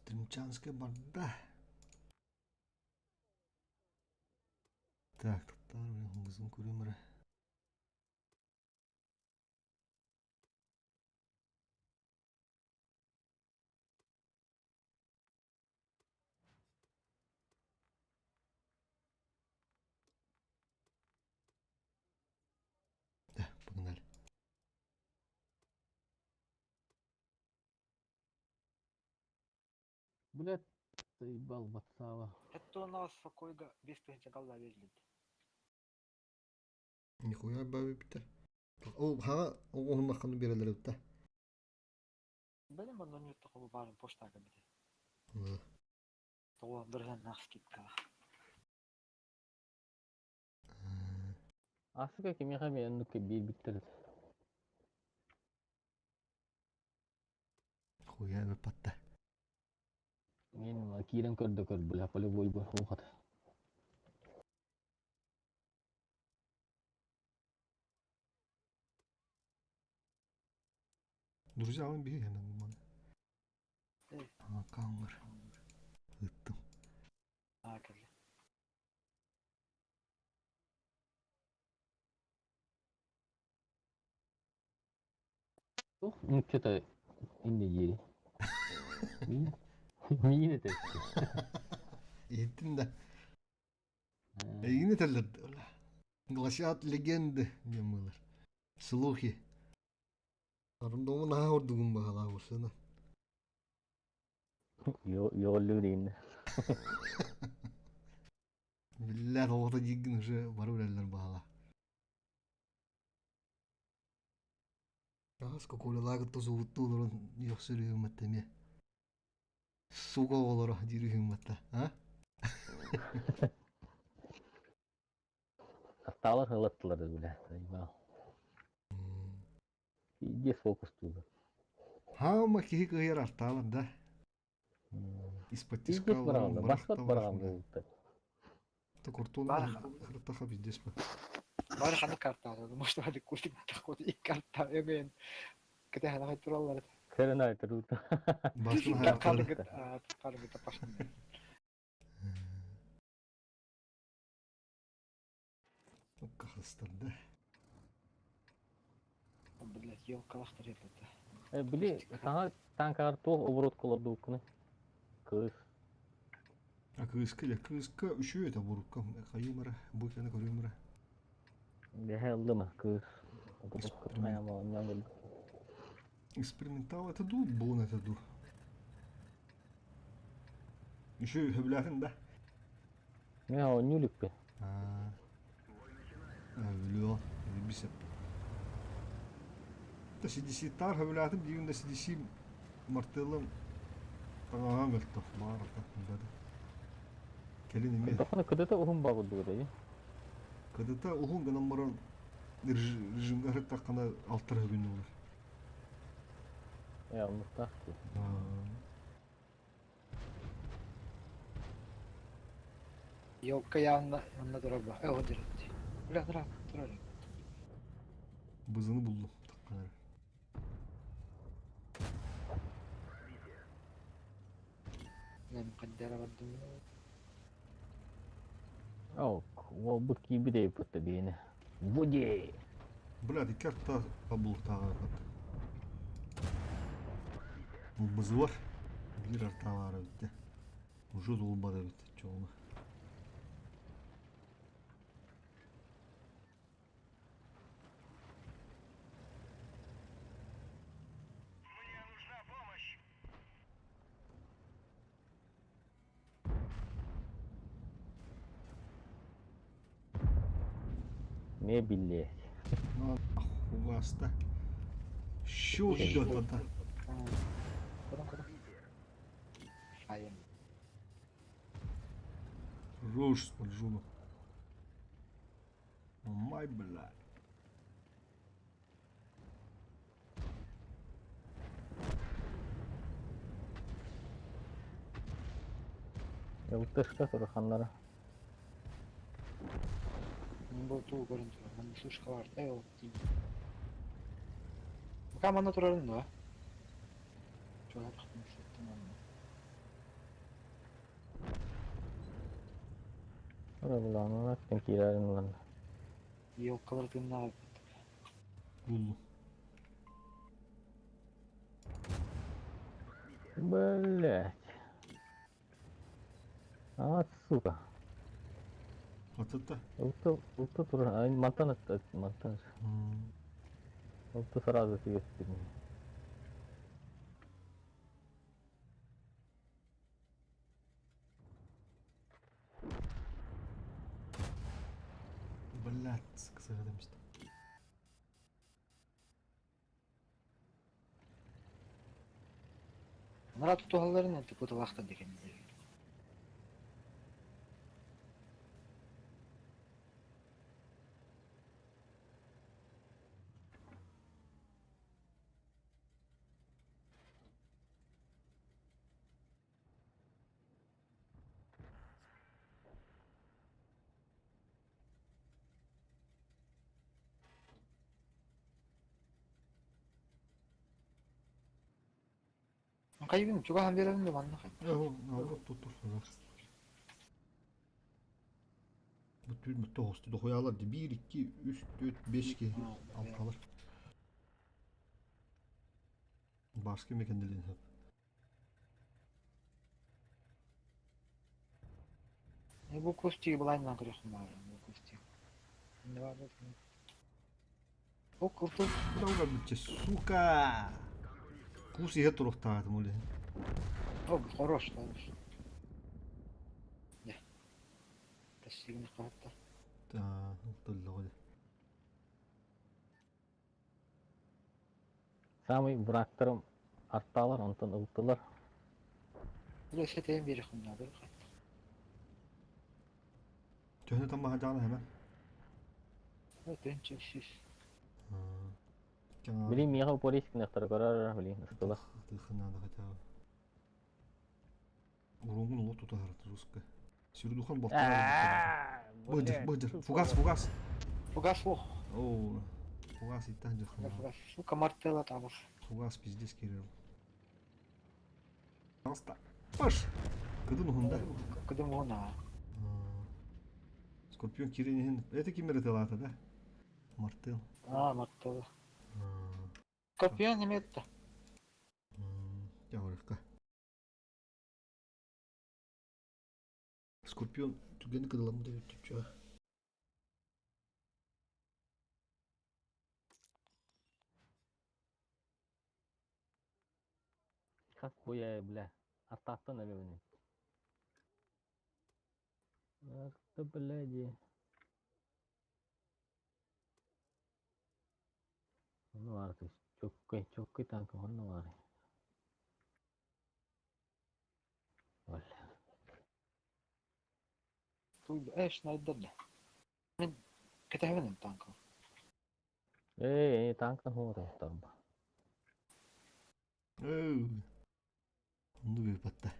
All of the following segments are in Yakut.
Стримчанская барда. Так, туттаар бызын көрүм эрэ. Да, погнали. Блядь, заебал Ватсава. Это у нас спокойно без тыһыынча берилди. Нихуя бабибиттэр. Ол хаҥа оҕоһуннахханы биэрэллэр эбит да. Бэлэм онно ньуттаху баарын почтага бите. Тоҕо бырыһыаннаах скидкаҕа. Асыка кимиэхэ эмэ оннук биэрбиттэр этэ. Хуя эбиппатта. Мин киирэн көрдө көр бля полевой буолбата. Друзья, он биһи хэнэн маны. Акаҥҥар ыттым. Аа кэллэ. Туох нууччата инньэ диэри? Миин этэ. Иһиттим да. Эйигин этэллэр Гласят легенды диэн буолар. Слухи. Арындоҥу наһаа ордугун баҕалаах урсана. Йоҕоллуу дииннэ. Биллэр оҕото диигин уже бары билэллэр баҕала. Аҕас Кока-Колалаах кытта субуттуу олорон үөхсэр үһүммэт эмиэ. Сука оҕолоро диир үһүммэт а? Аттаалар ылаттылар да бile. Пиздец фокустуулар. Хаама киһи кыайар артаалар да. Пиздец бараҕаллар, баспат бараҕан буолбуттар. Куртуна хыртаха пиздец ба. Бары ханнык картаалар, может, хadi кутик такой ик карта эмен кэтэһэн аҕай тураллар. Көрөн ай туруут. Басын Харгыт харгыт пашын. Кахыстарда. Блять, елкалахтар это. Били саҥа танкаҕар туох оборот олордубуккуну? Кыыс. А кыыска или кыыска үчүгэй это бурукка хайыым эрэ, бу кэнэ көрүөм эрэ. Бэһэ ыллыма кыыс. Экспериментал это ду, буон это ду. Еще хөбүлээтин да? Мен оонньуу иликпин. Өлүө, бисеп. Та CDC-таар хөбүлээтим диигин да CDC мартыалым таҥаһа мөлтөх баарата бары. Кэлин эмиэ. Тохоно кыдыта уһун баҕырдыгыт эйи? Кыдыта уһун гынан баран режимгэ ырыттаххына алтар күн olur. Э, оннуктаах дии. Елка явно манна турар ба. Э, вот Бля, тура, тура. Бызыны булдум. Такканары. Мен каддара бардым. Ок, уолбут киирбит эбиппит биини. Буди! Блядь, икки арта бултааҕа Бызылар биир артаалаара эбит Уже тулбат эбит чоҕуна. Не биллиэ. Хугаста. Щу идет вода. Руш с Май, блядь. Ылтышка турханнара. Бу туу көрөн турар. Манна слушка бар. Эй, ол тиий. Пока манна турарын да. Чугас тахтым манна. Ora киирэрин ылан. Елкалар тыыннаах Буллум. Блять. А, сука. Атыта. Ылты, ылты турар. Ай, мантан атты, мантан. Ылты сразу түгэстим. Блять, кысыгадым işte. Анараа тутуһалларын антипуталаахтар диэн Хайбын чугаһан биэрэбин да манна хай. Наоборот туттур. Бу түүн тоҕусту дохуялар ди 1 2 3 4 5 ки алталар. Башка мекенделин хеп. Бу кустик былайынан көрөхүм баар. Бу кустик. О, кылтыл. Куда бүтче, сука! Кус иһэ туруктаатым ол иһин. О, хорош, хорош. Не. Тасигин хаатта. Та, толлоҕо. Самый врагтарым арталар, онтон ылтылар. Бу сетейин биэрихим наада. Төһөнү таммаһа hemen. Төнчө сүүс. Блин, миэхэ полис гынахтара көрөр, блин, ыстыла. Тыхынада хотя бы. Урунгун улу тутар русска. Сүрдухан балтар. Быдыр, быдыр. Фугас, фугас. Фугас ох. О, фугас иттан жахын. Фугас. Сука мартела табыс. Фугас пиздец керер. Пожалуйста. Паш. Кыдын ухунда. Кыдын ухуна. Скорпион киренин. Это кимер это да? Мартел. А, мартел. Скорпион неметті. Жабырыкка. Скорпион түгені кыдыламы деп өттүп Как хуя, бля. Артаттан эбэбини. Арта, бляди. Ну, арты, чоккой, чоккой танк, онно баар. Бля. Эш, найдерде. Мен кэтэһэбин танка. Эй, танкан хуурай тарба. Онду bir батта.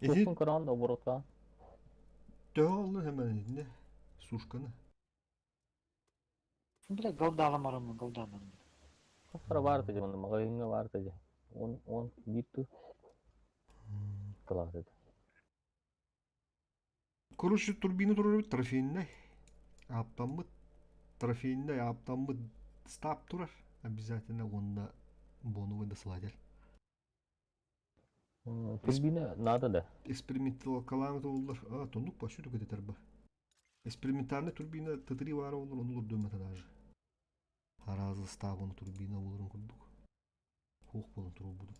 Туппун көрөн оборотка. Төһө олну hemen не? Сушканы. Бля, голдаламарым, голдаламарым. Хастара баар тажы, манна магазиҥҥа баар тажы. Он, он, биир кылаас этэ. Короче, турбина турар трофейный. Ааптаммыт трофейный ааптаммыт стаб турар. Обязательно онда боновый досылатель. Турбина надо да. Эксперименталкалаан оллар. А, тоннук по сюда где-то ба. Экспериментальный турбина Т3 баар олар, оннулар дөмөтө даже. Аразы стабын турбина боларын курдук. Хух болон туру буду.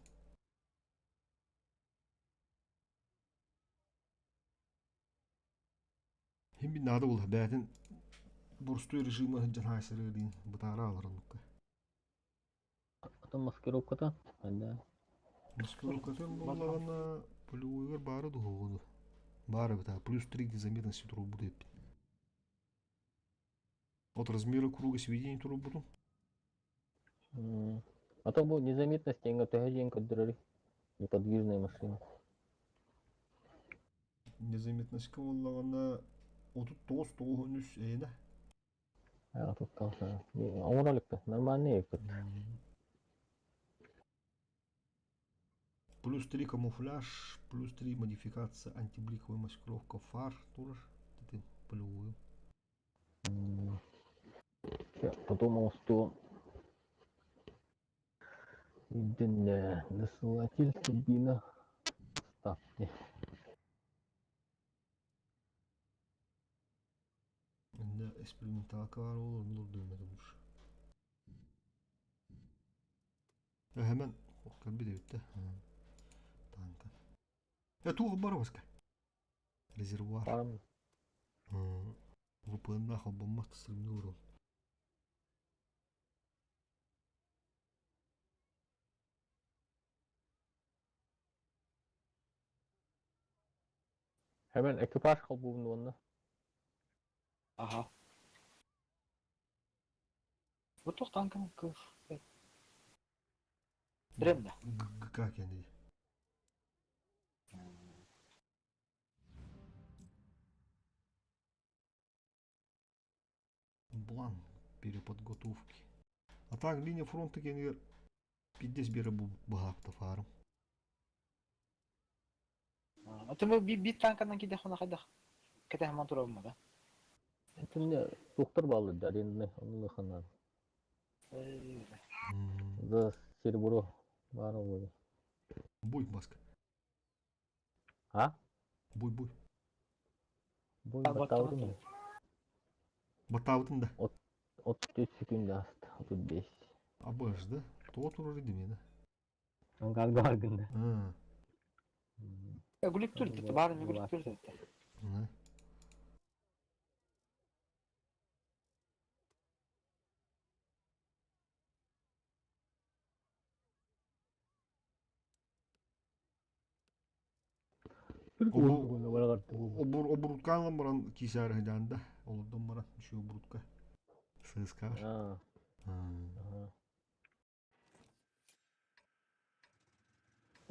Хим бин надо бол бәтин борстой режима жан хайсыры дин бутара алар оннукка. Потом маскировката. Да. Маскировкатын боллагана полевойгар бары духоводу. Бары бата плюс 3 незаметности туру буду. От размера круга сведения туру буду. А то будет незаметность, я говорю, көрдөрөр неподвижная машина. Незаметность боллагана 39 93 эйне. А тут тоже. Оҥороликпин, нормальный эбит. Плюс 3 камуфляж, плюс 3 модификация, антибликовая маскировка фар турар. Ити полевую. Я подумал, что Досылатель турбина ставьте. Инна эксперименталка бар ол оннур дүүмэтим уж. Hemen кэлбит эбит танка. Туох бар баска? Резервуар. Парам. ВПН холбоммот сырмнуур ол. Hemen экипаж холбуун уонна. Аха. Бу туох танкам кыыс. Билем да. ГК кэнди. План переподготовки. А так линия фронта кэнигэр пиздец бера бу баһаакта фаарым. Аты би танканан киде хона хайдах. Кете хаман турабым да. Итинне туохтар бааллар да арендный онну ханан. За серебро баар буолуо. Буй маска. А? Буй буй. Бу баттаабытым. Баттаабытын да. 34 секунда ааста. 35. Абыж да. Тоҕо турар идим да. Ангарга баргында. Гулик тур дете, баар гулик тур дете. Обур обуруткаан баран кисээр хыдьаанда. Олордон баран үчү обурутка. Сыскар.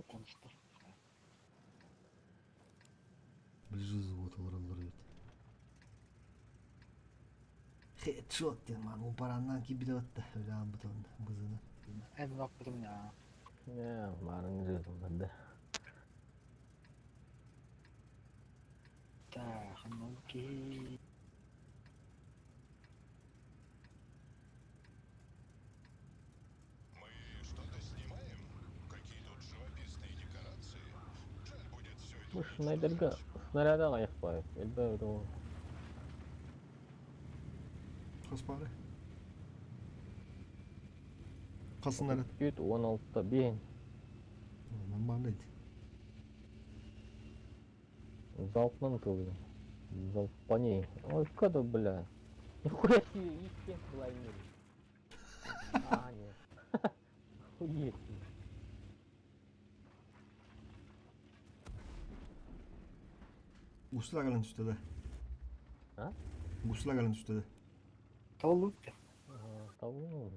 Констар. Ближе завод олороллор эбит. Хедшот диэн маан упараннан киирбитэ батта. Өлөөн бытын бызына. Эн баппытым я. Не, марын жырдым да. Так, ну окей. Мы что-то снимаем? Какие тут живописные декорации. Жаль будет все это Бу Шнайдерга снаряда аҕыйах баайы. Элбэх ол. Хас баары. Хас снаряд? 16 биэн. Нормально ити. Залпынан ытыллар. Залп по ней. Ой, когда, бля. Нихуя себе, и 7 лайнер. А, нет. Охуеть. Гусла кэлэн түстэ да. А? Гусла кэлэн түстэ да. Толук. Того,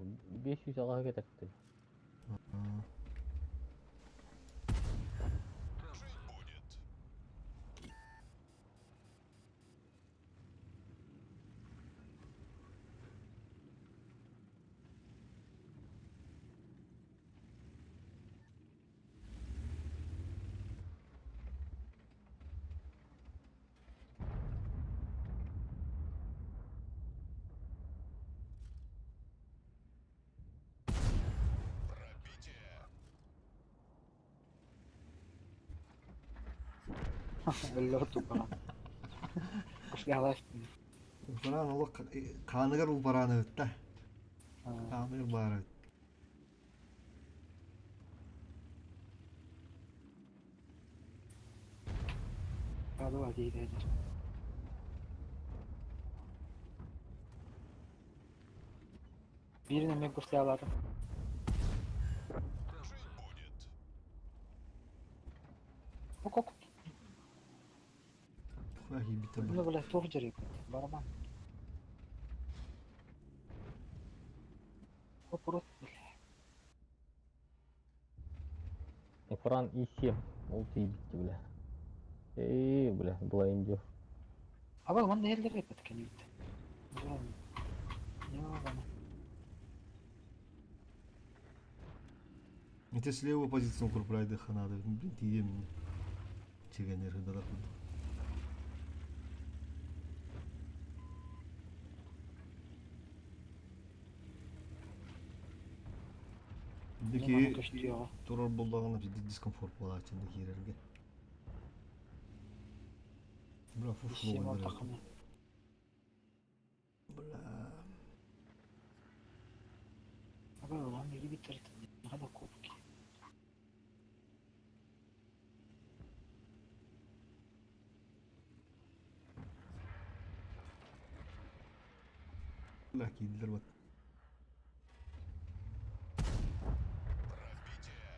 500 аҕаһа кэтэктэр. Жить будет. Пробитие. Өллө тупа. Куслялаш. Упаран олох хааныгар упаран эбит да. Хааныгар баар эбит. Кадыва дейdi. Birine mi guslyaladым. Жить будет. Окок. Туха киирбитэ Ну бу. бля, туох жерик. Барабан. Вопрос, бля. Фран И7. Ол тиийбитти, бля. Эй, бля, блайндер. Аба, манна эллер эпет кенит. Ёбана. Ити слева позицияны курпурайдыхха наада, блин, тиийиэм чигэнер хындалар курдук. Маны Дики көстүөҕэ. турар буоллаҕына дискомфорт буолааччы киирэргэ. Бля, фуфло Исиэм эрэ. алтаххына. Бля. Аба ылан илибиттэр хада кубки. Бля, киирдилэр вот. Пробитие.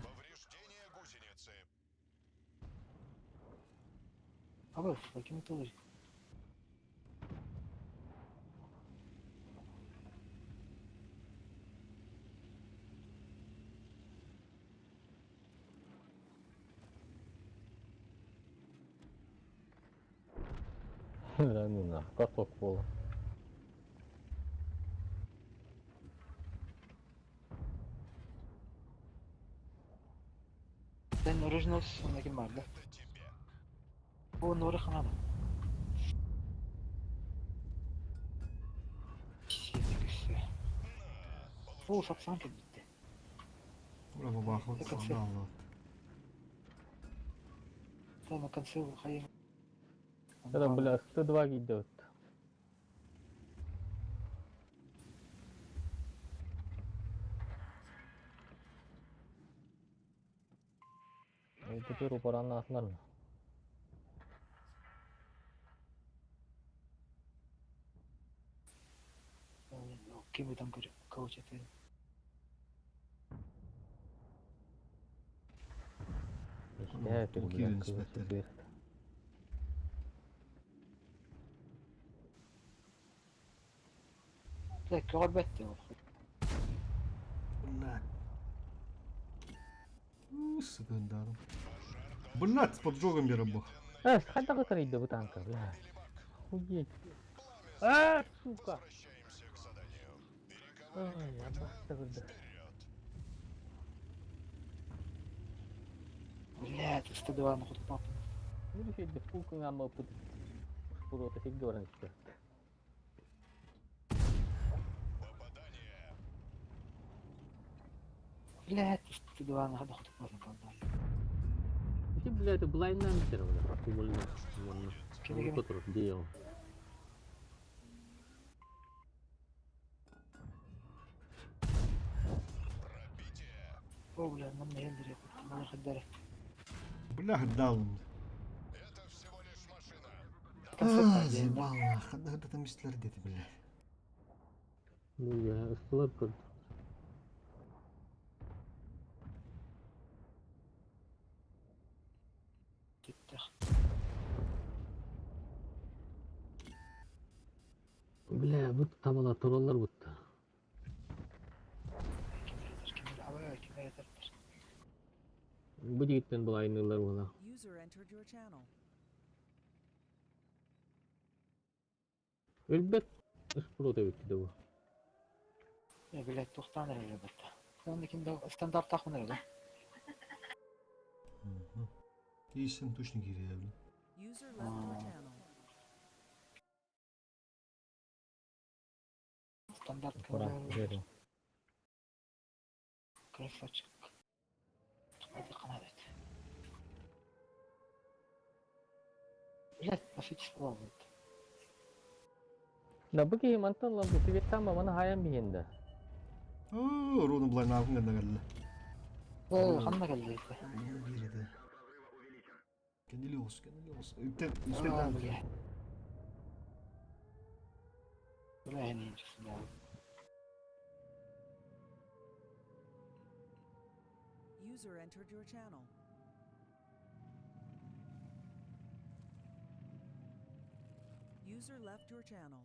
Повреждение гусеницы. Аба ким тылыр. Бля, ну нахуй, каток пола. Sen original sondaki vardı. Это тебе. Bu Nuri Hanada. Сиэти На, Бу получай. сапсан кэлбитте. Бля, бабахов Это сандал вот. Там конце хайым. Это, бля, 102 идет. Теперь упорана атларна. Ким там коуч это. Я это, бля, Кирин короче, спектр. дверь. Бля, көрбөттө. Бля. Сыгындарым. Блядь, с поджогом я работал. Э, хайда кытар бу танка, бля. Охуеть. А, сука. Возвращаемся к заданию. Перековали Ай, копыта. абасты кырды. Вперед. Бля, 102 на ход папа. Ну, еще пулку нам опыт. Шпурота фигуран еще. Попадание. Бля, 102 на ход папа. Эти, бля, это блайнамтер, бля. Увольно. Вон. Кими кими. Который делал. Пробитие. О, бля, нам не хендер. Нам хендер. Бля, дал. Это всего лишь машина. А, заебал, нахуй. Да там истлер где-то, бля. Ну, я слаб кырды. Бля, бут тамала туралар бутта. Бу дигиттен былайнылар була. User entered your channel. Өлбөт шпурота битти да бу. Я, блядь, тухтан эрэ бетте. Ондикинде стандарт тахмын эрэ. Исен точно киирия, бля. User left your А. channel. Стандарт Пора, верю. Красавчик. Hadi kanat et. Блядь, по сути слова это. Да бу ки мантан лам бу тибет тама мана хаян бихенде. О, руну блай нахуй ганда галла. О, ханна келди. Киирде. Кенделиос, кенделиос. Үттен, А, үстен. бля. Бля, не честно. User entered your channel. User left your channel.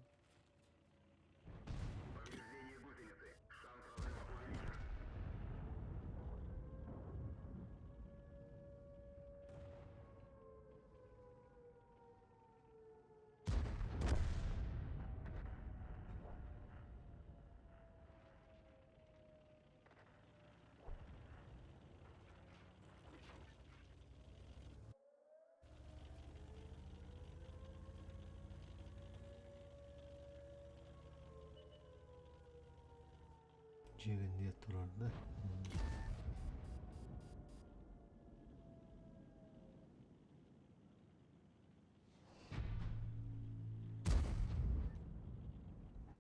Дьиэгэнниэ турар да.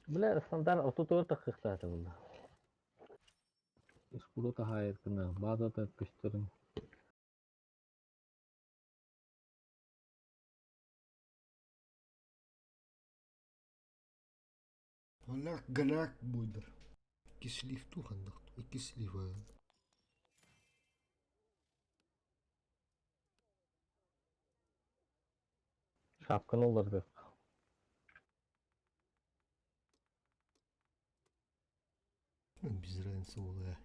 Бля, стандарт отутугар тахсыахтаата буолла. Искуро таһаайыркына, баазата көстөрүн. Галак галак буйдар. Икки слив туу ханнык икки слив Шапканы улардык. Без разницы буолуо.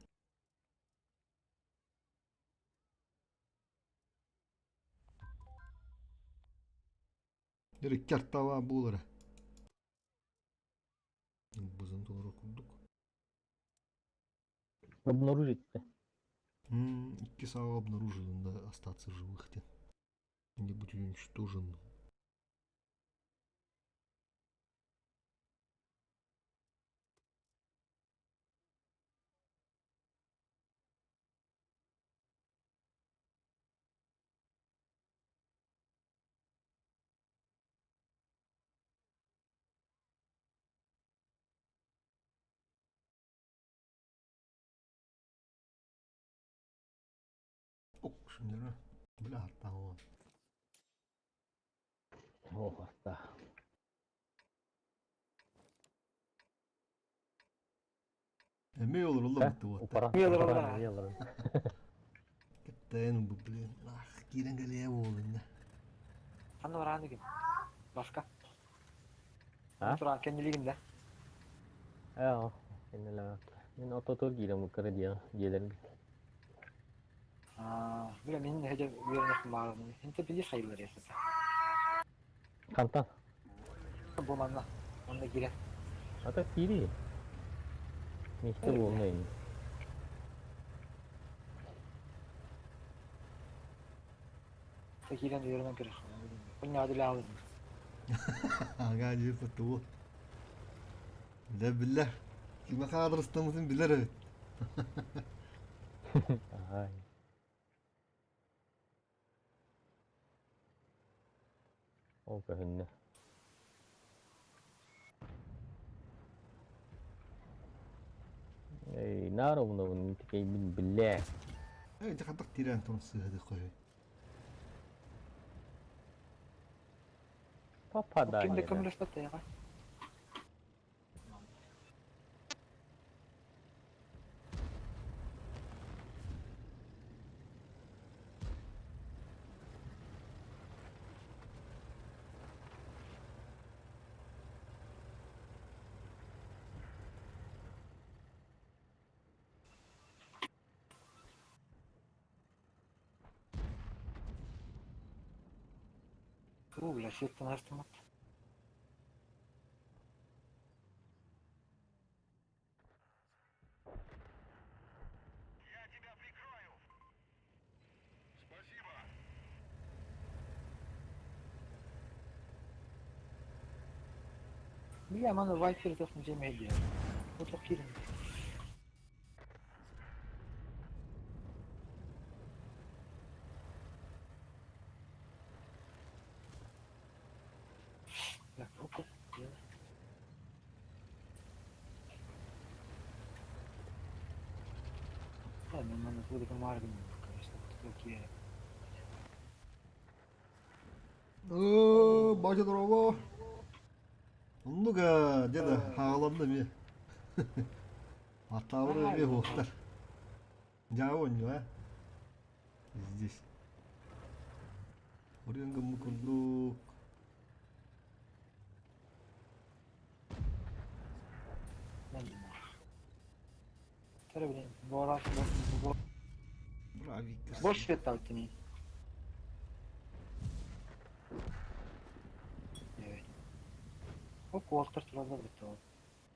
Дere картава буолара. Бузун толору курдук. Обнаружить. Икки саа обнаружили, да, остаться живых тен. Не быть уничтожен. Ок, шыннара. Бля, аттаҕа. Ох, аста. Эмиэ олороллор бутта буотта. Упара. Эмиэ олороллор, а? Эмиэ олороллор. Кэттэн бу блин. Ах, киирэн кэлиэ буолунна. Ханна бараан игин? Башка. А? Туран кэннилигин да. Ээ, иннэлээ. Мин ототур киирэн буккара диэ диэлэрин. Аа, бля мин хэдэ үөрэнэх баарым. Инте били хайылар ясата. Хантан? Бу манна. Онно киирэн. Ата киири. Миэстэ буолна ини. Киирэн үөрэнэн көрөх. Кунньаады лаалын. Ага дьиэ фотуо. Билэр билэр. Кимэ хаадырыстаммытын билэр эбит. Ай. Ол көһүннэ. Эй, наар умнабын тикейбин биллээ. Эй, дьэ хантак тирээн туран сыһады көһү. Ким да Попадание. көмөлөспөт таяга. Уу, бля, сеттен астымат. Я тебя прикрою. Спасибо. Бля, маны вайфер тохну жемейди. Отох киирин. Бля, оп, оп. Да, мен маны кудыка маргын, конечно, такие. Оо, бача дорого. Оннуга, деда, хааланна ми. Атавры ми хуохтар. Дьаа а? Здесь. Орион гыммы курдук. Тара блин, борас, бор. Бравик. Больше света оттяни. О, куолтар тураллар битте ол.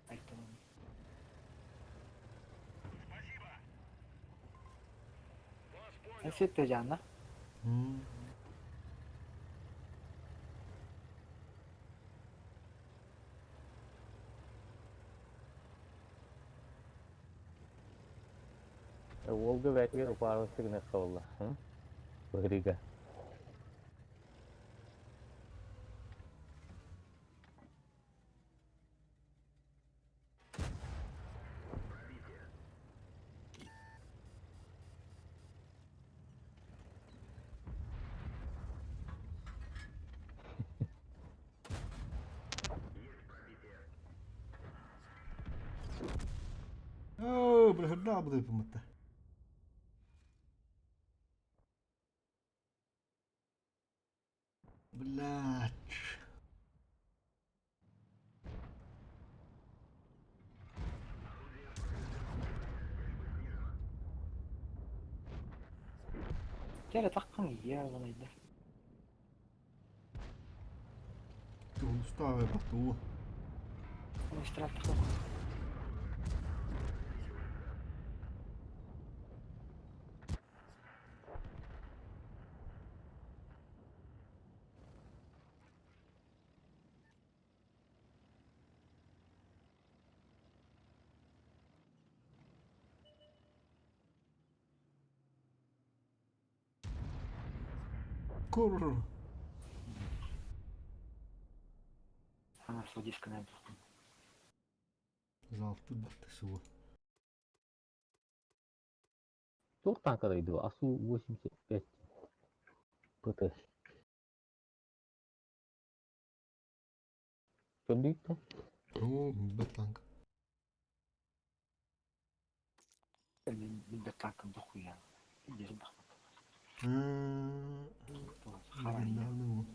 Айттым. Спасибо. Вас понял. Эн сетте жаанна. Уолга бэйэтигэр упаарыласта гыныахха буолла. Быһырыыга. Оо, быһырдаах быдыппымытта. Блядь. Кэлэ таххан ийэ балайда. Улустаах батуу. Устрааттах. Кур. Ана судисканан Залты батты суы. Туох тааҥкалай дуо? АСУ-85 ПТ. Көрдүүт Оо, билбэт танк. билбэт танкым дохуя. Дерим Легендарный бу.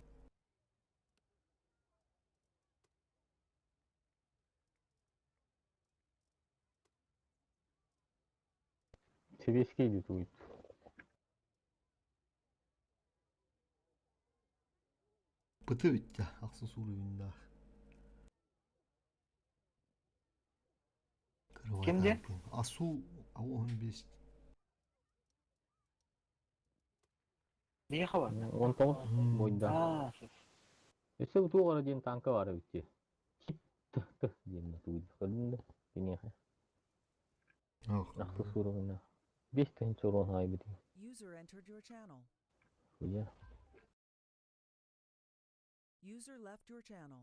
Сэбиэскэй дии Пыты бүттэ. Ахсын суруйунда. Кимде? Асу А15. Нее хабар? 19 бойда. Аа, Өссө туох эрэ диэн тааҥка баар эбит дии. Тип т т диэн тугуй көрдүм да киниэхэ. Ахты суругуна. 5000 урон хаайбыт. User entered your channel. Хуя. User left your channel.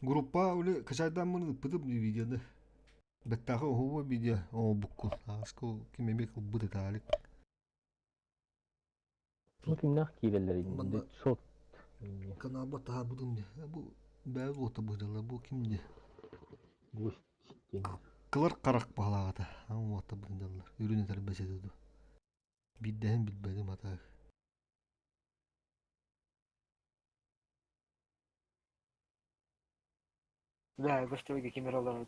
Группа үлэ качайдааммын ыппытым видеоны. Бэттээхи оһуо видео оҥорбуккун. Ааска ким эмиэ кылбыт этаалик. Ну кимнээх киирэллэрий? Манна Шот. каналба таһаарбытым дии. Бу бэйэ уота быһыылар бу ким дии? Гость диэн. Кылар харах баһылаҕата. Аҥ уота быһыылар. Үрүн этэрбэс этэ ду. Биирдэһин билбэтим атаах. Да, гостевойга ким эрэ олорор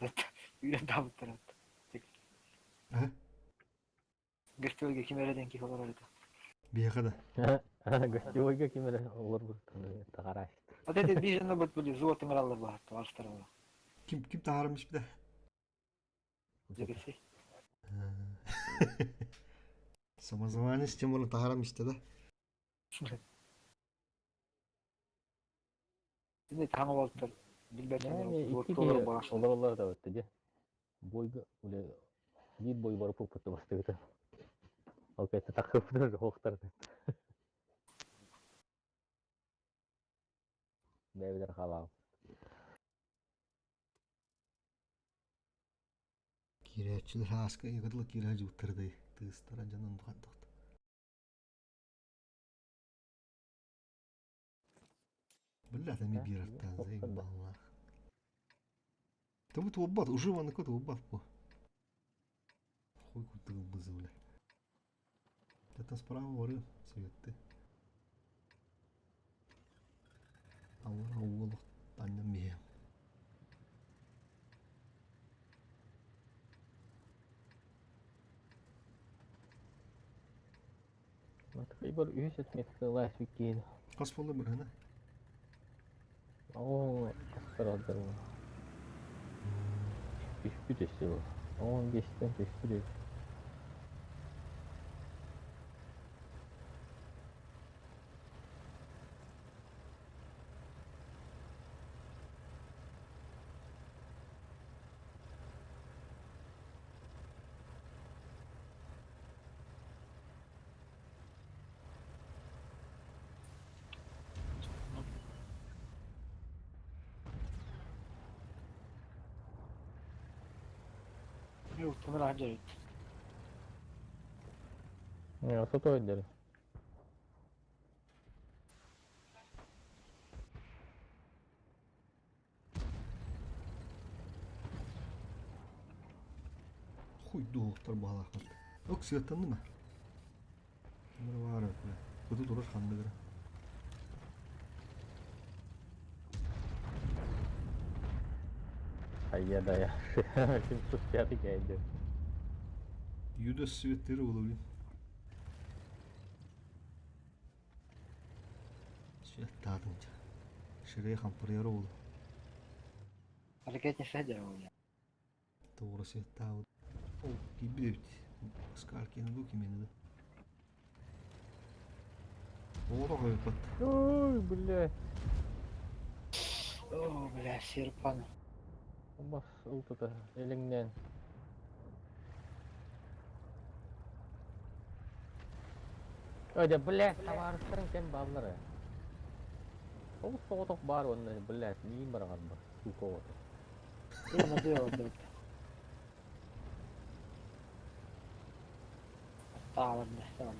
үүрэн таабыттар. Э? Гостевойга ким эрэ диэн киһи олорор этэ. Биһиэхэ да. Гостевойга ким эрэ олорбут таҕараай. Вот это бижена вот были золотым раллар баһатта барыстар Ким ким таһаарым испитэ? Жегesi. Самозванец тем более таһаарам истэ да. Şimdi таҥа болтор билбэтин Икки киһи олороллор да бытты дьэ. Бойга үлэ биир бой барып уппутта бастыгыта. Ол кэтте таххыппытыр хоохтар. Бэйбитер халаал. Киирээччилэр ааска ыгытыла киирээ дьууттардай тыыстара дьонун тухантахт. Бля, там и биэртэн заебаллах. Та бу туолбат, уже манныка туолбат бу. Хуй курдук бызывля. Это справа горы светты. Аллара уолох аннан биһиэ. Матхайбар үһүс отметка лаах виккиин. Хас буолла бырһана? Оо, астаралдар. Түспүт өссө. 15-тен түстүр. Уттанар ахан дьарыт. Не, сото өйдөрү. Хуй дуоқтар баалаахпыт. Ок сыаттанны ма? Бара бля. Кыты турар ханныгыра. Айя да я. 705 кәйді. Юда светтері болу блин. Светтадың. Ширей хампырыяры болу. Ракетни сәдер ол. Тоғры светтау. Ол кибит. Скаркины дуки мені да. Оғыра қойып бат. Ой, бля. О, бля, серпан. Бас ылтыта элеңнен. Өйдө, бля, табарыстырың кем баллары. Ол соғытық бар онны, бля, нейін барған бар, сука оты. Е, мады oldu. Tamam, tamam.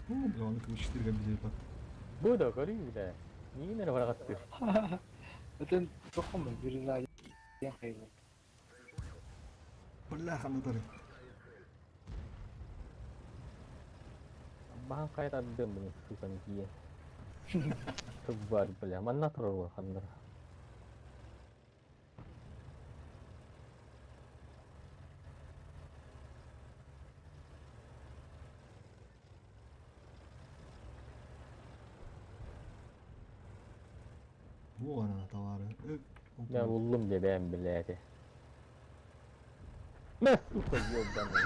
О, бля, оны кыбы 4 билеп бат. Бу да көрүй, бля. Нейін әрі барағатты. Бүтін тоқым бір ен қайғы. Бля, ханнатары. Бахан қайта дым бұны, суканы киен. Бар, бля, манна тұрыр ол хандар. Бу ана товары. Я булдum де бәм, блядь. Мә, сука, ебаный,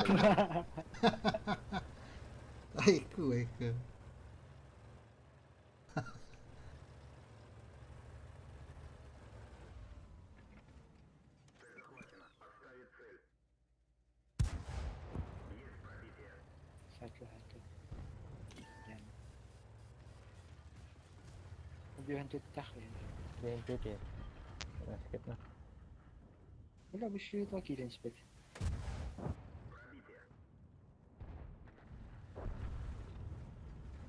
бля. Айку, айку. Сәтлі, сәтлі. Yani. Bir тахли. Бәм, пете. Әскетна. Бля, bu şey da kirenç bet.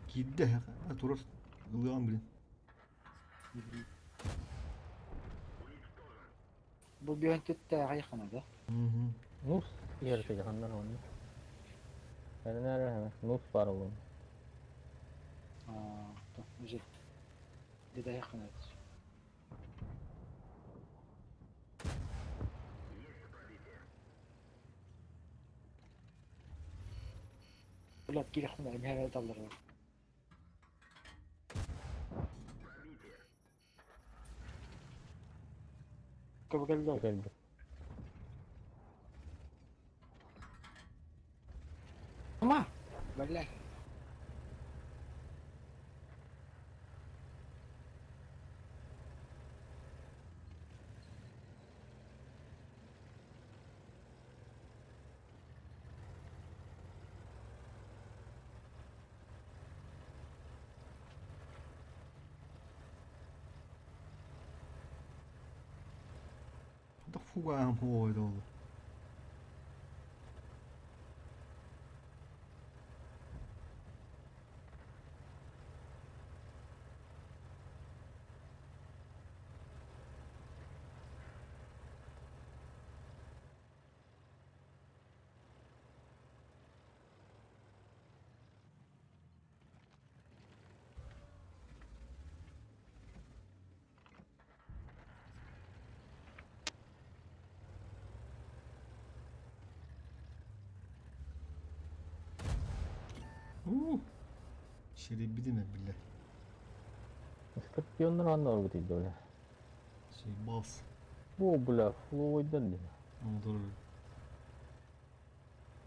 Кидде, турар. Ылыган, блин. Bu bir tütte да. Мгм. Нус ерте хандар оны. Әрі нус бар олым. Аа, уже. Деда yakın. Блядь, кире хна, не даллар. Көбөгөллөр. Келді. Ма! Бля. Да фугаем хой долу. Сирийбитим биллэр. Скорпионнар ханна барбытый да, бля? Съебался. О, бля, фловойдан дии. Онтор.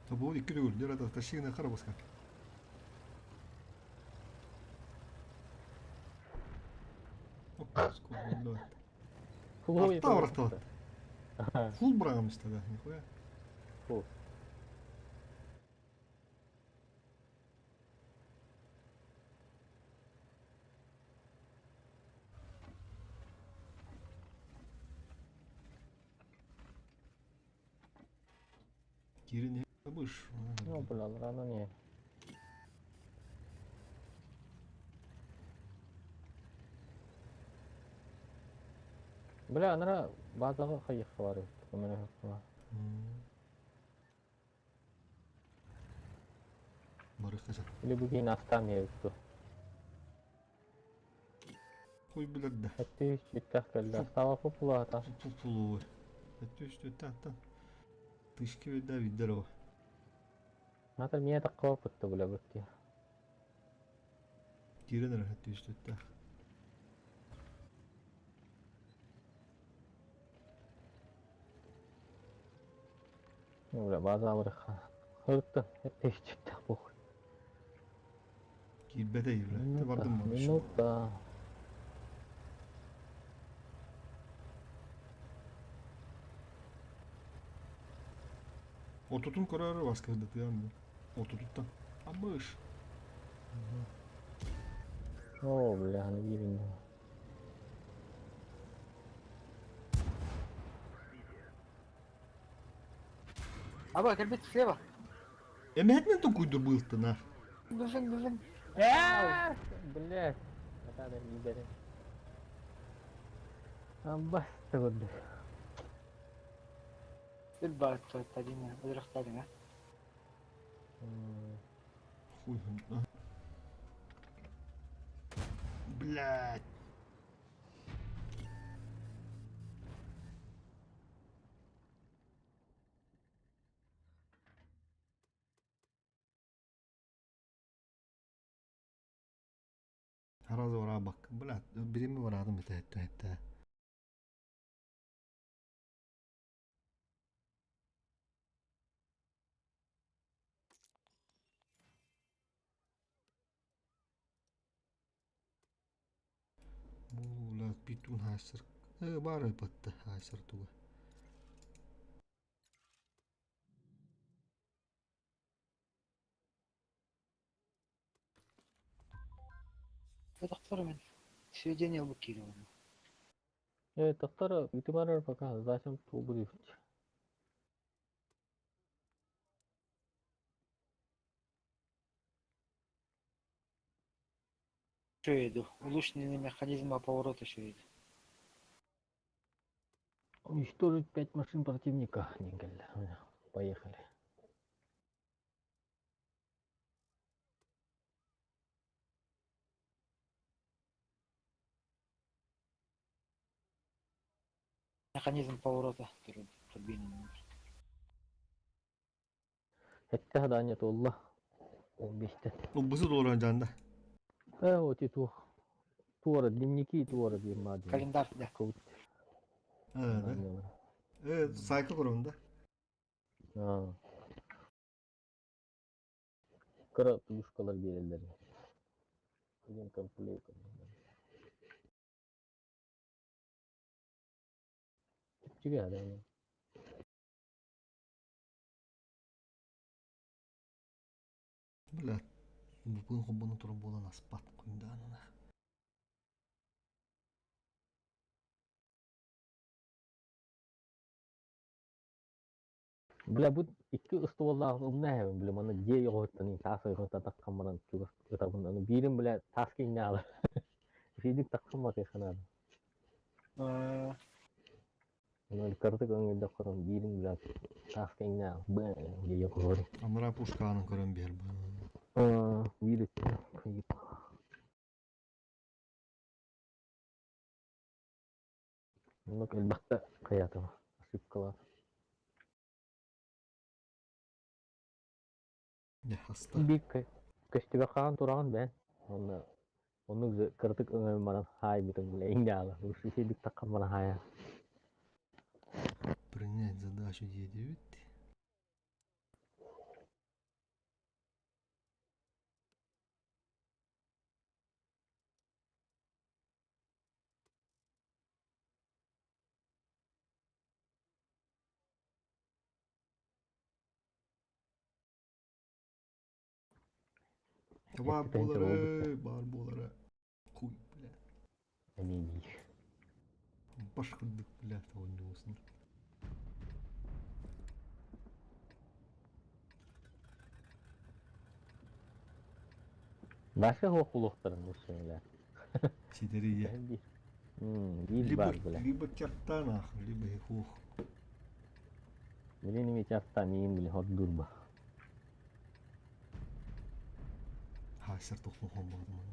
Тобуун икки төгүл дэр ата тащи на харабаска. Фловой Арта барахталат. Фул быраҕамыста да, нихуя. Фу. Кирин быш. Ну, бля, рано не. Бля, анара базаҕа хайыхха бар эбит. Көмөлөһөххө. Барыхха сат. Или бүгүн астаан эбит дуо? Хуй билэр да. Эттүү сүттэх кэллэ. Астаабаппыт пулаата. Пулуой. Эттүү үстүттэ аттан. Тышки вида виддер Натар миэ таххабаппыт да бля быттыы. Киирэн эрэр эттүү үстүттэ. Бля, база барыхха. Хырыттан эттүү сүттэх похуй. Киирбэтэ бля. Минута, Бардым бары. минута. Отутун көрөр баскырдытыан. Отутуттан. Абыш. О, бля, аны биирин. Аба, кэлбит слева. Эмэһэтинэн токуйдур быылтын а. Бежим, бежим. Блядь. Надо лидеры. Амбаста көрдүк. Билбаат туоттадина, өлөрөхтадина. Хуй. Блядь. Харазы барабак. Блядь, бирими барадым бите этте этте. Бу, битун хайсыр. Бар батты хайсыр туга. Тохтор мен. Сведение ылбыт киирэ. Тохтор үтүмарар пока зачем тубу Шөйду. Улучшенный механизма поворота шөйду. Уничтожить 5 машин противника. Николь. Поехали. Механизм поворота турбины. Хэтте хадания туолла. Он бистен. Ну, бысы доллар жанда. Вот и ту. Туора, дневники туора диэн баар дии. Календарь, да. Кубут. Да. Сайка көрөм да. Кыра плюшкалар биэрэллэр. Один комплект. Чүгэ да. Бля, бу хоббону туран буолан аспат куйдаанана. Бля, бу икки ыстуоллаах умна эһэбин, бля, маны дьиэ оҕоһуттан таас ойоҕуттан таххан баран чугас ытабын, аны биирин, бля, таас киҥнэ аала. Итинник тахсан барыахха наада. Аны кыратык өҥөйдөххө биирин, бля, таас киҥнэ аала, бэ, дьиэ оҕоһуор. Анараа пушкаанын көрөн биэр бу. Биир Оннук элбэхтэ хайаатым, ошибкалаат. Дьэ, хаста. Биир көстүбэ хаан тураҕын бээн. Онно оннук кыратык өҥөйөн баран хаайбытым бile иҥнэҕэ үчүгэйдик таххан баран хаайа. Принять задачу диэтибит. Баар буолара, баар буолара. Хуй, бля. Эмиэ биир. Баш курдук, бля, оонньуусун. Башка хуохулуохтарын бля. Ситэри Биир. Биир Либо, баар, бля. либо чертанах, либо хух. Билин ими чартан иин били хордурба. Хаасар тохтон хомбаҕытым манна.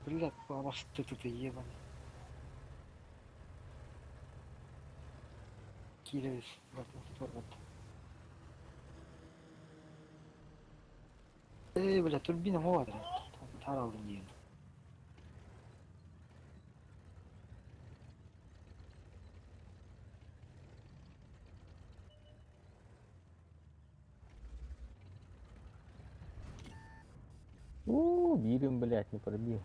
Блядь, просто тут ебаный. Кирилл, вот, вот, вот. Эй, бля, турбина вот, таралдым диэн. У, биирин, блядь, не пробил.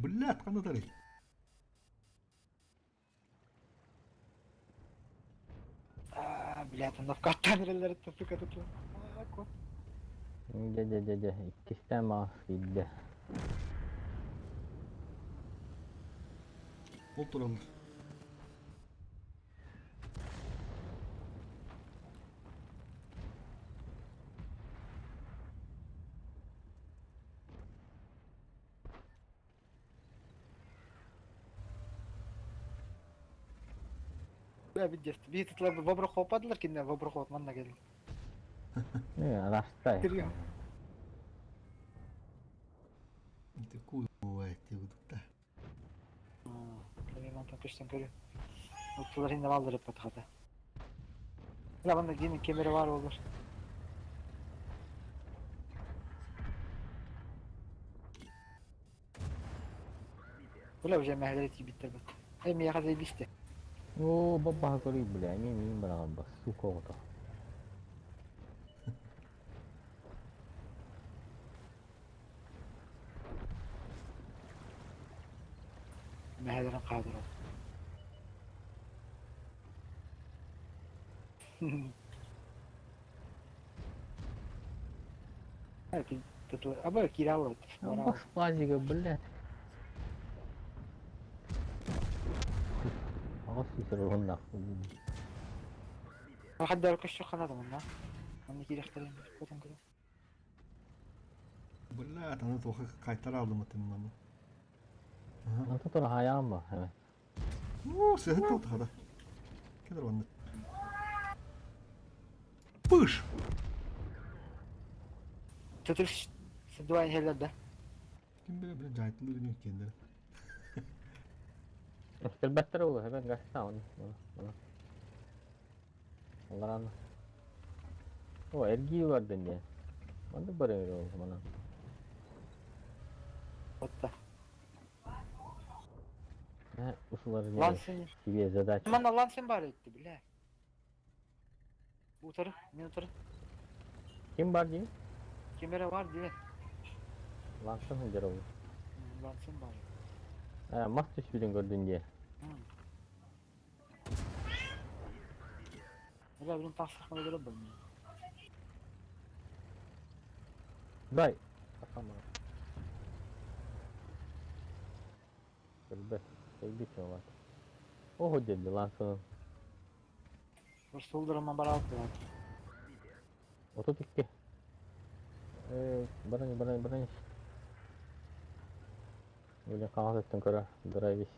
Блядь, ханна тарый. Аа, блядь, онно каттан эрэллэр сука тут. Аа, ко. Дьэ, дьэ, дьэ, дьэ, иккистээн баҕас киирдэ. Ол тураллар. Бля, видишь, биир тутла воброх хопадылар кинне воброх хоп манна кэлин. Не, арастай. Киргем. Такую бывает, да. Кэлин мантан көстөн көрү. Оттулар инне баллар эппат хата. Бля, манна гини кемере бар olur. Бля, уже мэһэлэри тиийбиттэр бат. Эй, миэхэ заебисте. Оо, бабаха көрүй, бля, эмиэ миин бараҕар ба, сука оҕото. Мэһэлэрин хаалдырар. Аба киирэ Баш пазига, блядь. Аҕыс сүүсэр уһуннаах. Хаддар көшчө ханадым онна. Онны киирэхтэрин хотон көрө. Блядь, аны тоха кайтара алдым атын маны. Ага. Онто тура хаайаҕын ба, эме. Оо, сыһын тохтохада. Кедр онны. Пыш! Тутур сдуай хеллер да. Ким биле биле жайтылыр не кендер. Кэлбэттэр ол, эбэн гастаа оны. Оны. Оларан. О, эргии бардын дии. Маннык барар ол манан. Отта. Э, усложняешь Лансен. себе задачу. Манна лансен бар этти, бля. Утары, мен утары. Ким бар дии? Кемере бар дии. Лансен сылдьар ол. Лансен бар. Э, мас түспүтүн көрдүн дии. Бля, билин тахсахмана көрө бу. Дай! Сахамара. Көрбөт. Көрбүт чуолаат. Оһо диэн лансен. Бір солдыраман бар алып болады. 32. Баран, баран, баран. Блин, хаҥас өттүн көрө, драйвис.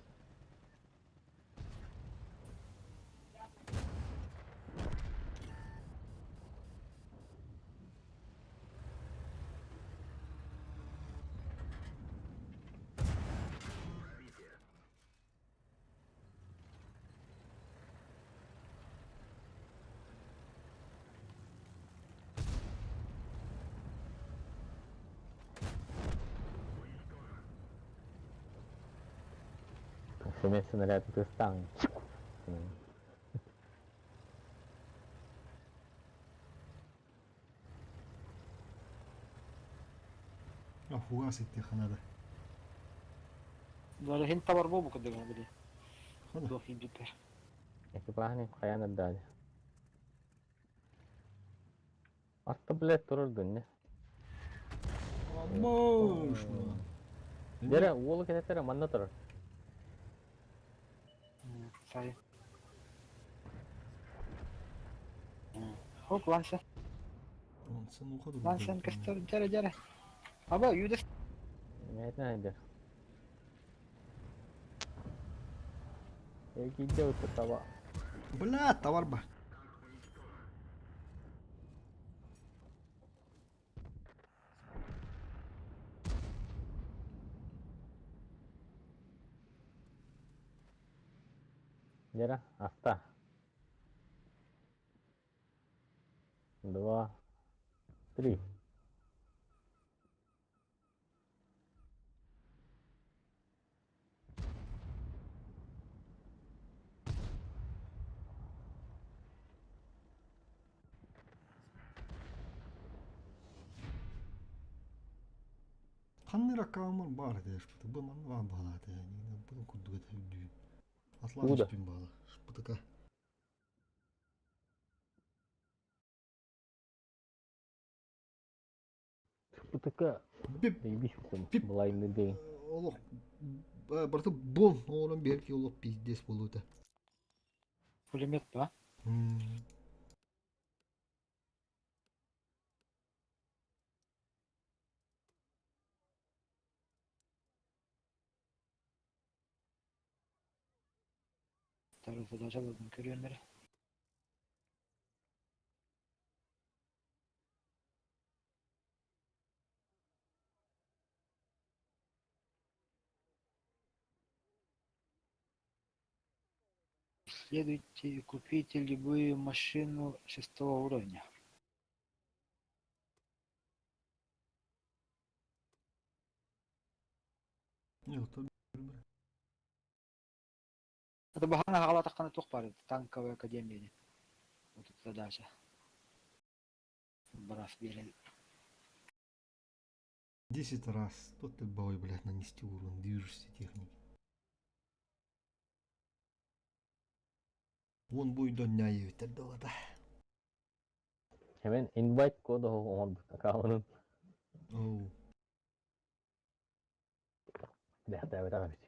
Семен снаряд тыстаан. А фугас иттиэххэ наада. Бары хин табар буолбу курдук били. Хана. Туох киирбиттэр. Экипажын хайаан эрдээди. Арта блядь турар дөнне. Можно. Дere уолу кенеттере манна турар. Сай. Хоп, ланса. Онсон уха Лансан кастар жара жара. Аба, юдес. Нэтин айдыр. Эргийде утта таба. Бля, товар ба. Дere аста. Два. Три. Ханны ракаамар баар этэ шпыты бу манна баар баалаата бутун курдук этэ үрдүүн. Атлаан Уда. үспүн баала. Шпытыка. Шпытыка. Бип Бейбис Пип. Былайны дей. Олох барыта бон оҕолон биэр ки олох пиздец буолуота. Пулемет ба. Тарı задачаларын көрүөннөр. Следуйте и купите любую машину шестого уровня. Нет, то Это бахана хагалатаккана туох бар танковая академия. Вот это задача. Брас берел. 10 раз. Тот ты бой, блядь, нанести урон движущейся техники. Вон буй доння ебитер долата. Hemen invite коду оҥорбут аккаунун. Оу. Дэхтээбит эбит.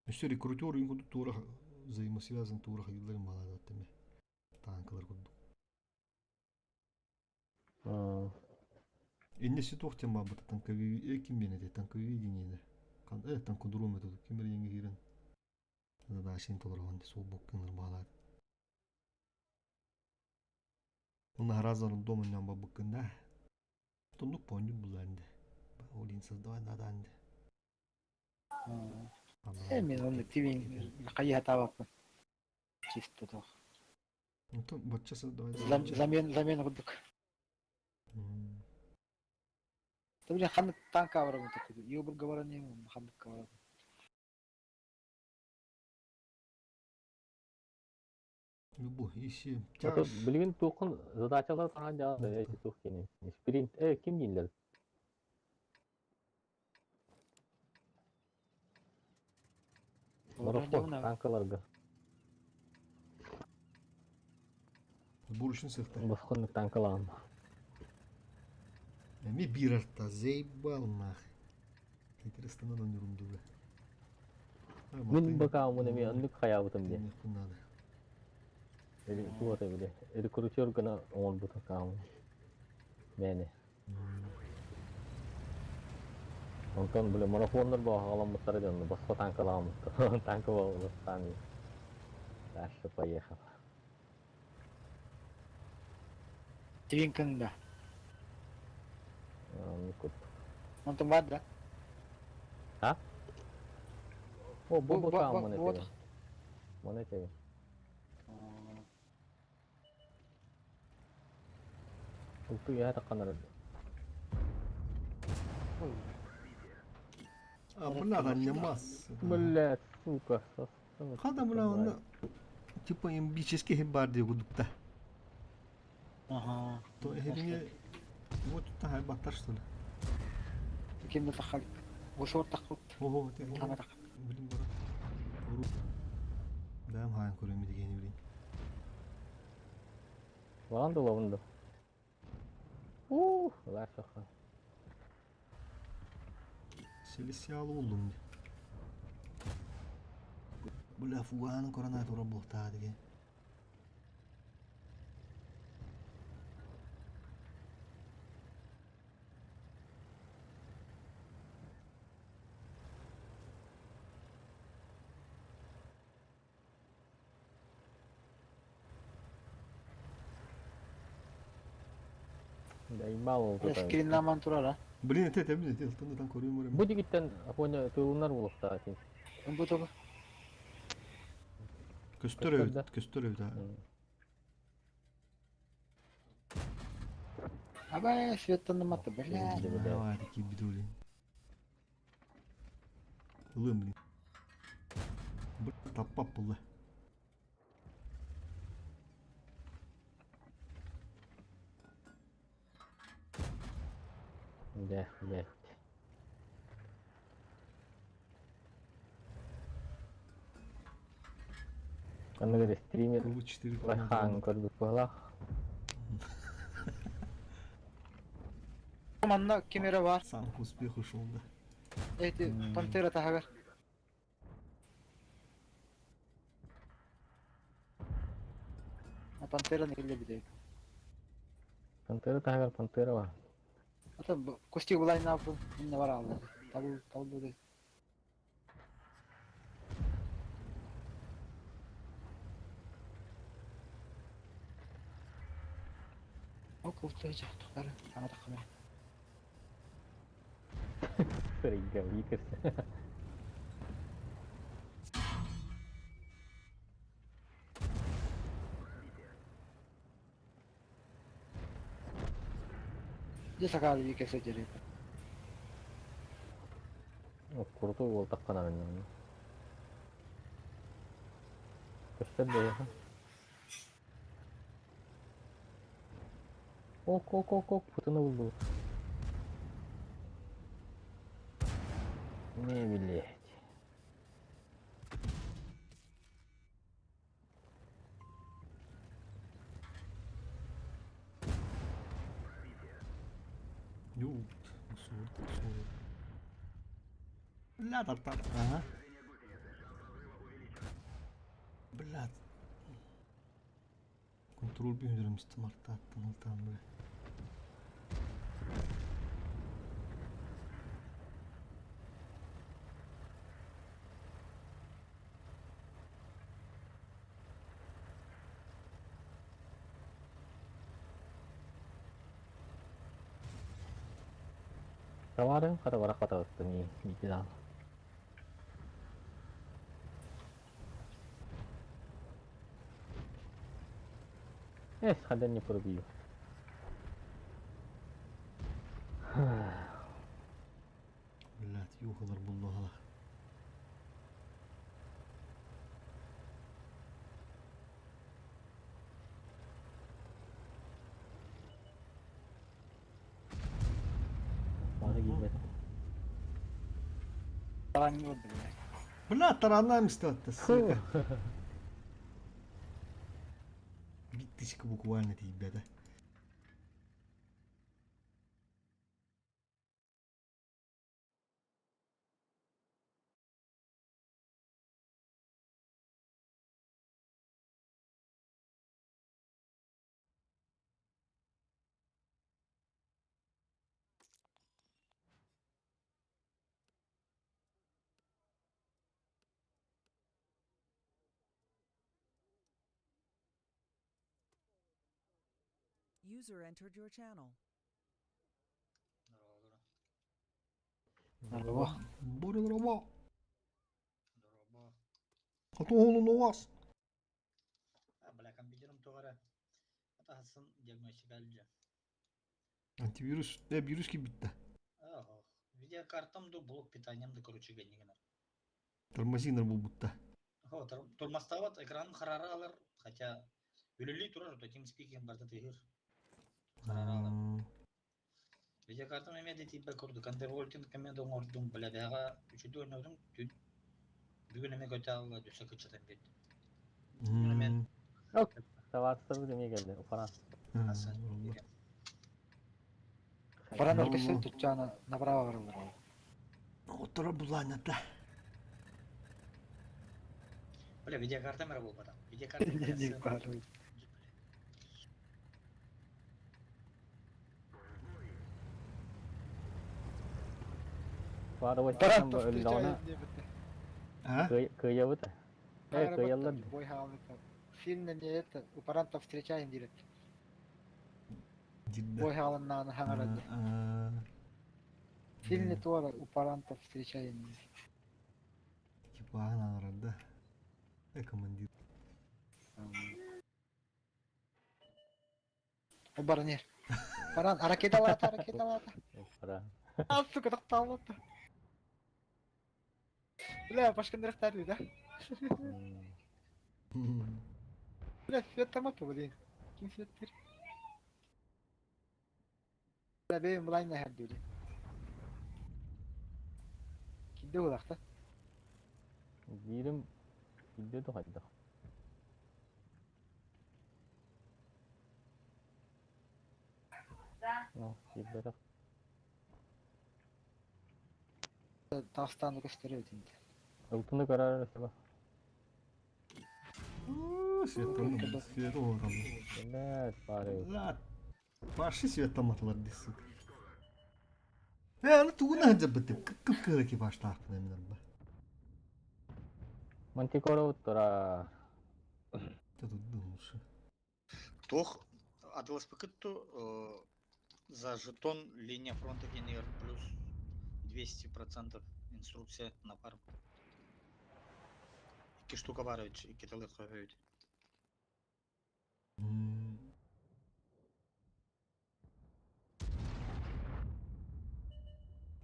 Өссө рекрутер үн курдук туора взаимосвязан туора хайылларын балаада теме. Танкалар курдук. Иннеси туох тем баабыта танкови ким биэнэ танковидение кан танкодром это ким бер енге кирен задачын толоргон сол буккыныр баалаат. Уна разор дома ням бабыккында. Тондук поню буланды. Олин создавай наданды. Мен оны тивин кайя табаппын. Чисто тох. Онтон бачча создавай. Замен замен курдук. Табили ханнык танка барабын такы. Йобурга баран эми ханныкка барабын. Любой ищи. Ото билигин туоххун задачалар таҥан дьаҕа эти туох кини. Спринт ким дииллэр? Морохо танкаларга. Бурушун сыхта. Босхоннук танкалаан. Эми бир арта заебал нах. Интересно, на нюрумдуга. Мин бакаамын эми оннук хаябытым диэн. Надо. Туох это били рекрутер гына оҥорбут аккаунт. Мээнэ. Онтон били марафоннар баҕаламмыттара дьон босхо танкалааммыттар. Танка буолуохтаан Дальше поехал. Твинкин да. Оннук Онтон бар да. А? О, бу Бу бу бу там бу маны бу этэбин. Маны этэбин. Улту яһа такканар. А, бля, анньамас. Блядь, сука, состон. Хада, бля, онно типа имбический хибар диye кудукта. Ага. То эһириҥе вот тут баттар что ли? Ким да тахал. Бу тахал. Ого, ты Тама тахал. Блин, бара. Бэм хаан көрөмү дигени билин. Ван да ловунду. Ух, лашаха. Селесиалы булдум ди. Бля, фуганың корона тура булта диге. Да имал Бля, скринламан турар а. Блин, это это блин, это там көрөм Бу дигиттен апоня тылынар булухта тин. Бу тобу. Көстөр Көстөр да. өбүт, көстөр өбүт. Аба, светтан матты, бля. Давай, такие бедули. Ылым, блин. Бля, таппап булды. Да, блядь. Аны говорит, стример Кылы 4 лайхан көрбүт буолах. Манна камера бар. Сам к успеху шел, да. Эти пантера тахагар. А пантера не или бит. Пантера тагар пантера ва. Ата костик булай на бу инне бар алды. Табыл табыл бу. О, култу жактар. Ана такама. Сырыга викерс. Же сакалы викесе жере. Крутой бол такканар инне. Көстөр да. Ок, ок, ок, ок, путуна булду. Не, блядь. Юут, сур, сур. Бля, тартар. Ага. Бля. Контрол бүйүндөрөм стамартаттан ылтан, бля. Таварын кара бара катабытты ми митидан. Эс, хаден не пробью. Блядь, юхалар булду ала. Бары килбет. Таран болду. Бля, таранам истатты, сука. Биттичка буквально ребята. User entered your channel. Здорово. Боря, здорово. Дорообо. Хотуһун у вас. А, бля, компьютерым тоҕо эрэ атаһасын диагностика илдьэ. Антивирус, э, вирус киирбитте. Ого. Видеокартам ду, блок питанием да, короче, гэннигинэр. Тормозинер булбутта. О, тормозтаабат экраным харара алар, хотя үлэлии турар, то TeamSpeak барда тыһыр. Харара алар. Видеокартам эмиэ да тиийбэт курдук, андервольтинг эмиэ да оҥордум, бля, бэҕэ үчүгэй оонньоотум, түүн бүгүн эмиэ көтө аалла, өссө кыччатан биэрдим. Бүгүн эмиэ Табаарыстарбыт эмиэ кэллэ, Уфанан. Баран өргөсө тутчаана направо барыллар. Оҕотторо булаанната. Бля, видеокартам эрэ буолбатах. Видеокартам бля, Баран өллөҕүнэ кыайабыт. Э, кыайаллар. Сильно не это, упаранта встречаем диэт. Бой хааланнааны хаҥарады. Сильно туора упаранта встречаем. Типа аҥарда. Э, командир. Баран иһэр. Баран ракеталаата, ракеталаата. Баран. А, сука, тохтооллотто. Бля, башкындырыктар да? Бля, свет тамапы, блин. Ким светтир? Бля, бэйэм былайна иһэр Кимде улахта? Биирим кимде да хайдах. Ну, киирбэтэх. Таастааны көстөрө итинде. Ылтыны көрөр саба. Свет свет оҕотон. Блядь, пары. Паши светтаматылар дии сука. Э, аны тугун аһдьабытым кып-кыра экипажтаахпын эмин арба. Мантикора уттара. Тутудум лучше. Туох атыласпыкыт ту за жетон линия фронта генер плюс 200% инструкция на фарм. Икки штука баар эбит, икки тылы эбит.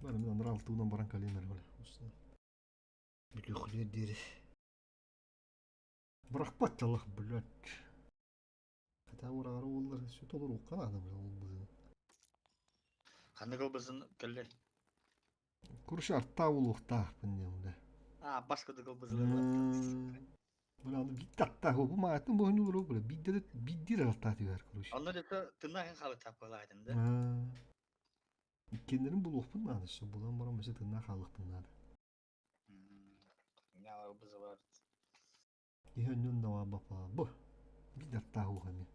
Бары мин анараа алтыынан баран кэлиим эрэ бile. Бүтүөхлүөр диэри. Бырахпат дьаллах, блядь. Хотя ураҕара уоллар сүт олоруохха наада бile ол быһыны. Ханнык ылбызын кэллэ? Короче, артаа буолуохтаахпын диэн бile. А, башкадык ылбызын Бile аны биирдэ аттаах бу маатын бу ойнуулар бile биирдэ биирдиир аттаа түһэр короче. Онно дето тыннаахын хаалыттаах буолаатым да. Иккиэннэрин булуохпун наада, все булан баран вообще тыыннаах хаалыахпын наада. Киһи онньон да бу биир аттаах уох эмиэ.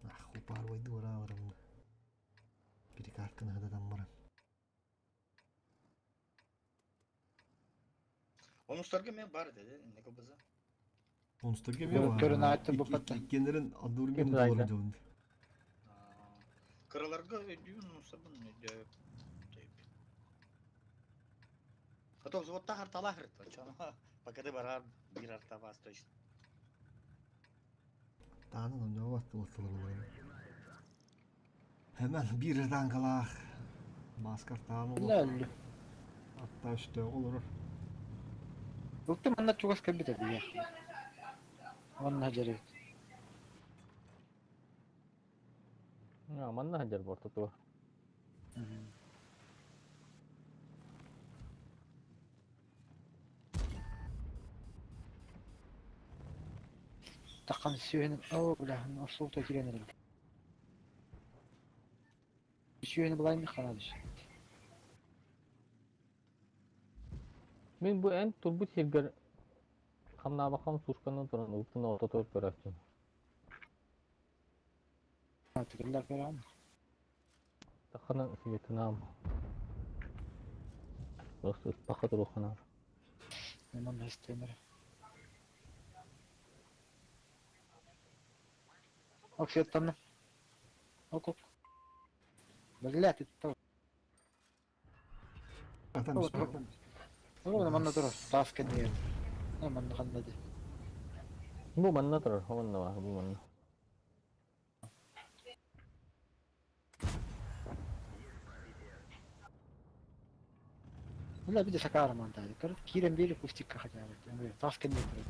Ах, упарвайды урааларым. Перекартканы хадатан баран. Онустарга мен бар dedi, не кылбыза. Онустарга эмиэ бар. Көрүн ааттын буппатта. Иккиэннэрин одновременно туолар дьон. Кыраларга өйдүүн онусабын өйдөө. Потом взводта хартала хыртта. Пока ты барар бир артабас точно. Таанан онньообат уотталар Hemen bir танкалаах Маскартаан олох. Атта өстөөх олорор. Ылтым манна чугас кэлбит эбийэ. Манна дьэрибит. Манна сылдьар бортотугар. Таххан сүөһүн оо бля осулта киирэн эрэбит. Сүөһүнү булайын ханаадыш. Мин бу эн турбут сиргэр хамнаабаккам сушканан туран ылтын ортотугар көрөөччүм. Тикиллэр көрөм. Таххана Вьетнам. Просто ыспакка туруохханаар. Мен истемер. Оксеттанна. Окоп. Блядь, это Атан испит. Ну, манна турар, таас кэннигэр. Ну, манна ханна дии. Бу манна турар, манна баар, бу манна. Бля, видишь, акара мантали. Короче, киирэн биэри кустикка хотя бы. Таас кэннигэр турар.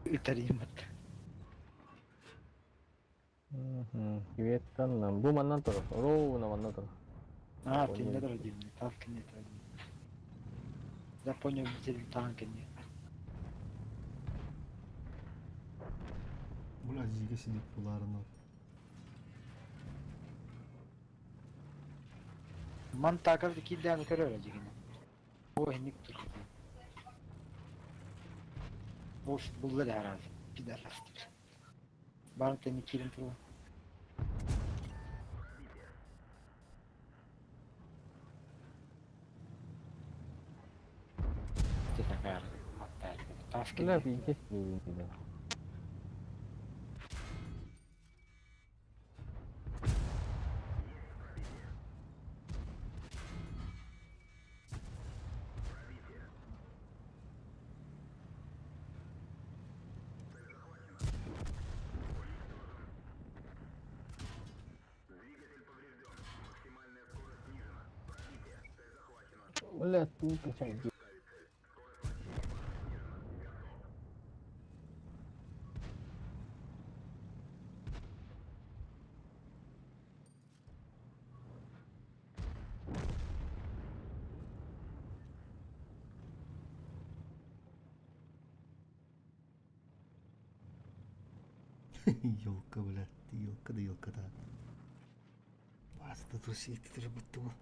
Үтэрийиммит. Кибеттан бу маннан турар, ровно манна турар. А, тиннэ турар диибин, таас кэннигэр турар диибин. Я понял, где таан кэннигэр. Бля, зига сидит булаарынан. Ман таакар киирдээн көрөр дьигинэ. О, инник тур. Бу булла да араас. Пидорастыр. Бары тэнни киирэн туруо. Бля, пиздец, блин. Бля, тут качай. Елка, блядь, елка да елка да. Баста тусит, это же будто бы.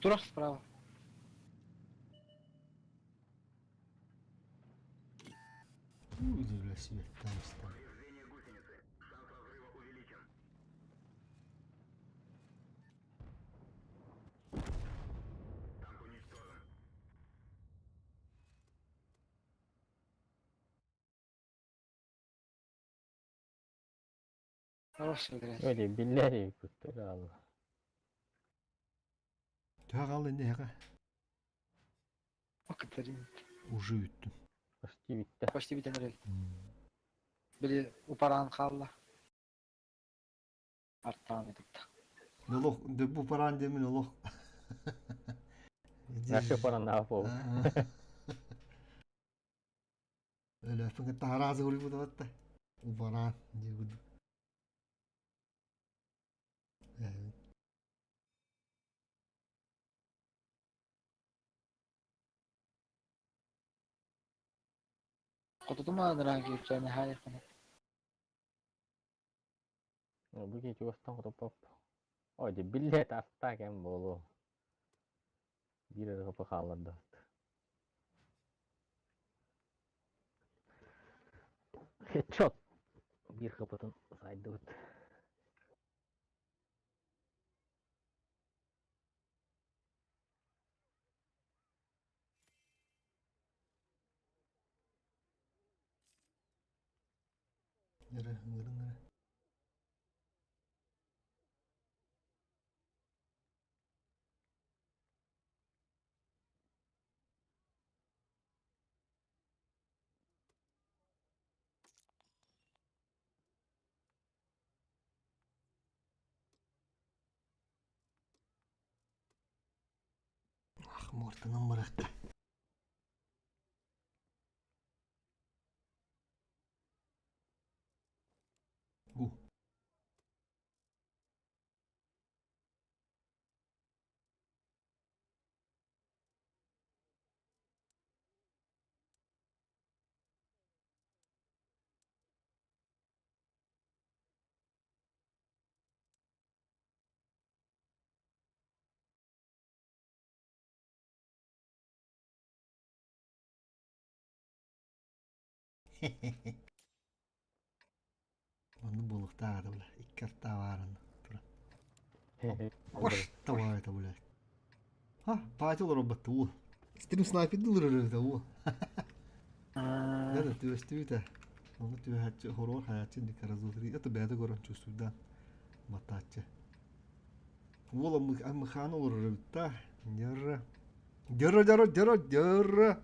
Турах справа. Удивля себе, там стал. Хорошо, блядь. Öyle billahi kuttu Allah. Төһө хаалла инде эһэҕэ? Катарин. Уже үттүм. Почти bitti. Почти бүтэн эрэл. Били упараан хаалла. Артаан этипта. Олох, бу паран демин олох. Наша пора на пол. Өлөппүн кытта хараазы уруйбут абатта. Убараан диэбит. Хотутума ныраа киирчээн хаайахына. Бу киһи чугастан хотоппоп. Ой, дьэ биллэ таста кэм буолуо. Биир эрэ хапы хаалларда. Хедшот. Биир хапытын сайдыбыт. Нэрэ, нэрэ, нэрэ. Ах, муортанан барахта. Гу. Манны буолуохтаах этэ бля. Икки артаа Давай это, блядь. А, паати олороббатты уу. Стрим снайперди ылырырыта уу. Да, түөстүбүтэ. Ону түөһәччи хоруор хаяччы инник разутри. Это бэйэтэ көрөн чувствуйда. Матааччы. Уол аммыхаан олорор эбит да. Дьара. Дьара, дьара, дьара, дьара.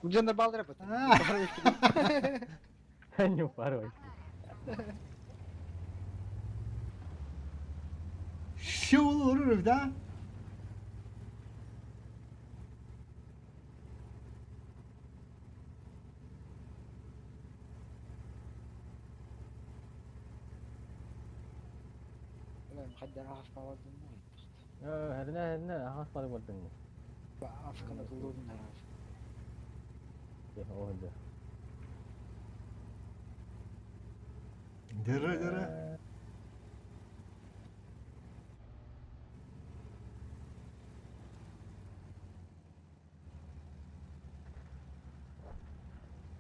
Дьоннор бааллар эбит. Не упарывайся. Şu olur да? Herine herine hasları bardın. Оһда. Дьара, дьара.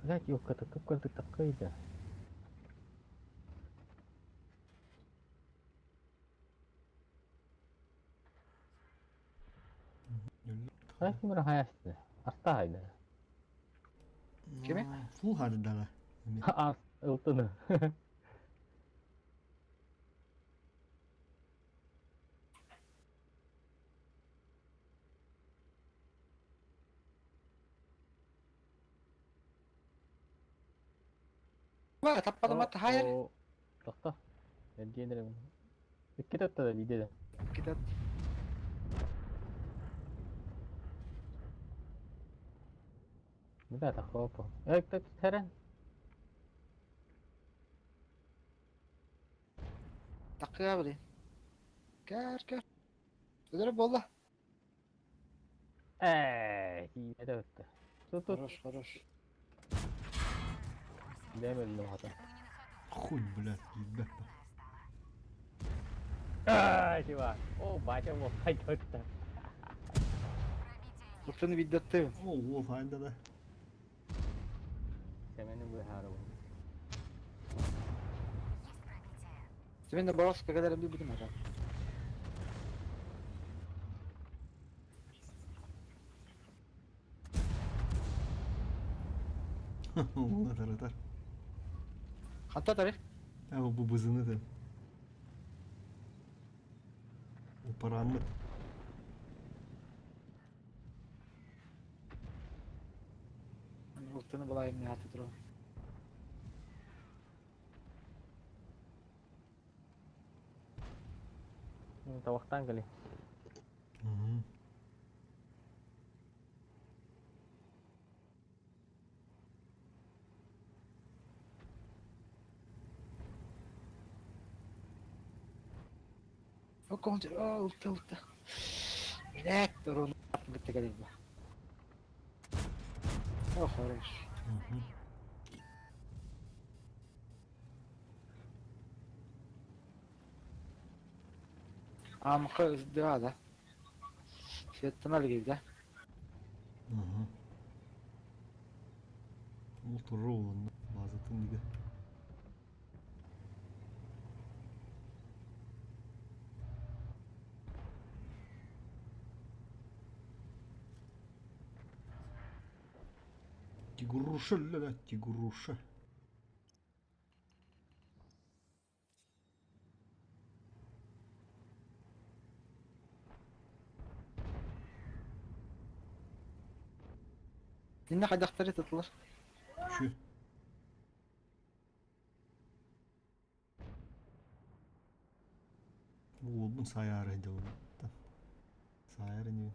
Блять, ёлка, ты какой ты такой да? Хайсымыр хайасты. Аста хайда. Кими? Фул хардала. Ас, ылтыны. Таппадым Тохто. Эргиэн Икки да биде. Китат. Бля, тахопа. Эй, так терен. Такыа блин. Кэр кэр. Өдөрө болла. Эй, это өттө. Тут тут. Хорош, хорош. Демел хата. Хуй, блядь, ебать. Ай, чувак. О, батя, вот хайдотта. Ылтыны виддаттым. О, о, хайда да. Семени быһаарабын. Семен борос кагадары би будем ага. Атар, атар. Ханта тарих. А, бу бызыны да. Упараммыт. Ылтыны булайым не аты тура. Тавахтан кали. О, кончер, о, ылты, ылты. Блядь, турун бітті келеді. О, хорош. Амқы ыздыға да. Светтен әлгейді. Ол туру олонна. Базатын диге. Тигруша, ля-ля, тигруша. Нинне қайдақтары тұтылыр. Şu. Уолбун саяры дьолуттан. Саяры не.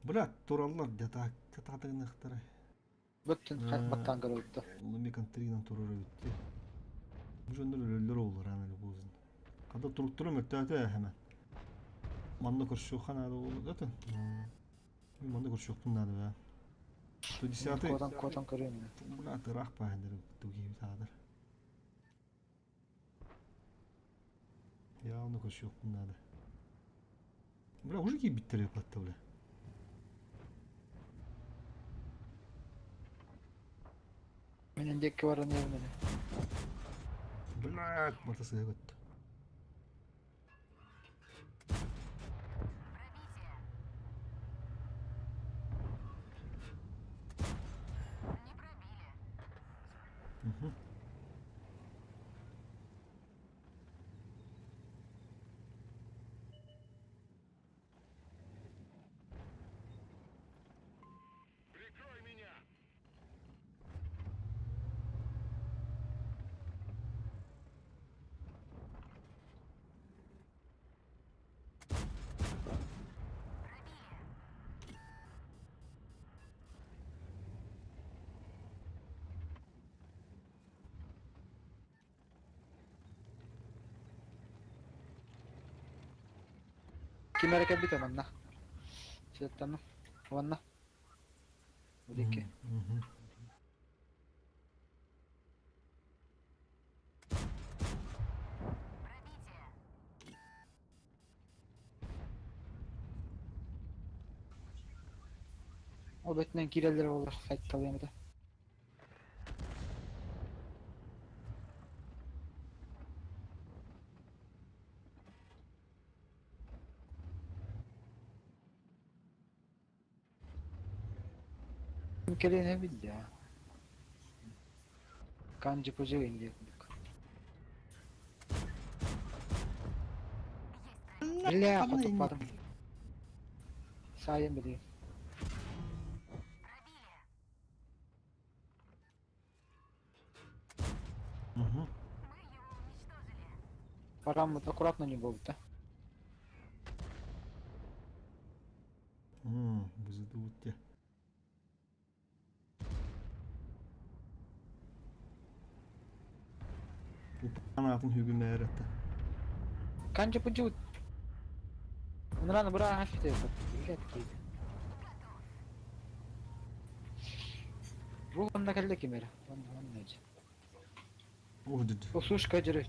Брат, тураллар дята татадыгынахтары. Бүттін баттан көрілді. Луми контринан турары бүтті. Бу жоннор өлөлөр олар аны бузун. Када туруктуру мөттөтө hemen. Манна көршү ханады болду да. Манна көршү надо бе. 110 Котан котан көрөм. Бля, тырах паһендер туги саадыр. Явно көршү надо. Бля, уже ки биттер патты, бля. Менен декке баран ебін. Блядь, барыта сыһа көттө. Мгм. Ким эрэ кэлбитэ манна. Сыаттанна. Уонна. Бу диэки. Мгм. Ол өттүнэн киирэллэр буоллар сайталыам этэ. Кэлиэн эбит да. Канджи поживин диye курдук. Бля, хотуппатым. Саайан билигин. Мгм. Парам аккуратно не был, да? Бузидуут дьэ. Упаан аатын хүгүмээр этэ. Канджи поживут. Унран бра хафте. Билет киит. Бу онна кэллэ ким эрэ? Онна онна дьэ. Ух дид. Сушка дьөрү.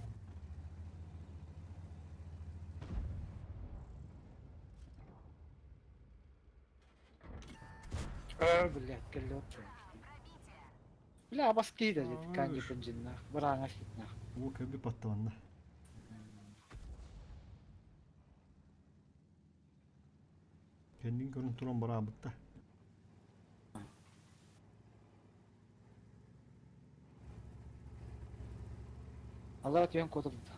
Э, блядь, кэллэ Бля, абас киһи да канджи пынжиннах, брааңа хитнах. Уу кэби патталанна. Кэннин көрөн туран бараабытта. Аллара түһэн куоталда.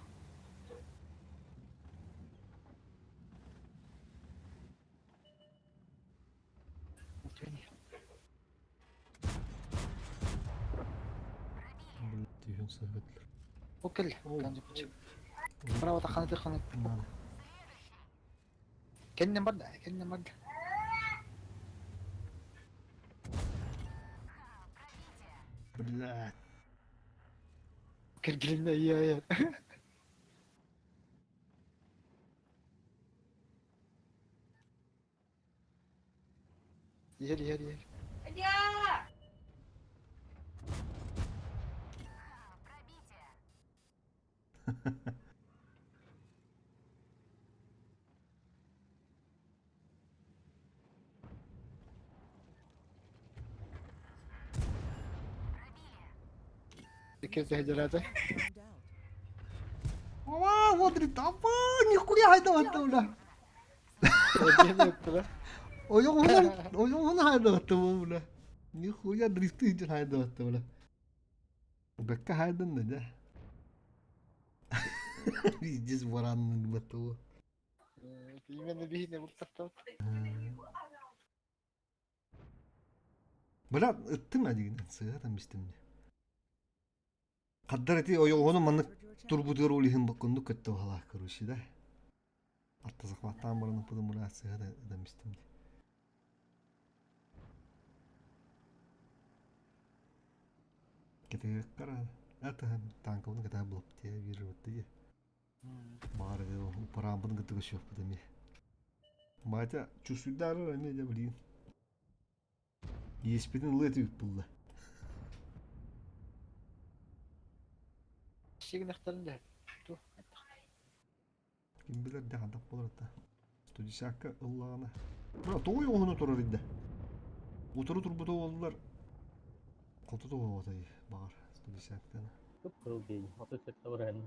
Түһэн Блядь, түһэн сыһытлар. Ол кэллэ. Оо. Канджи пынжин. Браво таханы таханы. Надо. Кэннин барда, кэннин барда. Блядь. Киргилинне iya iya. Иһэр иһэр иһэр. Икки тэһдэрэтэ. Timed out. Ава, вот апа, нихуя хайдаватта бля. Эбиэн Ойоҕуһунан, ойоҕуһунан хайдаватта бу бля. Нихуя дрифты иһин хайдаватта бля. Бэккэ хайдан да дьэ. Пиздец баранный батыл. Именно биһине бултахтабыт. Бля, ыттым адигинен сыга там истим. Хаддар ити ойоҕону маннык Entered your channel. турбутугар ол иһин боккундук көттө баһалаах короче да. Атта захваттаан баран ыппытым бля сыга да ыдам истим. Кетегеккара это танкабын кытаа булып тие бир тие. Баар параамбын кытыгы шөппүт эми. Батя чувствуйдары эми дэ блин. Еспитин ылы этибит булла. Сигнахтарын да. Ту. Ким билэр дэ хантак болар та. 110-ка ыллаҕына. Бра тоҕуй оһону турар идде. Утары турбута болдулар. Хоту тоҕуотай баҕар 110-тан. Был день. 37 бырыһыан.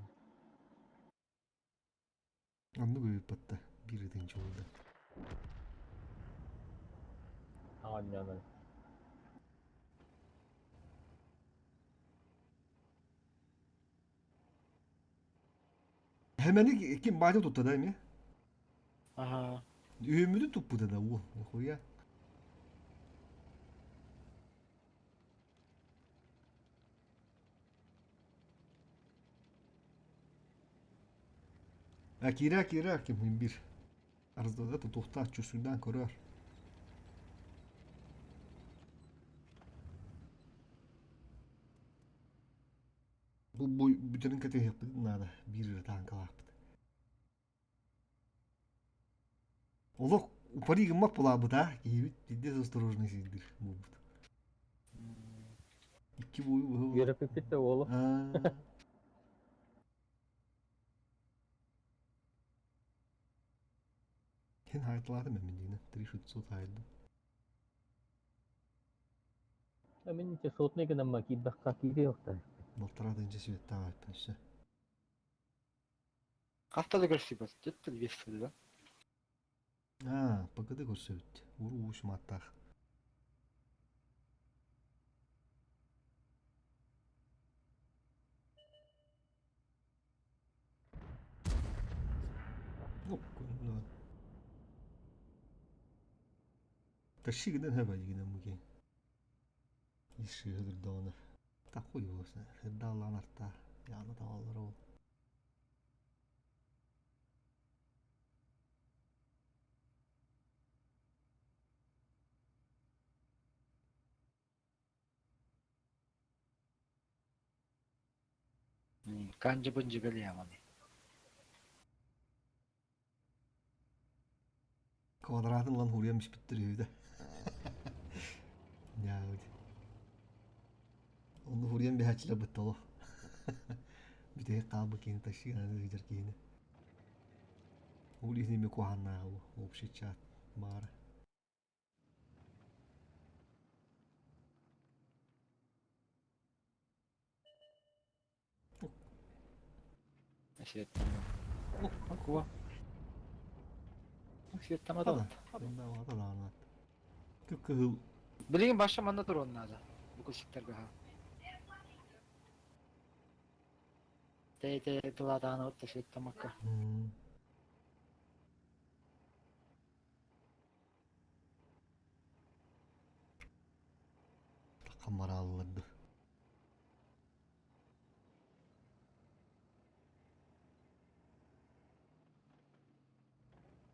Оннук ыыппатта биир ытынчы буолда. Оонньоонон. Хэмэни ким батя тутта да эмиэ? Аха. Үһүммүтүн туппута да уол, нихуя. А киирэ киирэ ким бир Арыздада тутуохтаах чувствуйдаан көрөр. Бу бу бүтэрин кэтэһиэхпит наада биир эрэ тааҥкалаахпыт. Олох упари гыммат булаабыт аа киһибит пиздец осторожный сиирдир буолбут. Икки буойу быһа Үөрэппиппит да уолу. Аа. Һин хаайталаатым мин диинэ 3600 хаайдым. Мин сотный гынамма киирбэххэ киириэхтэр. Балтараа тыһыынча сүөттээх айппын өссө. Хаста да көрсүбэт, түттүл биэс сылла. Аа, ПГД көрсөбүт. Уруу уус мааттаах. Ну, Тащи гынан хэба дигинен муги. Иши hödürдöğünü. Та хуй его знает. Хедаллан арта. Яны таваллар ол. Канжы-бынжы бэлиэмани. Квадратын ылан хуруйан биспиттэр үһү да. Ньаабыт. Онно хуруйан биһээччилэр быттало. Бүтэһик хаалбыт киһини тащи гынан ыытар киһини. Ол иһин эмиэ куһааннааҕа бу общий чат баара. Кыһыл Билигин баша манна туруон наада. Бу кусиктарга ха. Тэ-тэ тылаатааны отта сыттамакка. Хамараалларды.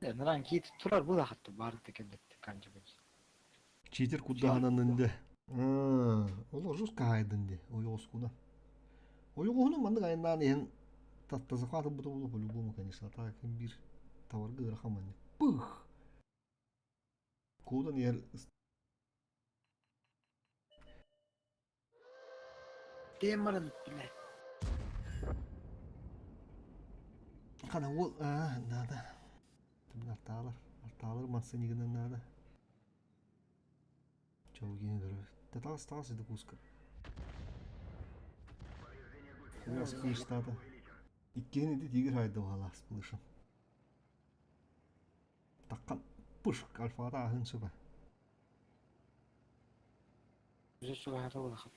Ныран киит турар бу лахатты баарыта кэлбит канжыбын. Читер куддаһананын де. Ол жестко хаайдын де. Ойоҕоскуна. Ойоҕоһуну маннык айаннаан иһэн таттазахааты бута була по-любому, конечно. Так биир таварга ыарахан маннык. Пых! Куудан иһэр Темырын билэ. Хана уол аа наада. Артаалар. Артаалар массынигынан наада. Чоугини көрө. Татаас таас иди куска. Хуяс кыыстаата. Иккиһин иди тигр хайда уһалаас былышым. Таккан пышк альфата аһын сөбө. Bize чугаһата улахан.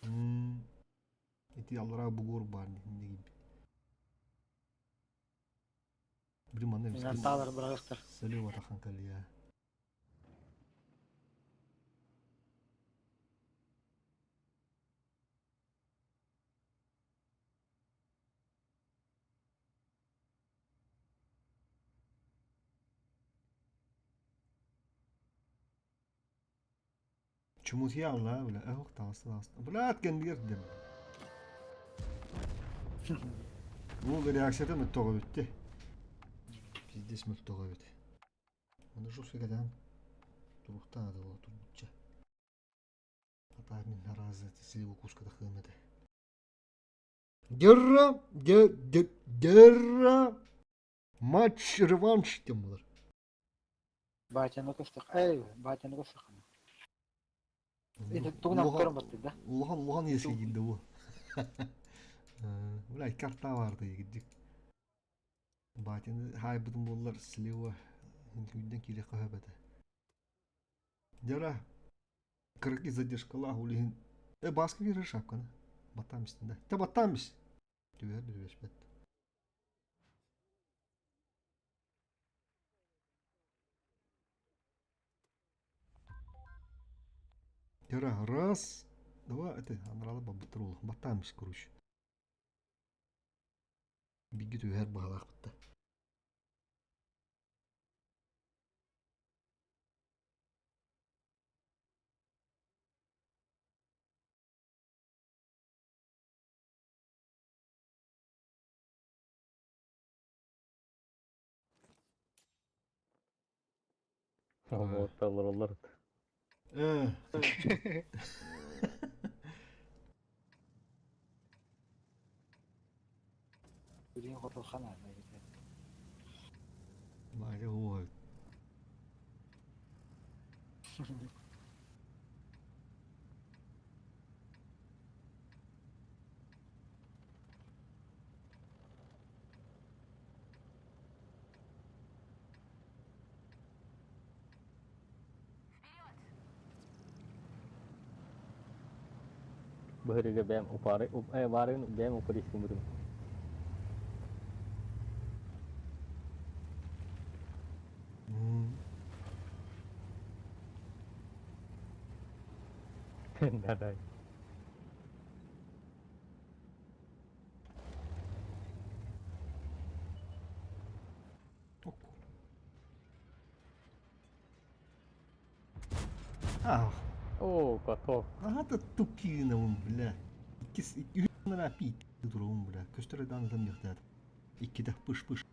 Ити аллараа бугур баар дии Били манна Артаалар быраҕыахтар. Сэлиэ атахан кэлиэ. Чумутья бля, эх, таҕыста таҕыста. Блядь, кэннигэр диэн. Бу реакцията мөлтөҕө бүттэ. Пиздец мөлтөҕө эбит. Оны жестко кэтээн туруктаан атылла турбучча. Ата мин наразы силиго куска тахыам этэ. Герра, герра, матч реванш диэн буолар. Батяны көстөх. Эй, батяны көстөх. Тугун акторун баттыда. Улахан улахан иэскэ киирдэ бу. Бля, карта барды егидик. Батины хайбытым буоллар слева үнден кире көһөбөтө. Дьара кыргы задержкалаах улиһин э баска киирэр шапканы. Баттаан бистин да. Те баттаан бис. Түбэр түбэспэт. Дьара раз, два, это анралы бабыттыр ол. Баттаан бис короче. Биги түһэр баһалаах бытта. Олороллор. Э, Билигин хотулхан Майда ой. Быһырыга бэйэм упары баарын бэйэм упары истим Да-да. Ах. О, каток. Ага, да тупкина бля. Иккис үһүннара пит турун бля. Көстөр дан яхтат. Иккиде пыш-пыш.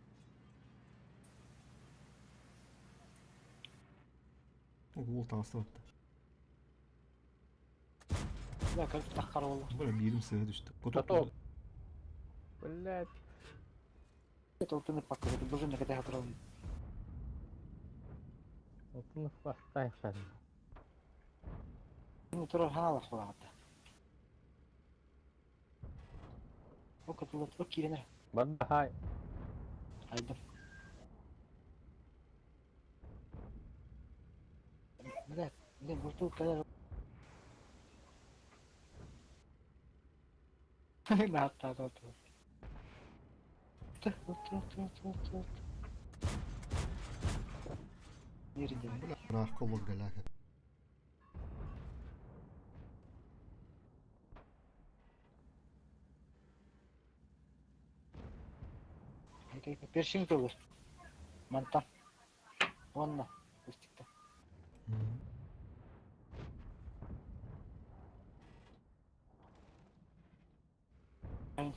Уол таҕыстыбатта. Да, как таххар буолла. Бара биирим сыа түстэ. Каток. Блядь. Толтуны пакка, бужын кете хатырын. Алтыны фастайшан. Ну турар хаала хулагата. О, катулат, о, киренер. Барда хай. Айдым. Блядь, блин, бултул калер. Наатта, наатта. Нерде? Бля, ыраах коллог галака. Першин кылыр. Мантан. Онна. Устикта.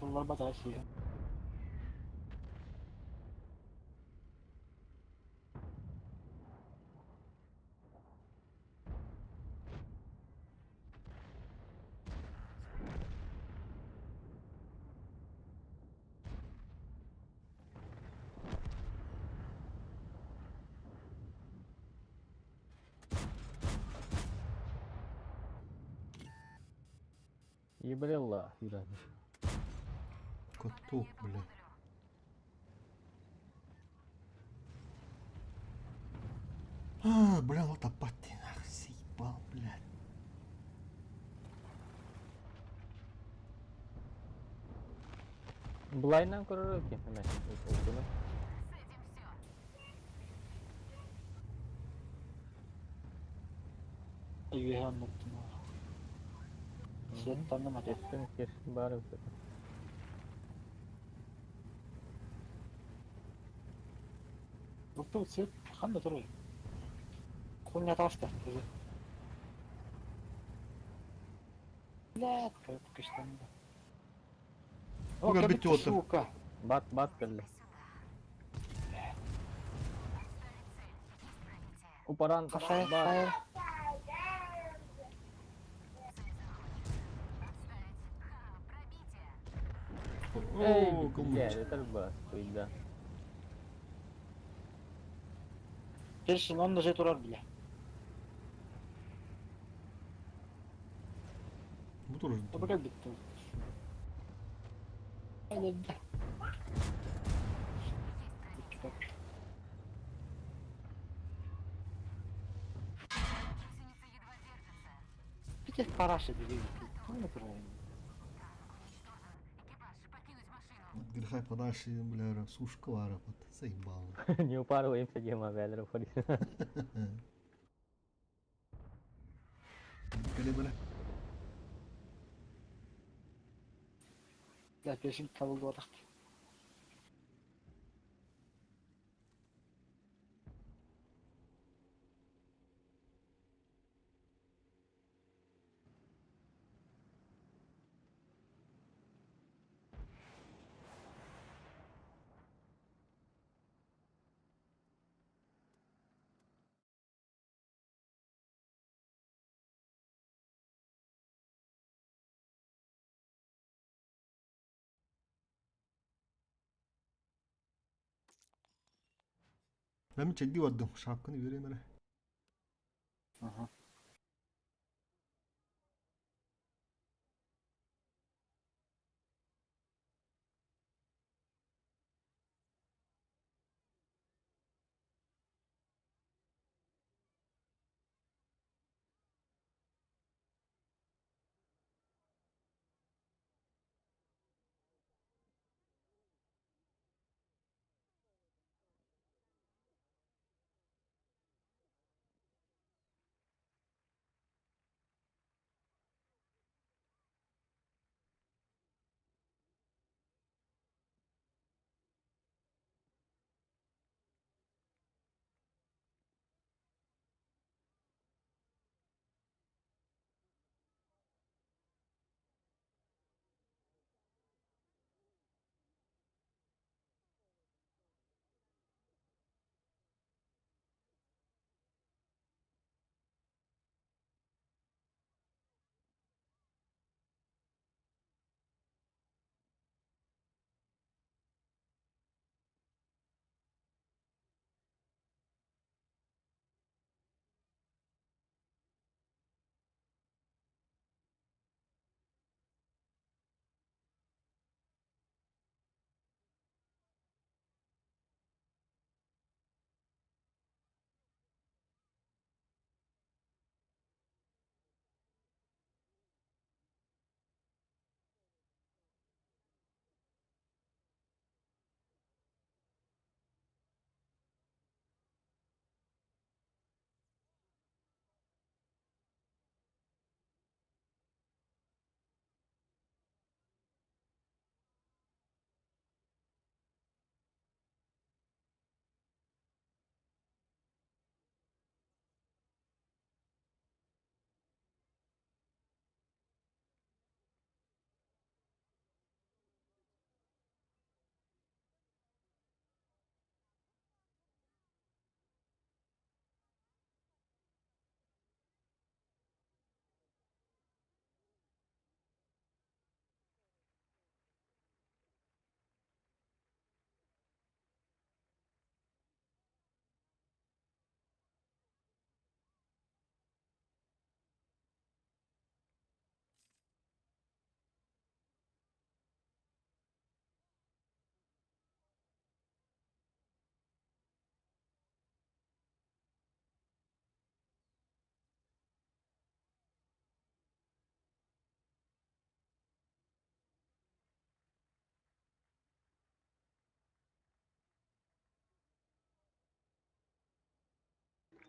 Туллар бата сия. Ебрелла. Каток, бля. А, бля, вот опять ты нах, заебал, блядь. Былайынан көрөр экен. Эме. Алтыны. Үйе анныттым. Сет танымады. Кестим, кестим бары. Бултул сет ханда турur. Куня таста. Блядь, как кыштанды. О, Буга кабит битти отыр. сука. Бат, бат келди. Упаран. Кафе, Бат. кафе. Эй, О, блядь, кылмыч. это бас, да. Першин онна же турар бля. Бу тоже. Табыка битти. Өлөрдө. Иккитэ. Пите параша дии. Тугу турайын? От греха подальше, бля, сушка вара, вот, заебал. Не упарываемся, Дима, бля, уходи. Кэлэ бара. Да, пешин табыллыбатах. Мен чэйдии бардым, шапканы биэриэм эрэ. Аха.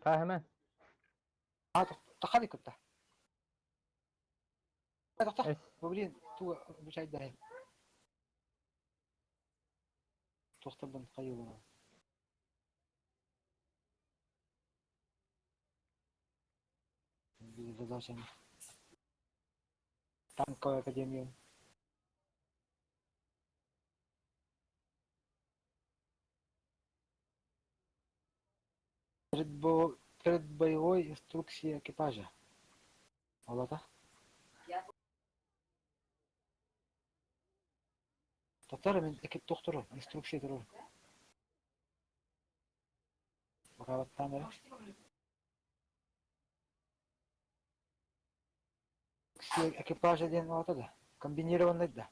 Hemen. Аа тахали кытта. Тахта. Эс. Блин, ту бучайдай. Тохтобун хайылына. Задача. Танковая академия. Перед боевой инструкцией экипажа. Олата. Татар мен экип тохтору, инструкция турur. Бакабаттан бери. Экипажа диэн олата да. Комбинированный да.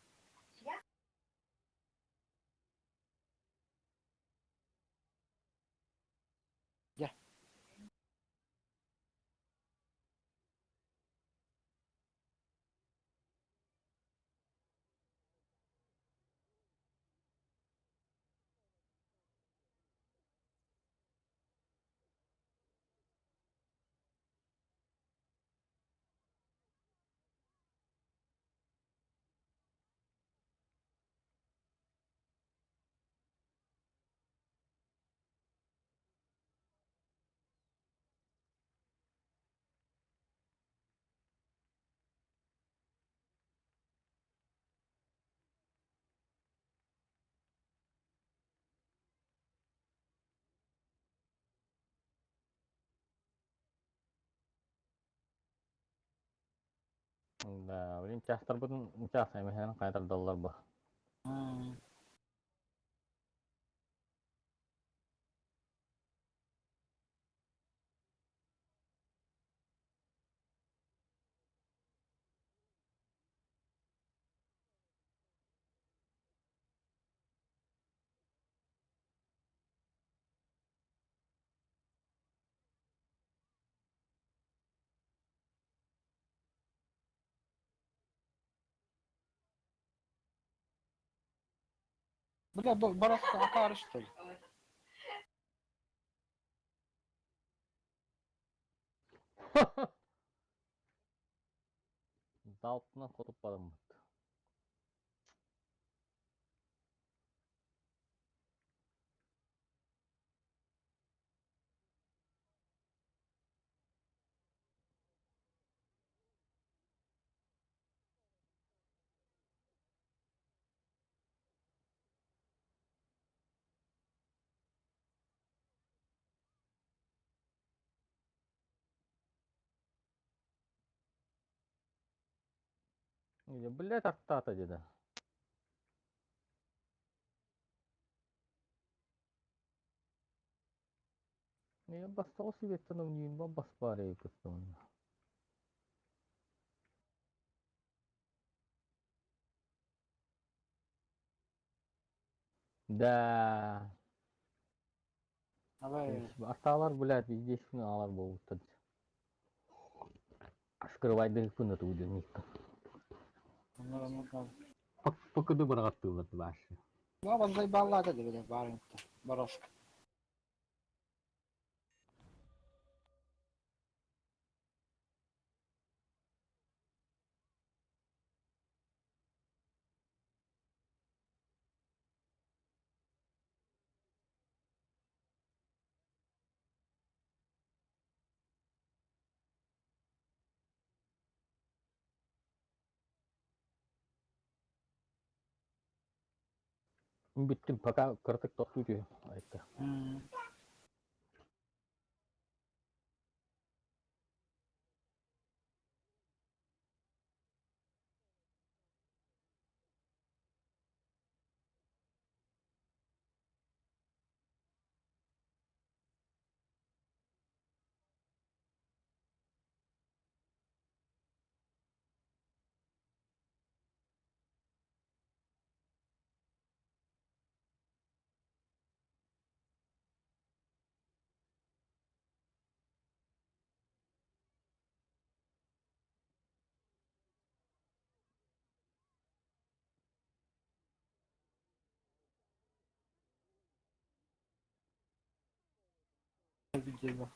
Да, блин, чаастарбытын чаас эмэһэн хайа тардаллар бу. Бля, Боровка акары что ли? Залпынан хотуп бараммыт. Или, блядь, артата деда. Я бастал себе становление, баспаре кыстон. Да. Давай. Арталар, блядь, везде алар болуттан. Скрывай дыхпын это уйдет. Покуды бараттылар ваши. Баба заебала да бля, барынта. Боровка. Бүттүм, пока кыртык тохтуу айтты. Видео.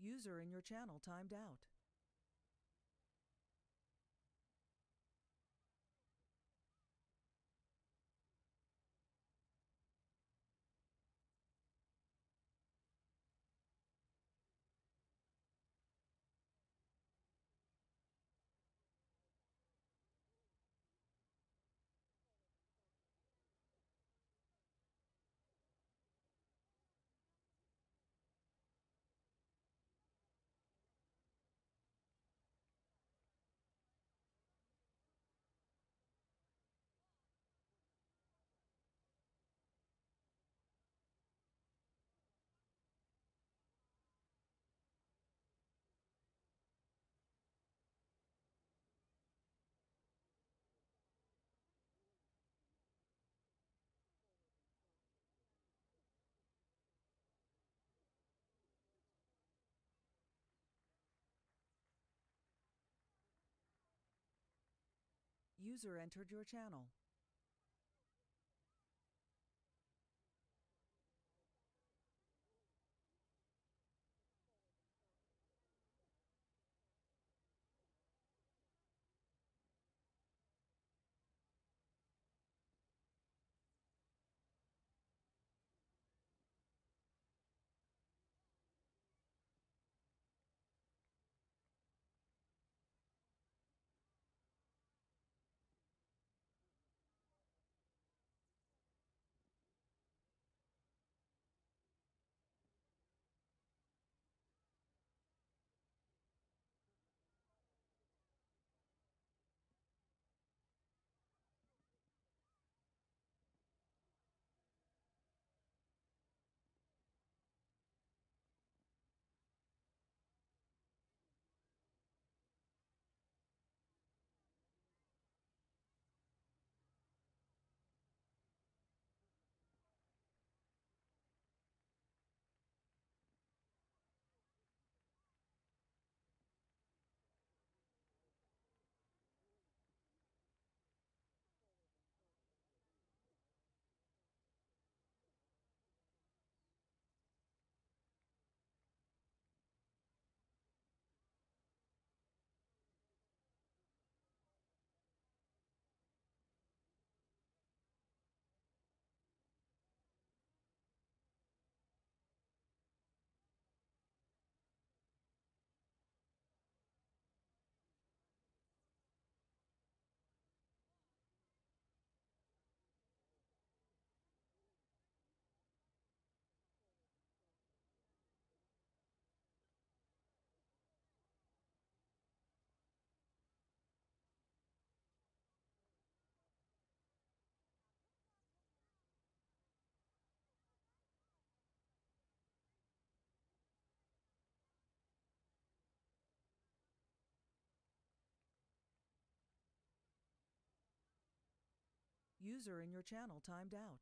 User in your channel timed out. User entered your channel. User in your channel timed out.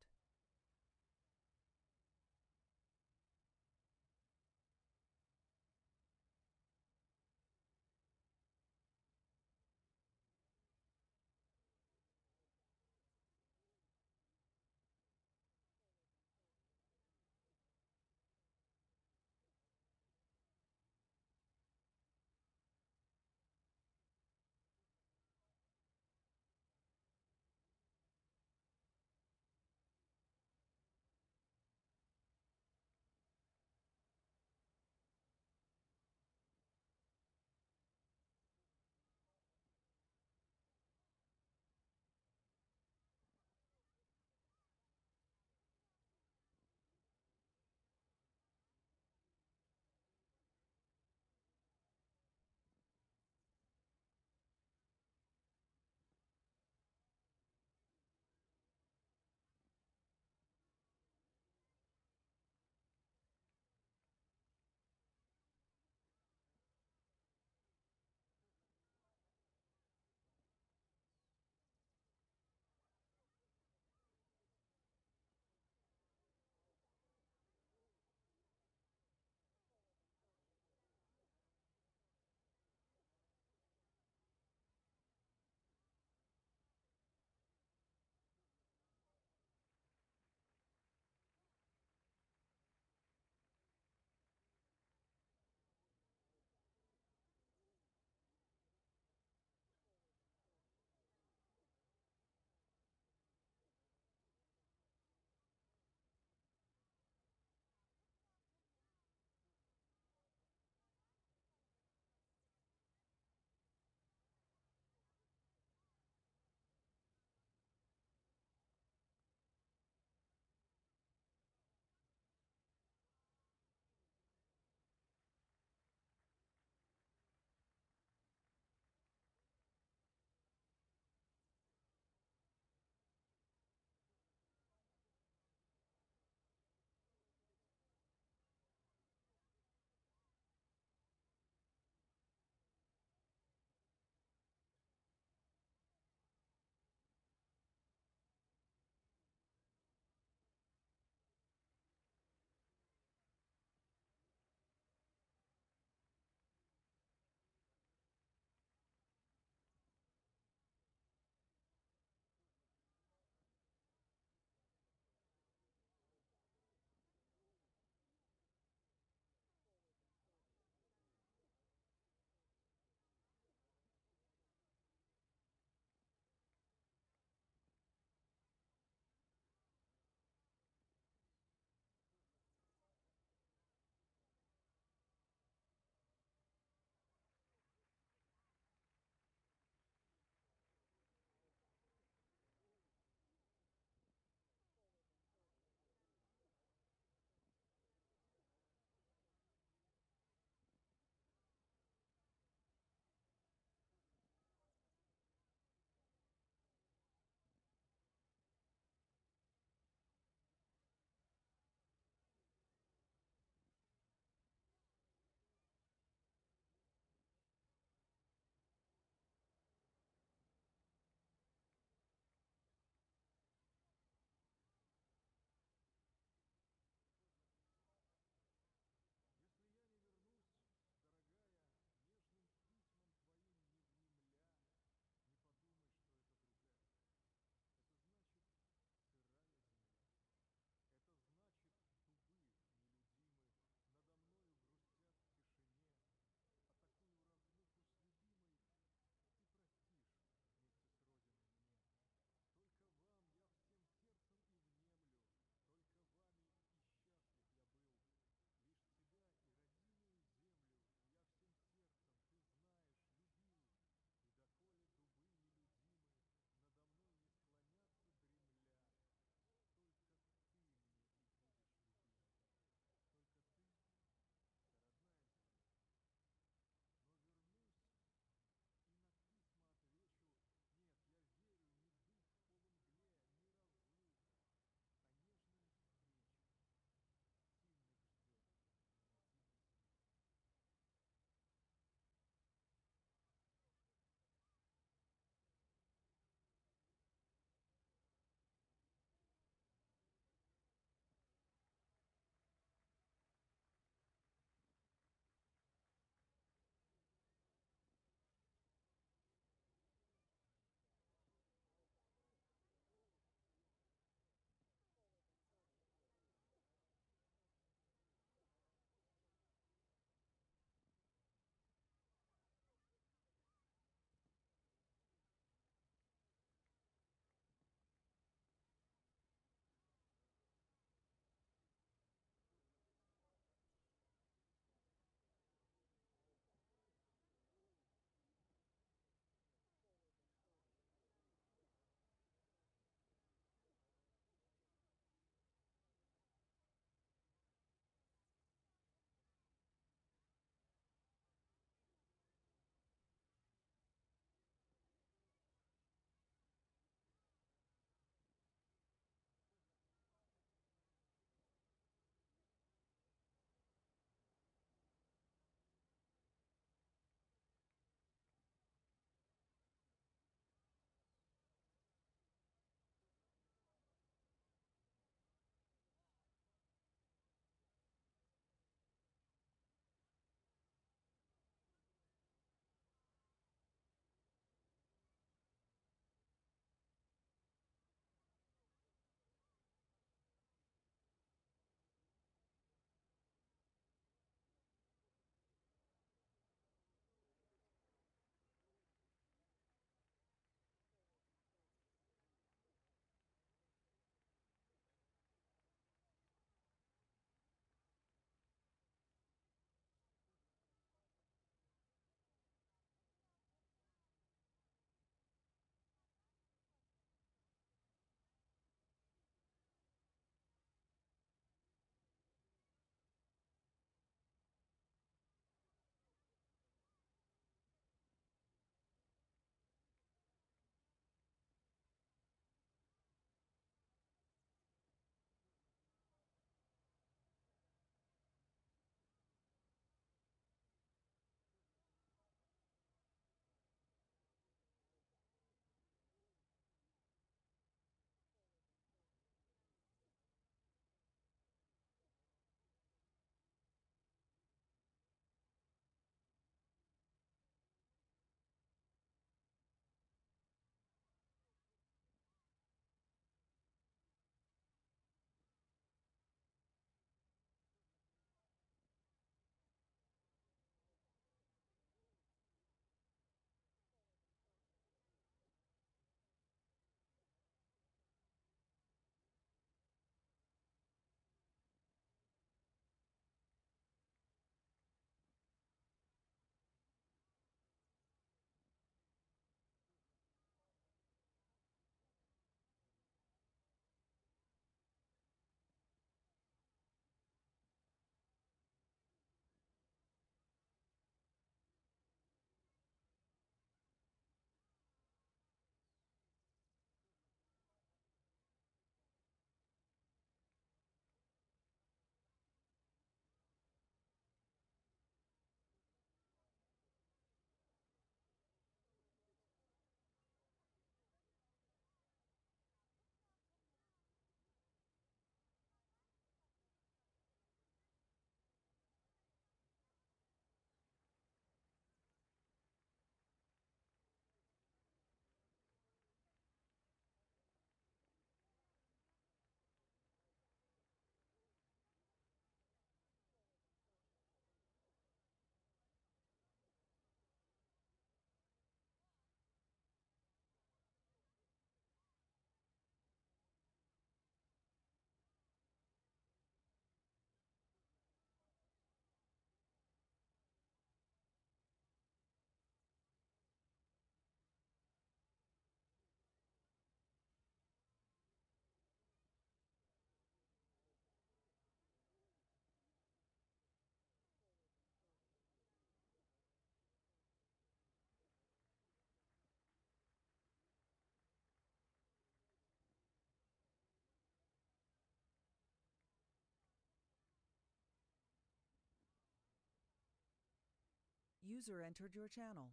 User entered your channel.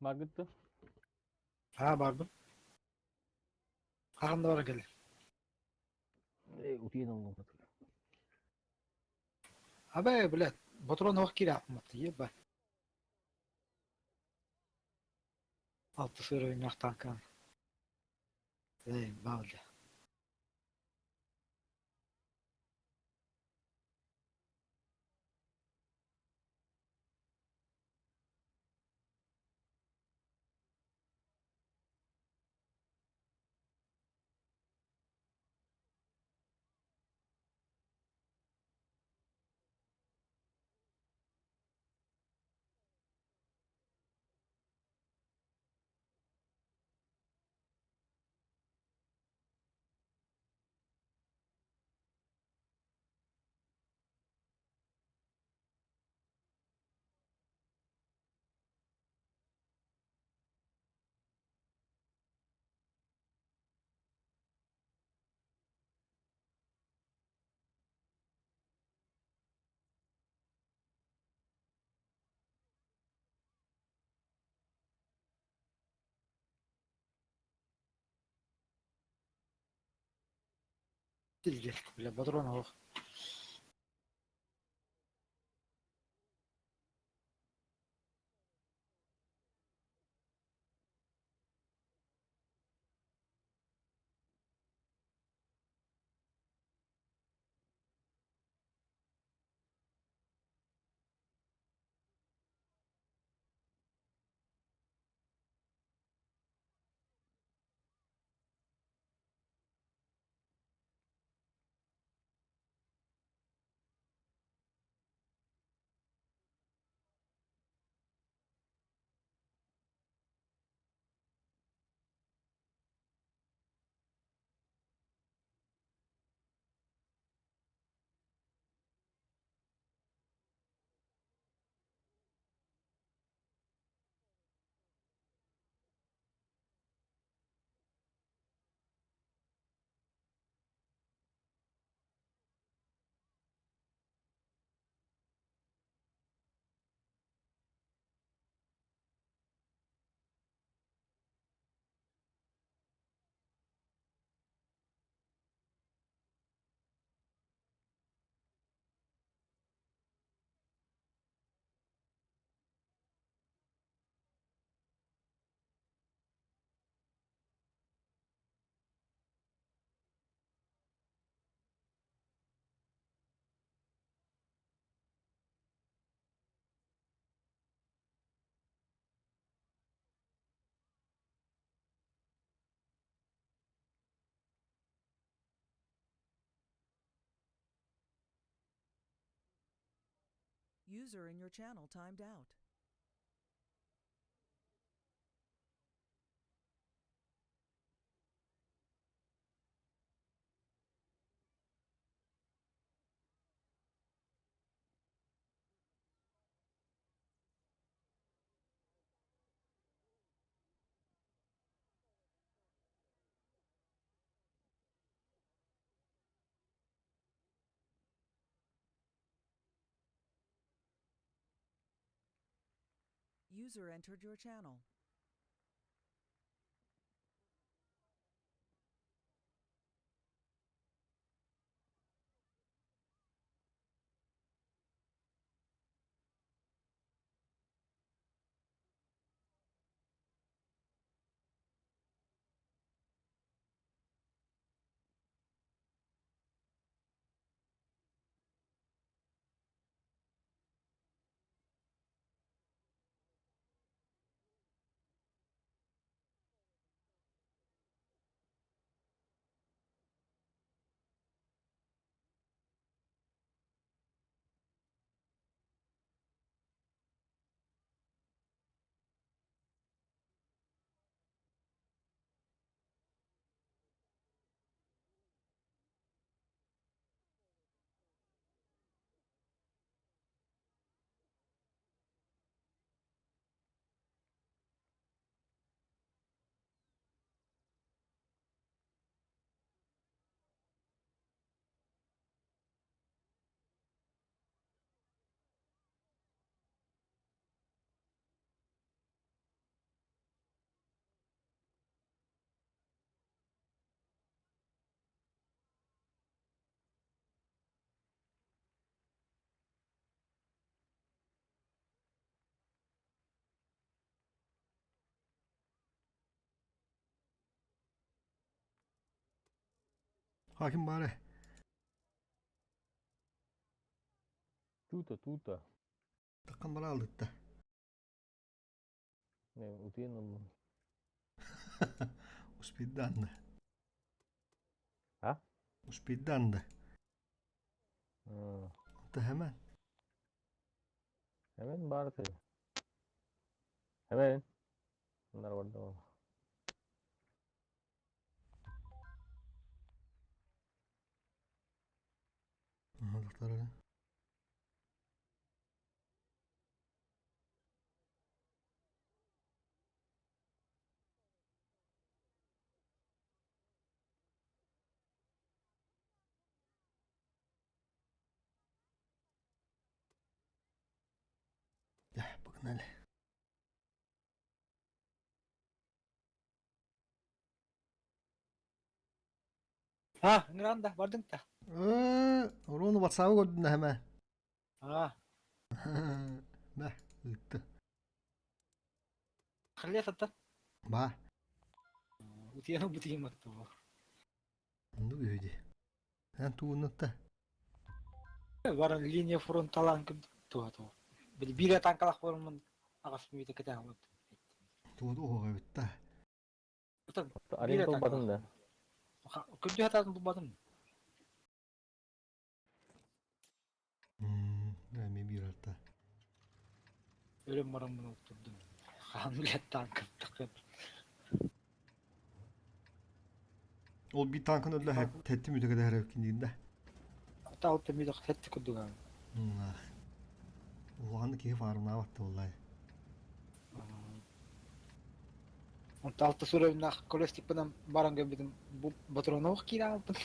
Маргытты. Аа бардым. Хаһан да баран кэллим. Э, утуйан ыллым. Абэ, блядь, ботурон оһох киирэ аппымат, еба. Алты сыр ойнах танкан. Эй, баалда. Пиздец, бля, патрон оһох. User in your channel timed out. User entered your channel. Хаким баары. Тута, тута. Таккан бара алдытта. Не, утуйан ыллым. Успейданды. А? Успейданды. Та hemen. Hemen баар ты. Hemen. Bunlar барда ол. Ага, Погнали. А, ыҥыран да, бардыҥ да. Э, Уруну ватсабы көрдүн хэмэ. А, Мэ, ыытты. хылле саттан. Ба, Утуйан бутуйан баттı. оннук үһү дии. Эн тугуннутта? Баран линия фронталаан ким туha туha. Били биир танкалах буоламмын аҕас мүйтэ кэтээн олордум. Тугу уһуга бүтта. Утан Арена толбатын да. Күндү хатаатын булбатым. Эми биир арта. Өлөн бараммын оттурдум. Хаан билет танкым тахын. Ол bir tankın ödüle tetti müte kadar her kindiğinde. Ата алта мүйтэ хэтти курдуга. Улахан киһи фаарына батты буоллай. Онто алта суровинах колестикпынан баран көрбүтүм ботроноох киирэ хаалбыт.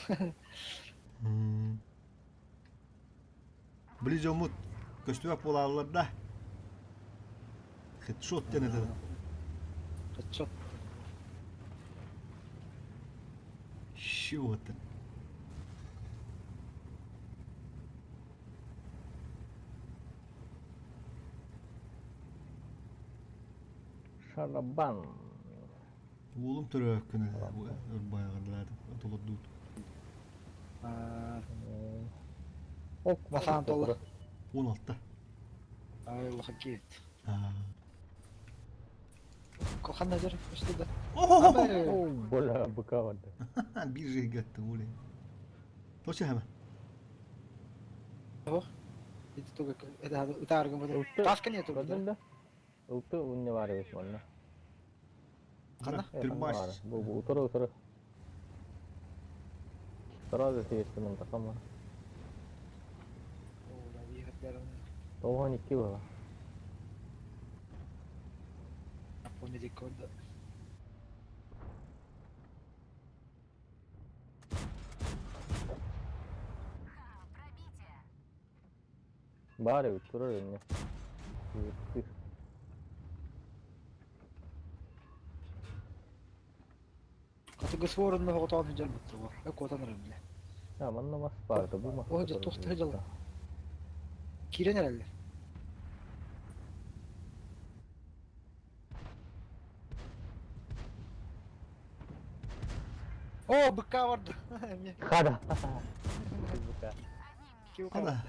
Били дьоммут көстүбэт буолааллар да. Хедшот диэн этэ. Хедшот. Чего ты? Шарабан. Уолум төрөөккүнэ ырбайаҕырлаатым толордуут. Ок, Масаан толла. 16. Ай, улахан киит. Коханна жер өстө да. О, бля, быка барды. Биир жигаттым улей. Точно hemen. Ити туга это ытааргым бу. Таска не туга. Көрдүн да? Ылты унне бар эбит манна. Ханна? Тырмаш. Бу бу утары утары. Сразу съестим такама. Тоҕон икки буола. Баар эбит турар инньэ. Хотугу суорунна оҕотоон сылдьар буттуга. Куотан эрэллэр. А, манна мас баар да бу мас. О, дьэ, туох да дьала. Киирэн эрэллэр. О, быкка барда. Эмиэ. Хада. Быка. Хада.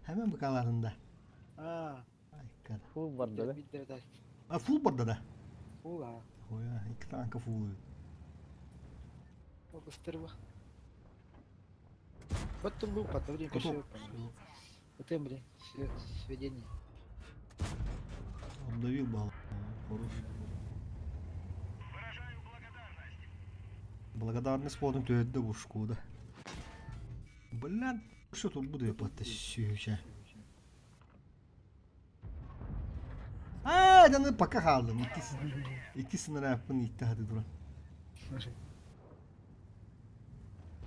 Hemen быкаларында. Аа. Ай, када. Фул барда да. Бидде да. А фул барда да. Фул аа. Ой, икки танка фул. Ол ыстырба. Вот лупа, да, блин, кошелек. Вот им, блин, сведение. Обдавил бал. Хорош. Благодарность потом төдді бұл шкода. Бля, что тут буду я потащу А, да пока қалдым. Иккисini yapın itti hadi durun.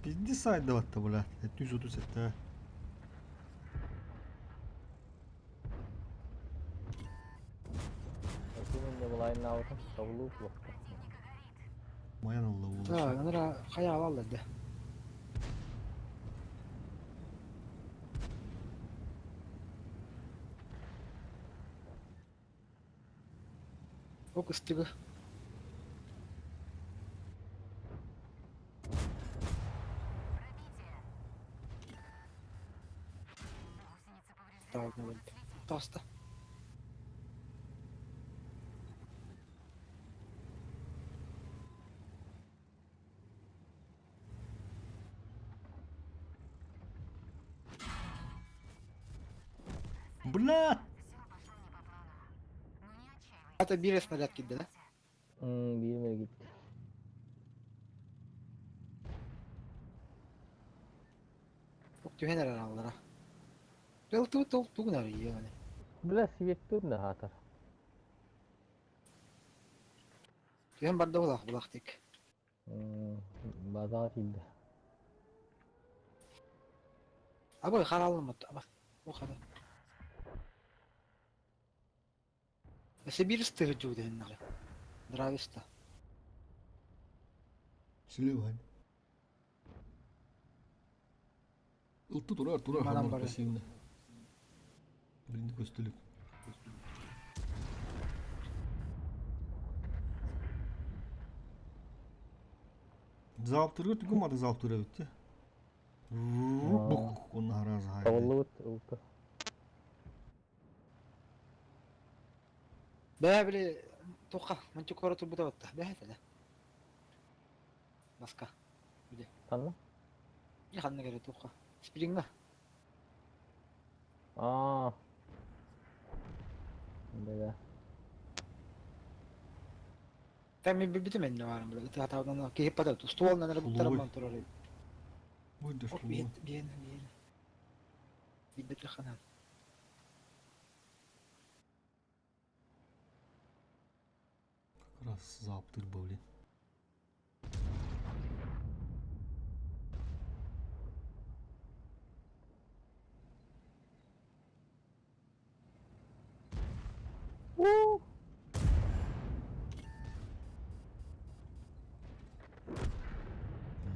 Bizdi sayda battı bula. 130 etti. Mayan Allah oğlum. Да, анара хая алалла да. Ок ыстыгы. Таҕыс Таҕыста. Бля! Ата биир снаряд киирдэ да? Биир мэр gitti. Түһэн эрэр аллара. Тыл тыл тыл тугун арыйыа Бля, светтür ne hatar. Түһэн барда булах булахтык. Базар киирдэ. Абы харалымыт аба. Бу хара. Өссө биир ыстыгы дьуудэннэҕэ. Дрависта. Сливань. Ылты турар, турар Манан хамар барар. пассивно. Блин, көстүлүк. Залптырга түгүм ады залптыра битти. Бух, он харазы хайды. Табыллыбыт ылты. Бээ били туха мантикора турбута батта. Бээ да. Баска. Ханна? И ханна кере туха. Спринга. Аа. Да. Там билбитим энне баарым биле. Ыты хатабынан киһип бата. Ствол нанары буттарам турар. Ой, да Оп что. биэн биэн биэн. Билбет ханан. Как раз залптыр был, блин.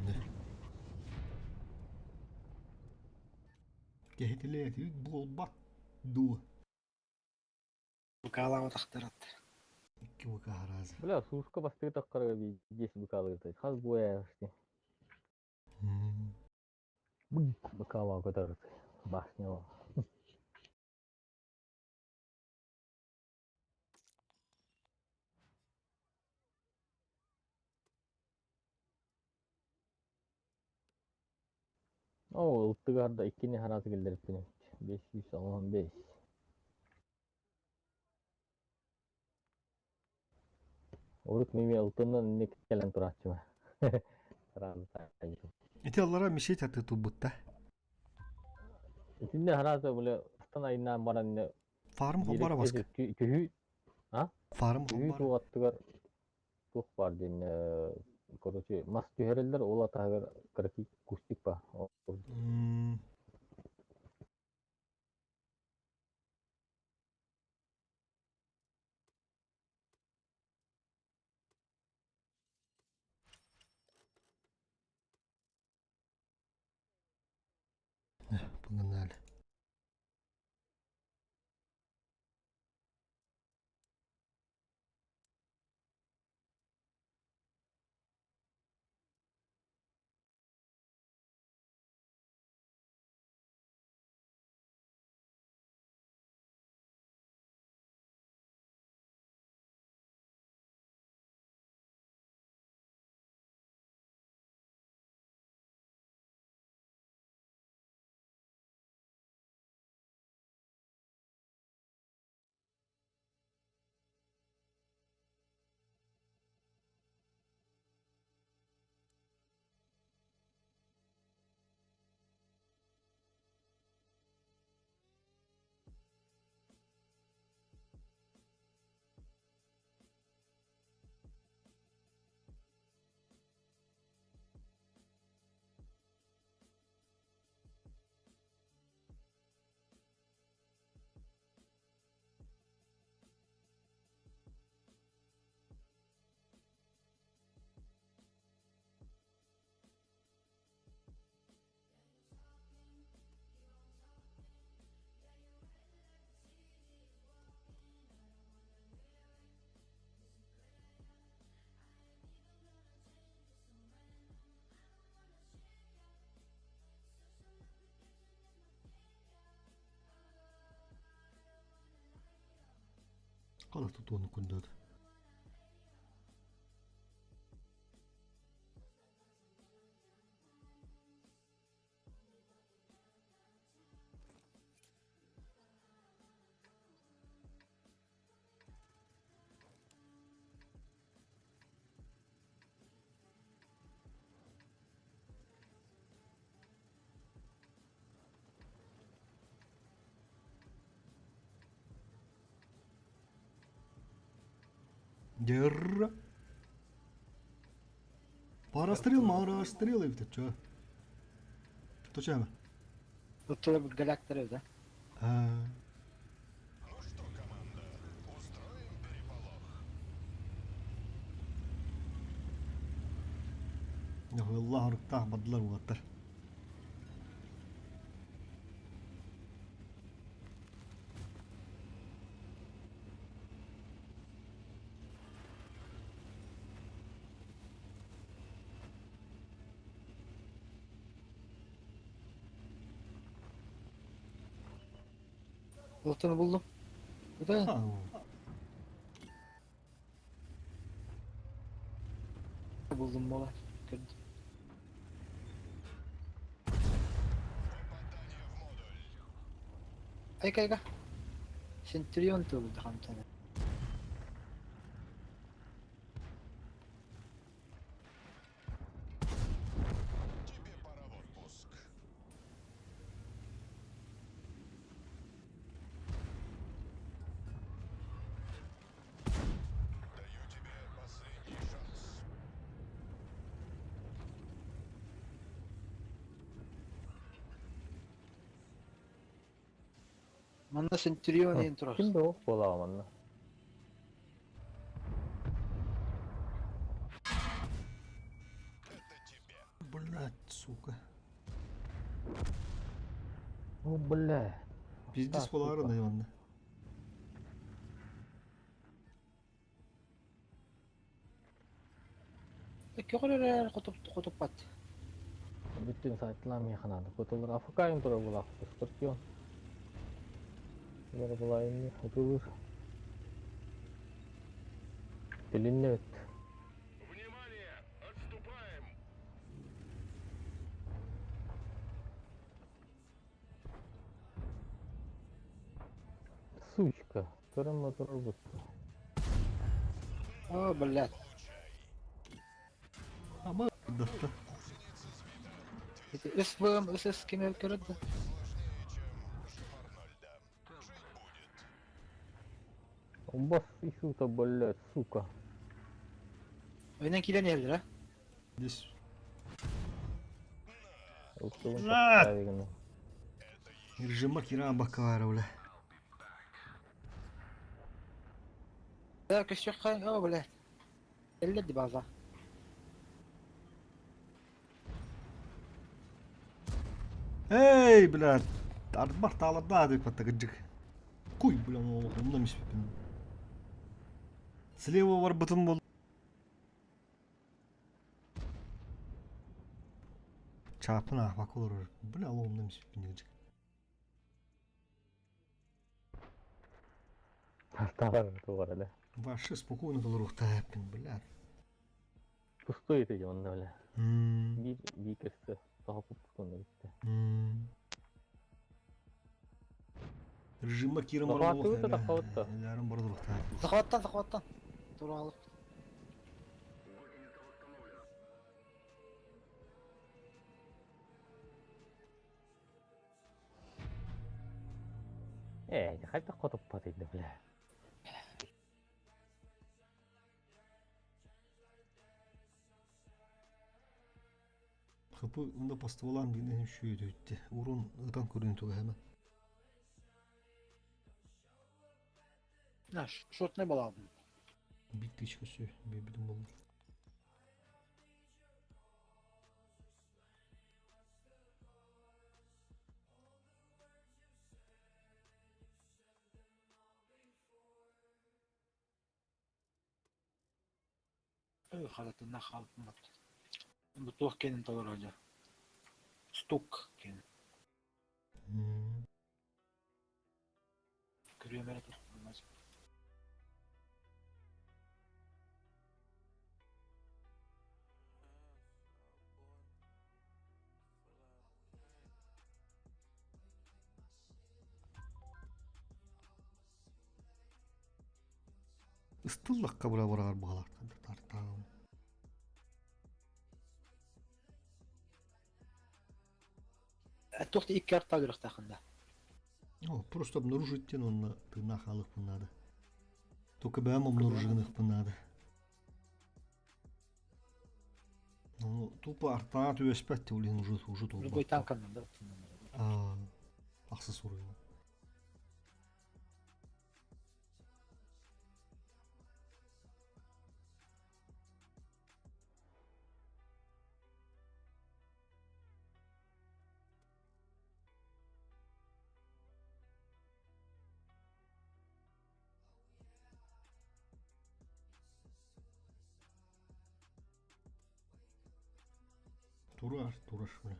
Да. Кehitиле буолбат дуо. Букалаға тахтарат. Икки бука харазы. Бля, сушка бастыгы таккарга би 10 быкалы ытайт. Хас буя ашти. Быкала көтөрүт. Башня. О, ылтыгарда иккини харазы келдериппин. 515. Урут мими ылтынан не келен тураччыма. Харазы тайжы. Ити аллара мешеть аты тубутта. Итинне харазы буле астан айынан баран не Фарм хобара баска. Күхү Фарм күхү хобара. тугаттыгар тух бар ден короче мас түһэрэллэр ол атаагар кыракый кустик ба. Погнали. Хала тутуону күндөт. Дерра. Пара стрел, мара стрел эбит чё. Точно. Оттола билгэлээктэр эбит А. Ну что, команда, устроим переполох? Аллах оруктаах бардылар уолаттар. Алтыны булдум. Bu da buldum mola. Gördüm. Попадание в модуль. Айка айка. Centurion buldu хантана. Тебе пора в отпуск. Даю тебе последний шанс. Манна Centurion ең турар. Ким да ох буолаҕа манна. Это тебе. Блять, сука. О, бля. Пиздец Так, буолаары сука. да манна. Көҕөр хотуп хотуппат. Бүтүн сайтлар механады. Котулар афыкайын тура булак. Скорпион. Булар булайын отулur. Билинне өт. Внимание! Отступаем! Сучка. Көрөн мотор бутtu. О, блядь. Ама датта. Это СВМ, СС кем көрөт да. Сложнее, чем жим Арнольда. Жить будет. Бас ишута, блядь, сука. Ойнан килен елдер, а? Здесь. Устугун На! чаппаайыгына. Режима кира бакара, бля. Да, көстөх кай, о, блядь. Элле ди база. Эй, блядь. Арбар тааларда деп патта кыджык. Куй, бля, онна миспипин. Слева барбытым бол. Чапына бак olur. Бля, онна миспипин кыджык. Тагар тугар эле. Вообще спокойно толуруктааппин, блядь. Пустой эти онна бля. М. Бир бикерсе тахапып тутун битте. М. Режима кирам бар Захватывают это кого-то. Ярым бар болуктааппин. Захваттан, захваттан. Туралык. Э, хайта хотуп патыйды, бля. Хапы онда постволан бинен шүйді өтті. Урун ытан көрін туға hemen. На, шотный балабын. Бит тычка сүй, бебедім болды. Ой, халатына халпын бат. Бу туох кенин толор hoca. Стук кенин. М. Көрүөм эрэ тут. Ыстыллахха быра-быраҕар быһалаахтар тартаам. Туох да икки артаах үрэхтээххин да. О, просто обнаружить диэн уонна тыыннаах хаалыахпын наада. Только бэйэм обнаружигыныахпын наада. Ну, тупо артаҕа түбэспэт ол иһин уже уже Любой толбат. танканнан да Аа, ахсыс уруйна. Турар, турар бля.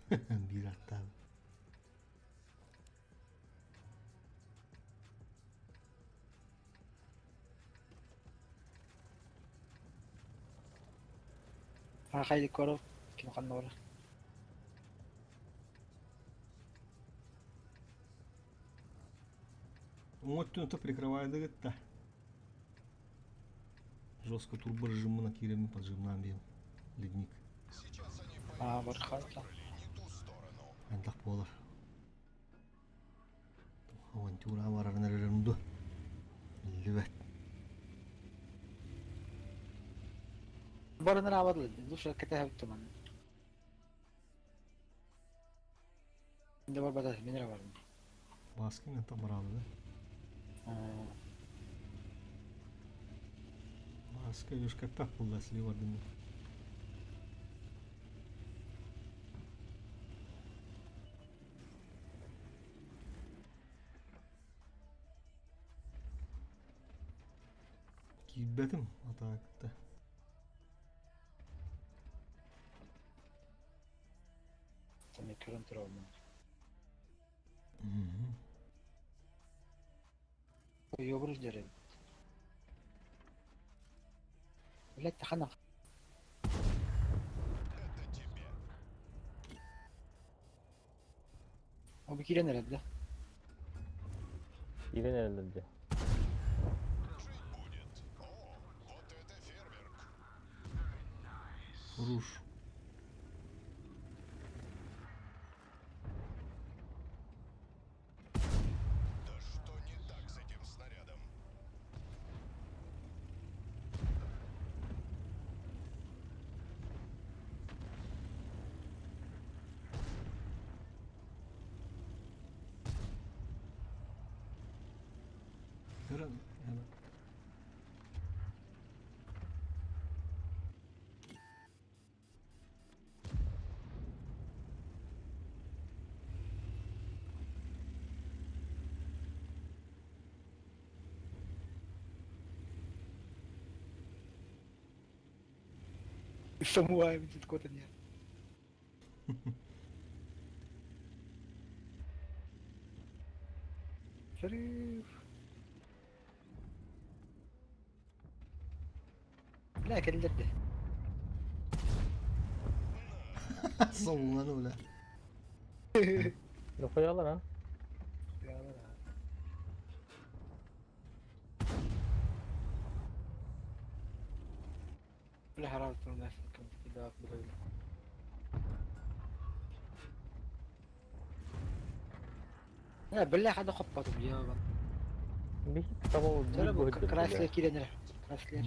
Биир аттаабыт. Хайдик коров ким ханна бар. Уҥа өттүн прикрывает да. Жестко турборежимына киирэми поджимнаан биэм. Ледник. Сейчас они Аа, поймут, бар что харта. выбрали не ту сторону. Антах буолар. Авантюра барарын эрэрин ду. Биллибэт. Барыныр абадыл. Душа кете хәбит ман. Инде бар бада минер бар. Баскин антах баралы да. Баска юшка пәп булла сли бардым. Киирбэтим атаакта. Сами көрөн турабын. Йобур жерем. Блять, хана. Это тебе. О бикирен эрэ да. Киирэн эрэллэр дьэ. Жить будет. О, вот это фейерверк. Руш. Да что не так с этим снарядом? Көрөн. Самуай будет кота нет. Взрыв. Бля, кэллэрдэ. Savungan öyle. Нохуялар а? Бля, харал турнас ким да böyle. Я бля хада хоппатым я бан. Биһик таба Töre биир bu быһыт Chrysler киренер. Chrysler.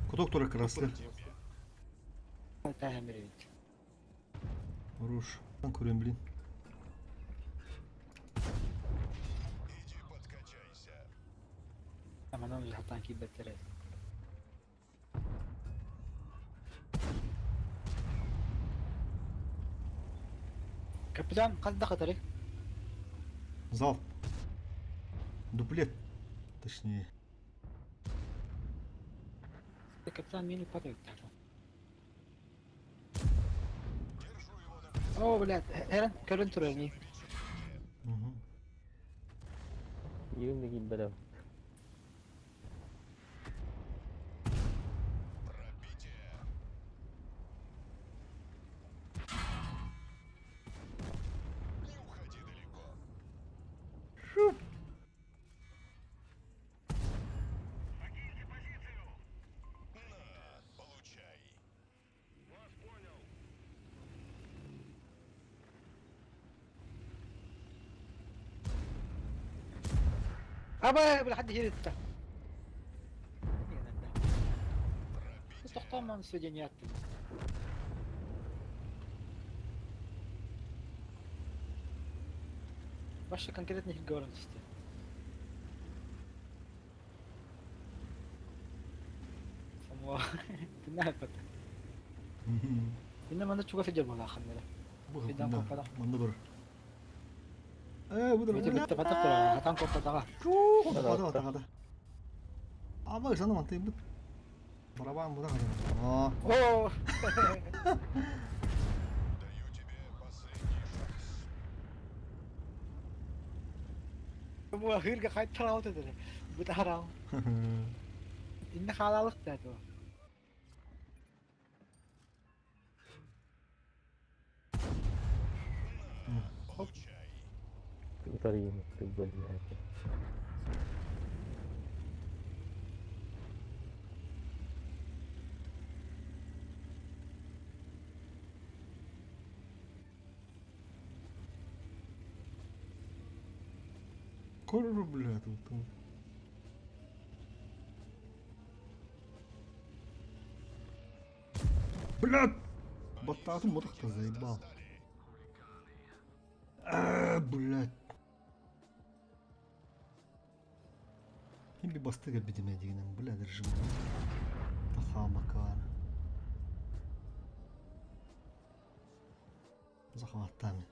Куток тура краслы. Тәһәм бит. Руш. Көрөм блин. Иди подкачайся. Аманан хатан кибеттере. Капитан хас да хатары? Залп. Дуплет. Точнее. Капитан мин уппат эбит. Держу его на прицеле. О, блядь, Эрен көрөн турар нии. Угу. Иин да киирбэтэх. Пробитие. Не уходи далеко. На, получай. Аба, бля, хадди хиритта. Тохтоомон сведения аттым. Вообще конкретно их говорим түсті. Самуа. Тинна эппэт. Инна манна чугас сылдьар буолааххын эрэ. Фидан куоппатах. Манна тур. Ээ, бу тур. Бити битте батах турар. Хатан куоппатаҕа. Хата хата хата. Аба ышаны мантайбыт. Барабан буда хата. Аа. Оо! Даю тебе последний шанс. Бу ахырга хайтараут этэ. Бутараау. Инна хаалаалык да туо. На, получай. Утарыйын ты, блядь. Корру, бля, тут. Бля! Баттаатын мотохта заебал. А, блядь. Ким би бастыга бидиме дигинен, бля, держим. Тахамакар. Захватами.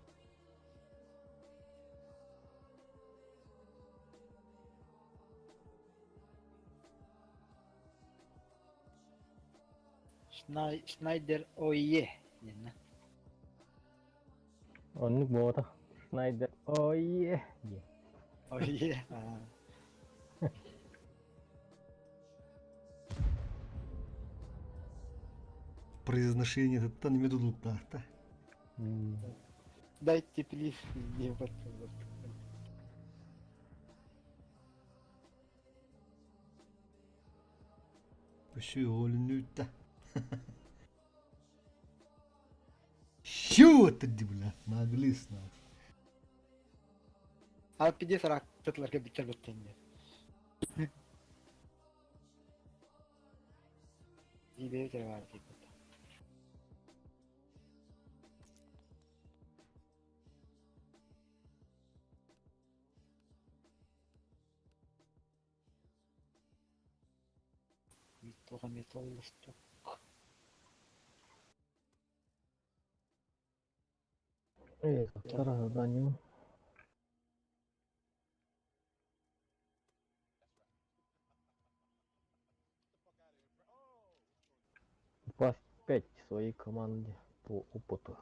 Шнайдер ОИЕ диэн Оннук буолбатах. Шнайдер ОИЕ диэн. ОИЕ. Произношение таттан эме тутулуктаахта. Дайте плиз диэн Өссө олүннүүттэ. Чего ты, бля, наглис на. Алпиде сарак тытларга биттер беттенде. Дии бар диэбит. Туох эмиэ толлустук. Второе задание. Попасть 5 своей команде по опыту.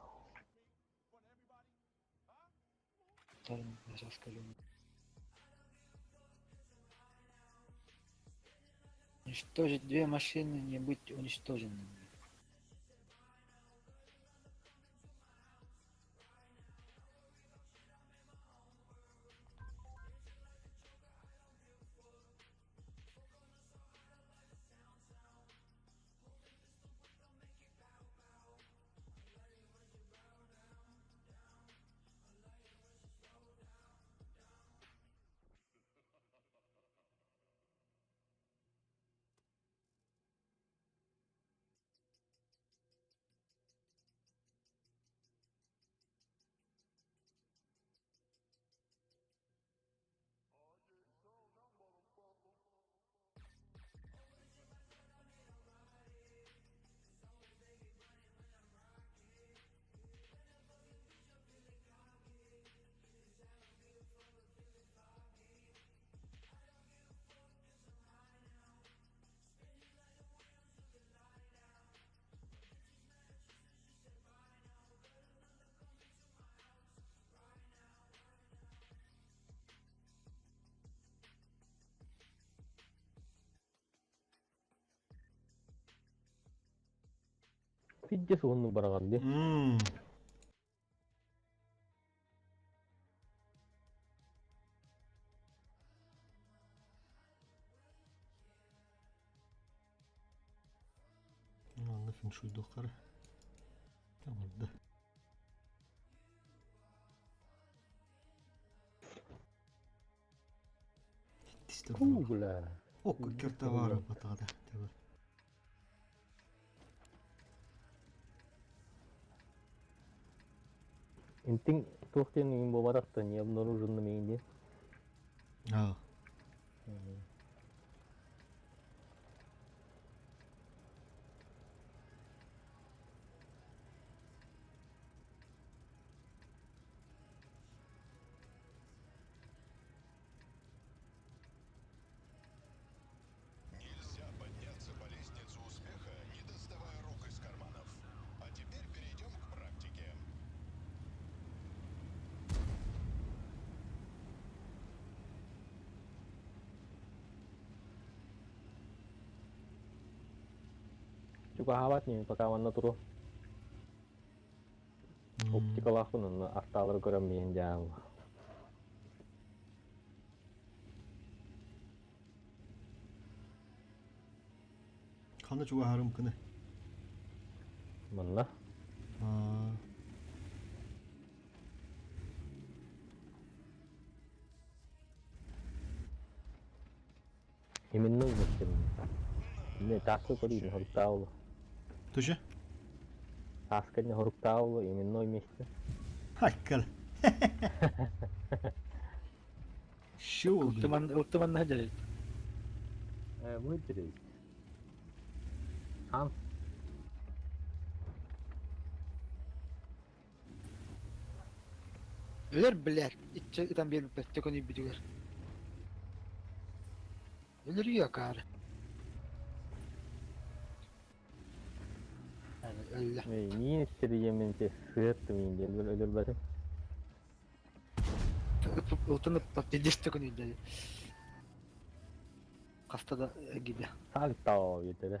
Сейчас скажу. Уничтожить две машины, не быть уничтоженными. Пиздец уһуннук бараҕын дии. Мм. Манна фэншуйдуоххара. Барда. Фу, бля. Окко кертавара батаҕата. Интиҥ туох диэн иҥин буолбатах да не обнаруженным иҥин диэн. Аа. Нельзя подняться по лестнице успеха, не доставая рук из карманов. А теперь перейдем к практике. Чугаһаабат ньии, пока манна туруо. Оптикалаахпын онно артаалары көрөн миин дьаал. Ханна чугаһарым кыны? Манна. Аа. Именной мастер. Не, тааска көрүүнү хоруктаабыл. Туже? Тааска не хоруктаабыл именной месте. Хайкал. Шо oldu? Ылтыман ылтыманна дьэрит. Э, вытереть. Хан. Өлөр блядь, иччэ ытан биэрбиппэт төкөнүйбүтүгэр. Өлөрүө акаары. Өллө. Миин истерийемин те сыаттым иин диэн өлөрбөтүм. Ылтын ыппат пиздец төкөнүйдэ. Хаста да гиде. Сальто диэтэ.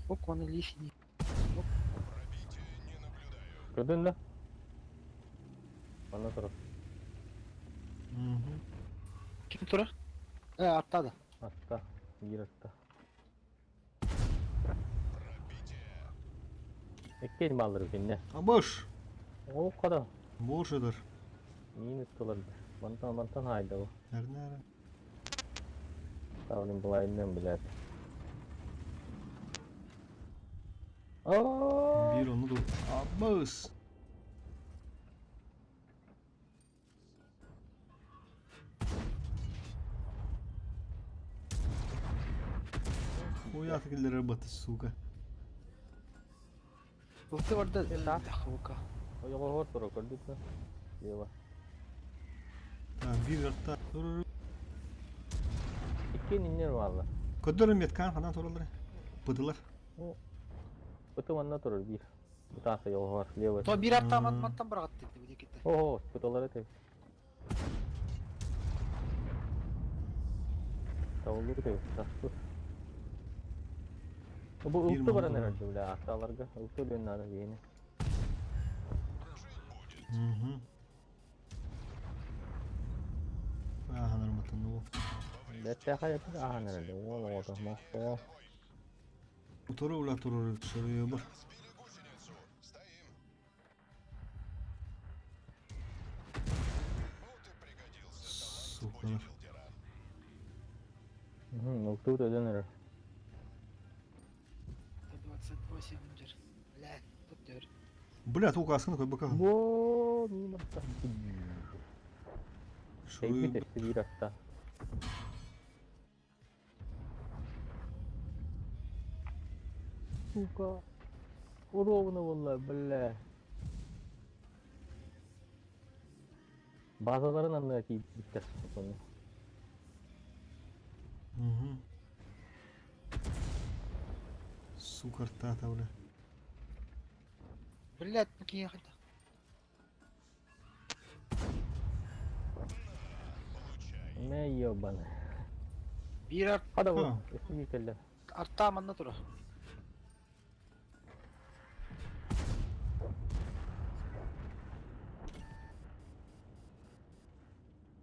Ок, он лишний. Пробития не наблюдаю. Көрдүн да? Манна турар. Мгм. Ким турар? Э, аттады. Атта. Биир атта. Пробитие. Эккиэн бааллар кинне. Абаш. Ол хара. Бошедер. Миин ыттылар. Мантан мантан хаайда бу. Эрнера. Тавлин былайынан билэр. Оо! Биир ону ду. Абас. Хуя ты работать, сука. Ылты барда. Да. Хука. Ойоҕоһор тура көрдүк да. Лево. Так, биир арта. Иккиэн иннер бааллар. Көдөр меткан ханан туралар. Быдылар. Быты манна турар биир. Бытааса ойоҕоһор лево. То бир атта мантан барагатты бу диките. Оо, бытылар этэй. Тавыллыр этэй. Таспыт. Бу Биир ылты баран манна эрэр бля аттааларга. Ылты өлүөн наада биһини. Жить будет. Угу. Ааһанар матануу. Бэттээхэй ааһан эрэр. Уол оҕото мохтоо. Утору ула турар шырыйыбар. Нам сбили гусеницу. Стоим. Вот и пригодился талант Сука. бодибилдера. Ылтыбыт өлөн эрэр. 128 дер. Бля, тут дер. Бля, туукааскын койбака. Боо, мимо. Шырыйыбар. Тэйбит өссө биир атта. Сука. Уровно буолла, бля. Базаларын анныга тиийбиттэр. Отону. Угу. Сука, артата, бля. Блядь, бу киһи хата. Получай. Мэ ебаный. Биир арт Хада бу, өссө биир кэллэ. артаа манна турар.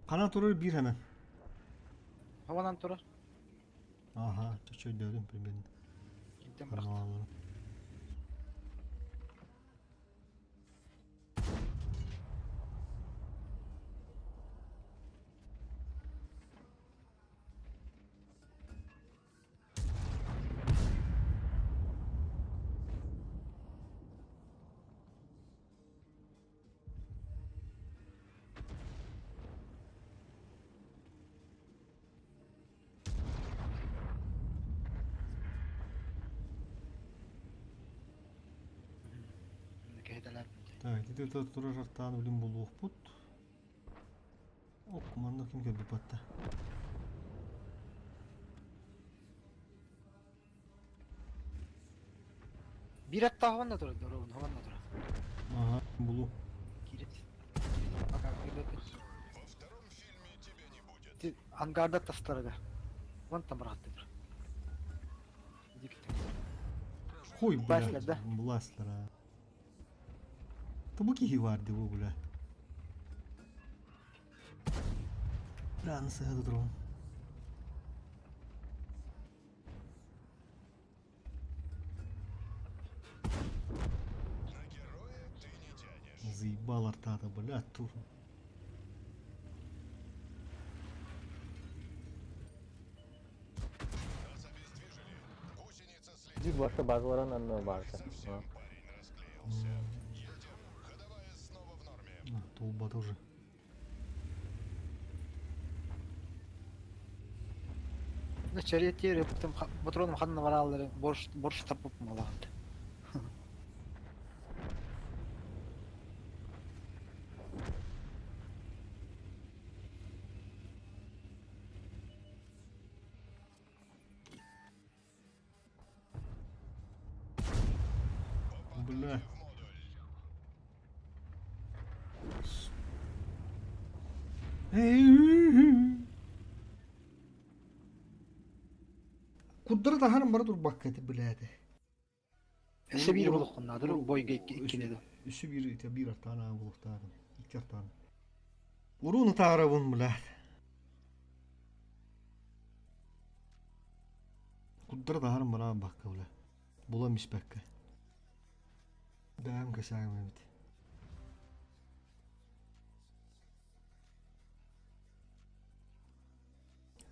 Ханан турар биир ханан. Хаванан турар. Ага, чөчөйдөөдүм примерно. Интен бырахтым. Так, ити турар артаан үлүм булуохпут. Оп, манна ким кэлбит батта. Биир аттаах уонна турар, доруобун уонна турар. Ага, булу. Киирет. Ангарда тастарыга. Вон там бырахтылар. Хуй, блядь, да? Бластера. Табу киһи бар дии бу, бля. Раны сыһа турабын. Заебал артата, блядь, тур. Биир башка базаларын анна баарта. Толба тоже. Чарьетир патроном ханна бараллары борш борш тапып малаганды. Бля. Курдары таһарым бара турбакка эти билээти. Өссө биир булуххуннаадыр бойга иккини Үсү биир ите биир артаана булухтаарын. Икки артаана. Уруну таарабын билээт. Курдары таһарым бара бакка бля. Булам испэккэ. Бэйэм кэсээм эбит.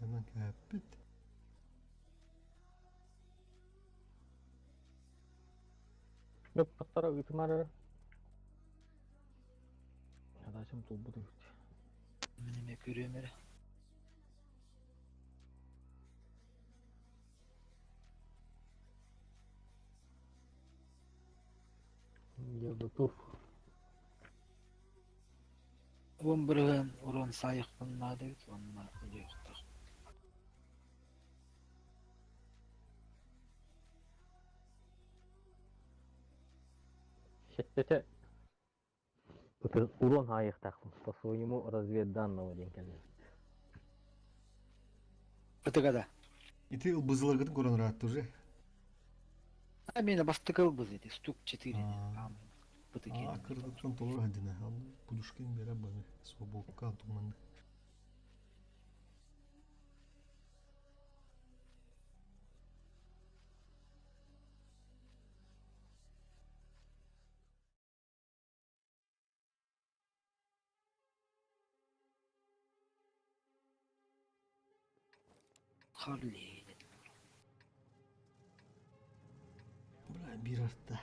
Hemen кээппит. Бэп паттара ыытымар Задачам толбут эбит. Мин эмиэ көрүөм эрэ. Дьэ, тур. Уон бырыһыан урон саайыхпын наада эбит уонна өлүөхтэх. Сэттэтэ урон аайыахтаахпын по своему разведданному диэн кэллим. Ытыга да. Ити ылбызыларгытын көрөн ыраатты уже. А мені бастыкы ылбыз эти стук 4 А, кырдыктан толор хадина. Пудушкин бере баны. Свободка туманны. Харли. Бля, биир арта.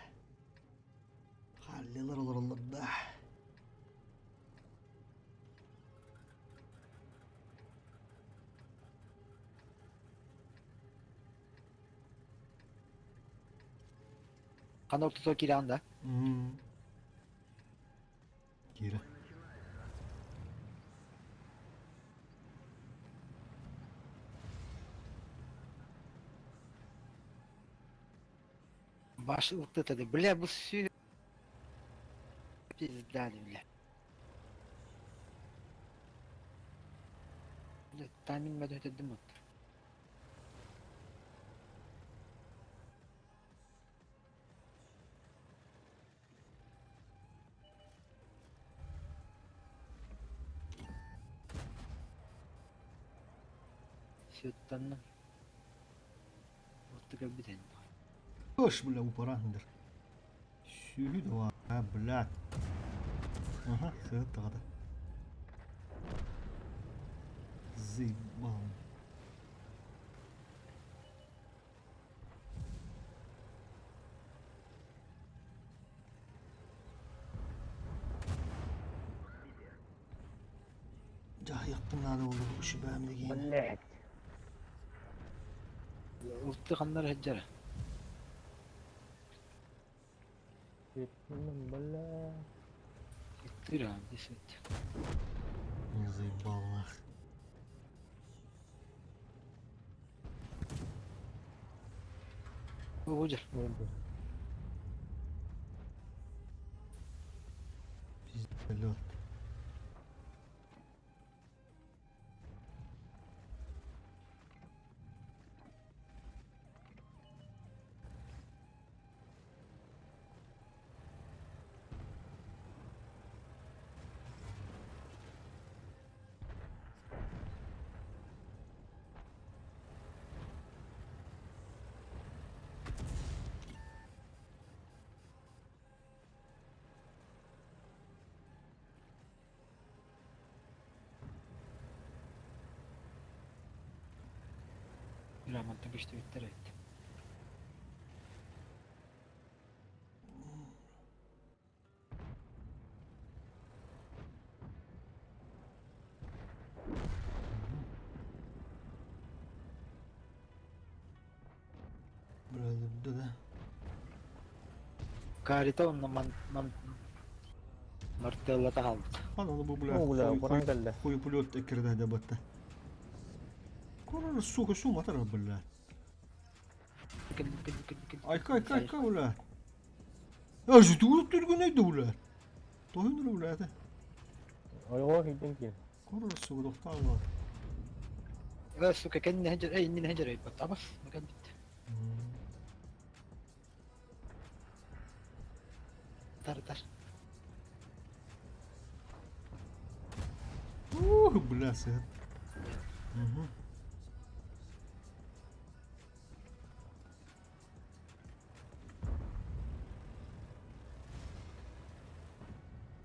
Халлилар олороллор да. Хана ортото киирэн да. Кира. Баш ылтыта да. Бля, бу сүү. Пиздали, бля. Тайминг мөдөтөдүм от. Сүттанным. Отту кэлбит эн. Көш, бля, упарандыр. Сүүһү да а, блядь. Ага, сыһыт даҕата. Заебал. Дьаһайыахпын наада буолла бу шибаам дигиэн. Блять. Урты ханнар сылдьара. Бля. Иттир аа десет. Не заебал нах. Оҕудьар. Пиздолет. Мантан көстүбүттэр эбит. Бля, да. Карита онно ман ман мартеллата хаалбыт. Аны бу бля. Ну, бля, баран кэллэ. Хуй пулет эккирде да батта. Корона сука су матар бля. Кэлли кэлли кэлли кэлли. Айка айка айка бля. А жутур түргүнөйдү бля. Тойнур бля это. Ойоҕо киирдин киир. Корона сука тохтаала. Э, сука, кэннэ ханжар, эй, иннинэ ханжар айбат. Абас, макан бит. Тар тар. Ух, бля, сет. Угу.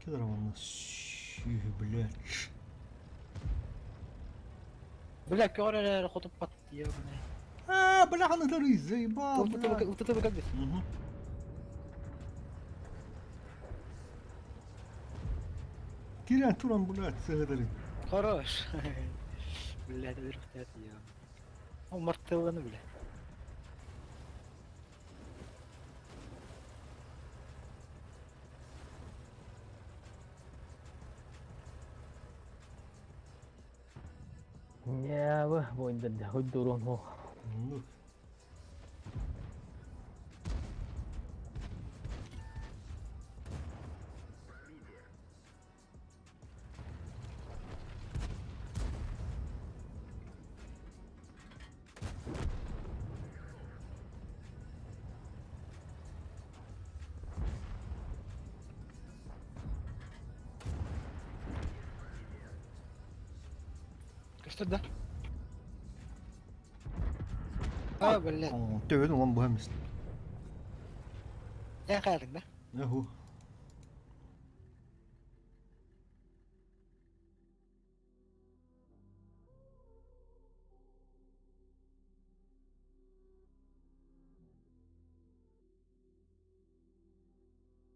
Кедр вон блядь. Бля, көрөр хотуп пат ебаный. А, бля, она дары, заебал, бля. Утата бит. Угу. Кирян туран, блядь, сыгадары. Хорош. Бля, это рухтат я. О, мартелланы, бля. Ньээбэ, бойдырда, хойдурун хо. Ну, Көстөр да? А, бля. Төбөтүн улам быһа эмис. Эн хаалыҥ да? Эху.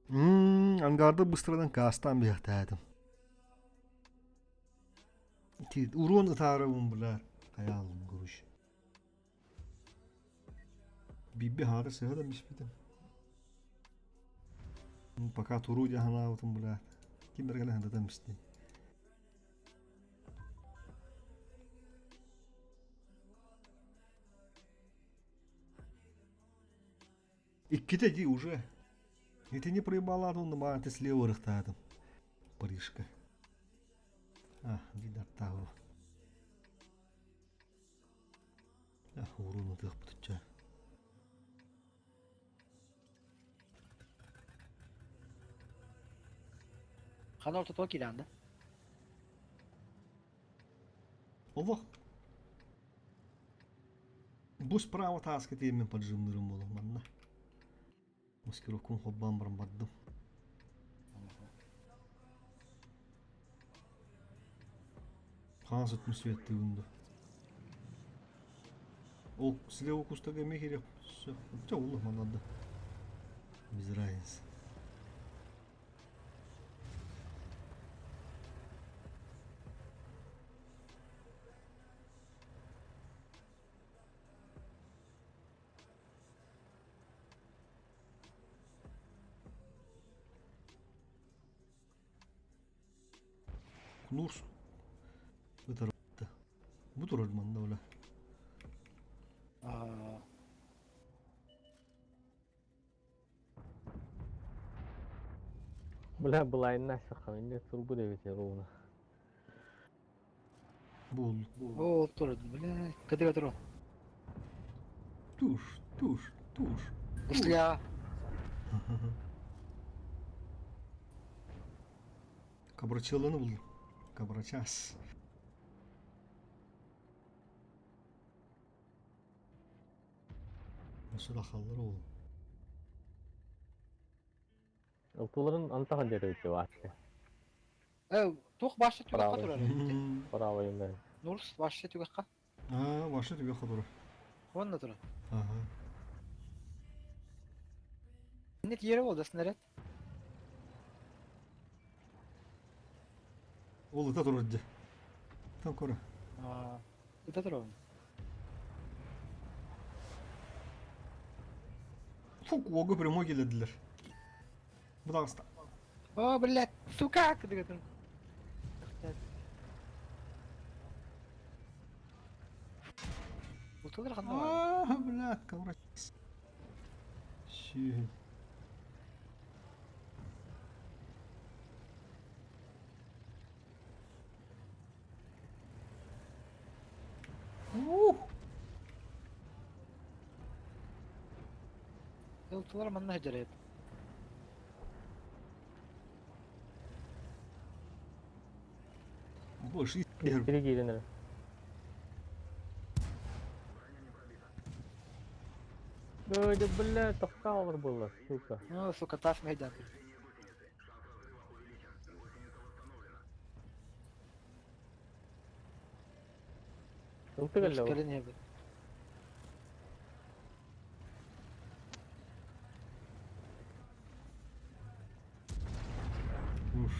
Ммм, ангарда быстродан кастан биэхтаатым. Ти урон ытаарабын бля. Хаялым горуш. Бибби хаары сыһа да миспитим. Пока туру дьаһанаабытым бля. Ким бергеле хандата мисти. Иккитэ дии уже. Итини проебалаат уонна маан слева ырыхтаатым. Парижка. А, видартааҕы. Уруун ытыахпытычча. Хана ортотуга киирэн да. Олох. Бу справа тааска тиэммин поджимнырым буолуо манна. Маскировкун холбоон баран бардым. Хаҥас өттүн светтыыбын дуо? Ол слева кустага эмиэ киириэх сөп. Чэ улла манна да. Без разницы. Кнурс ытар Бу турар манна бля. Бля, былайынна сахам, инде турбу дебите ровно. Бул. Ол турар, бля, кыдыга турар. Туш, туш, туш. Гусля. Кабрачелланы булдум. Кабрачас. Nasıl akılları oğlum? Ылтыларын антахан деревите вообще. Э, туох башта түгэххэ Право. турар. Право именно. Нурс башта түгэххэ. А, башта түгэххэ турар. Онно турар. Ага. Инник yeri болду снаряд. Ол ыта турар дьэ. Там кора. Аа, ыта турар. Фук, уога прямой келедилер. Бу таҕыста. О, блядь, сука, кыдыга турар. Утулар ханна бар. А, блядь, коврачес. Щи. Ух! Утулар манна жарайт. Больше Бiri киирен Ой, да бля, тоққалыр было, сука. Ну, сука, тас майдан. Ылтык әллә ул. Кэлин ебет. Уж.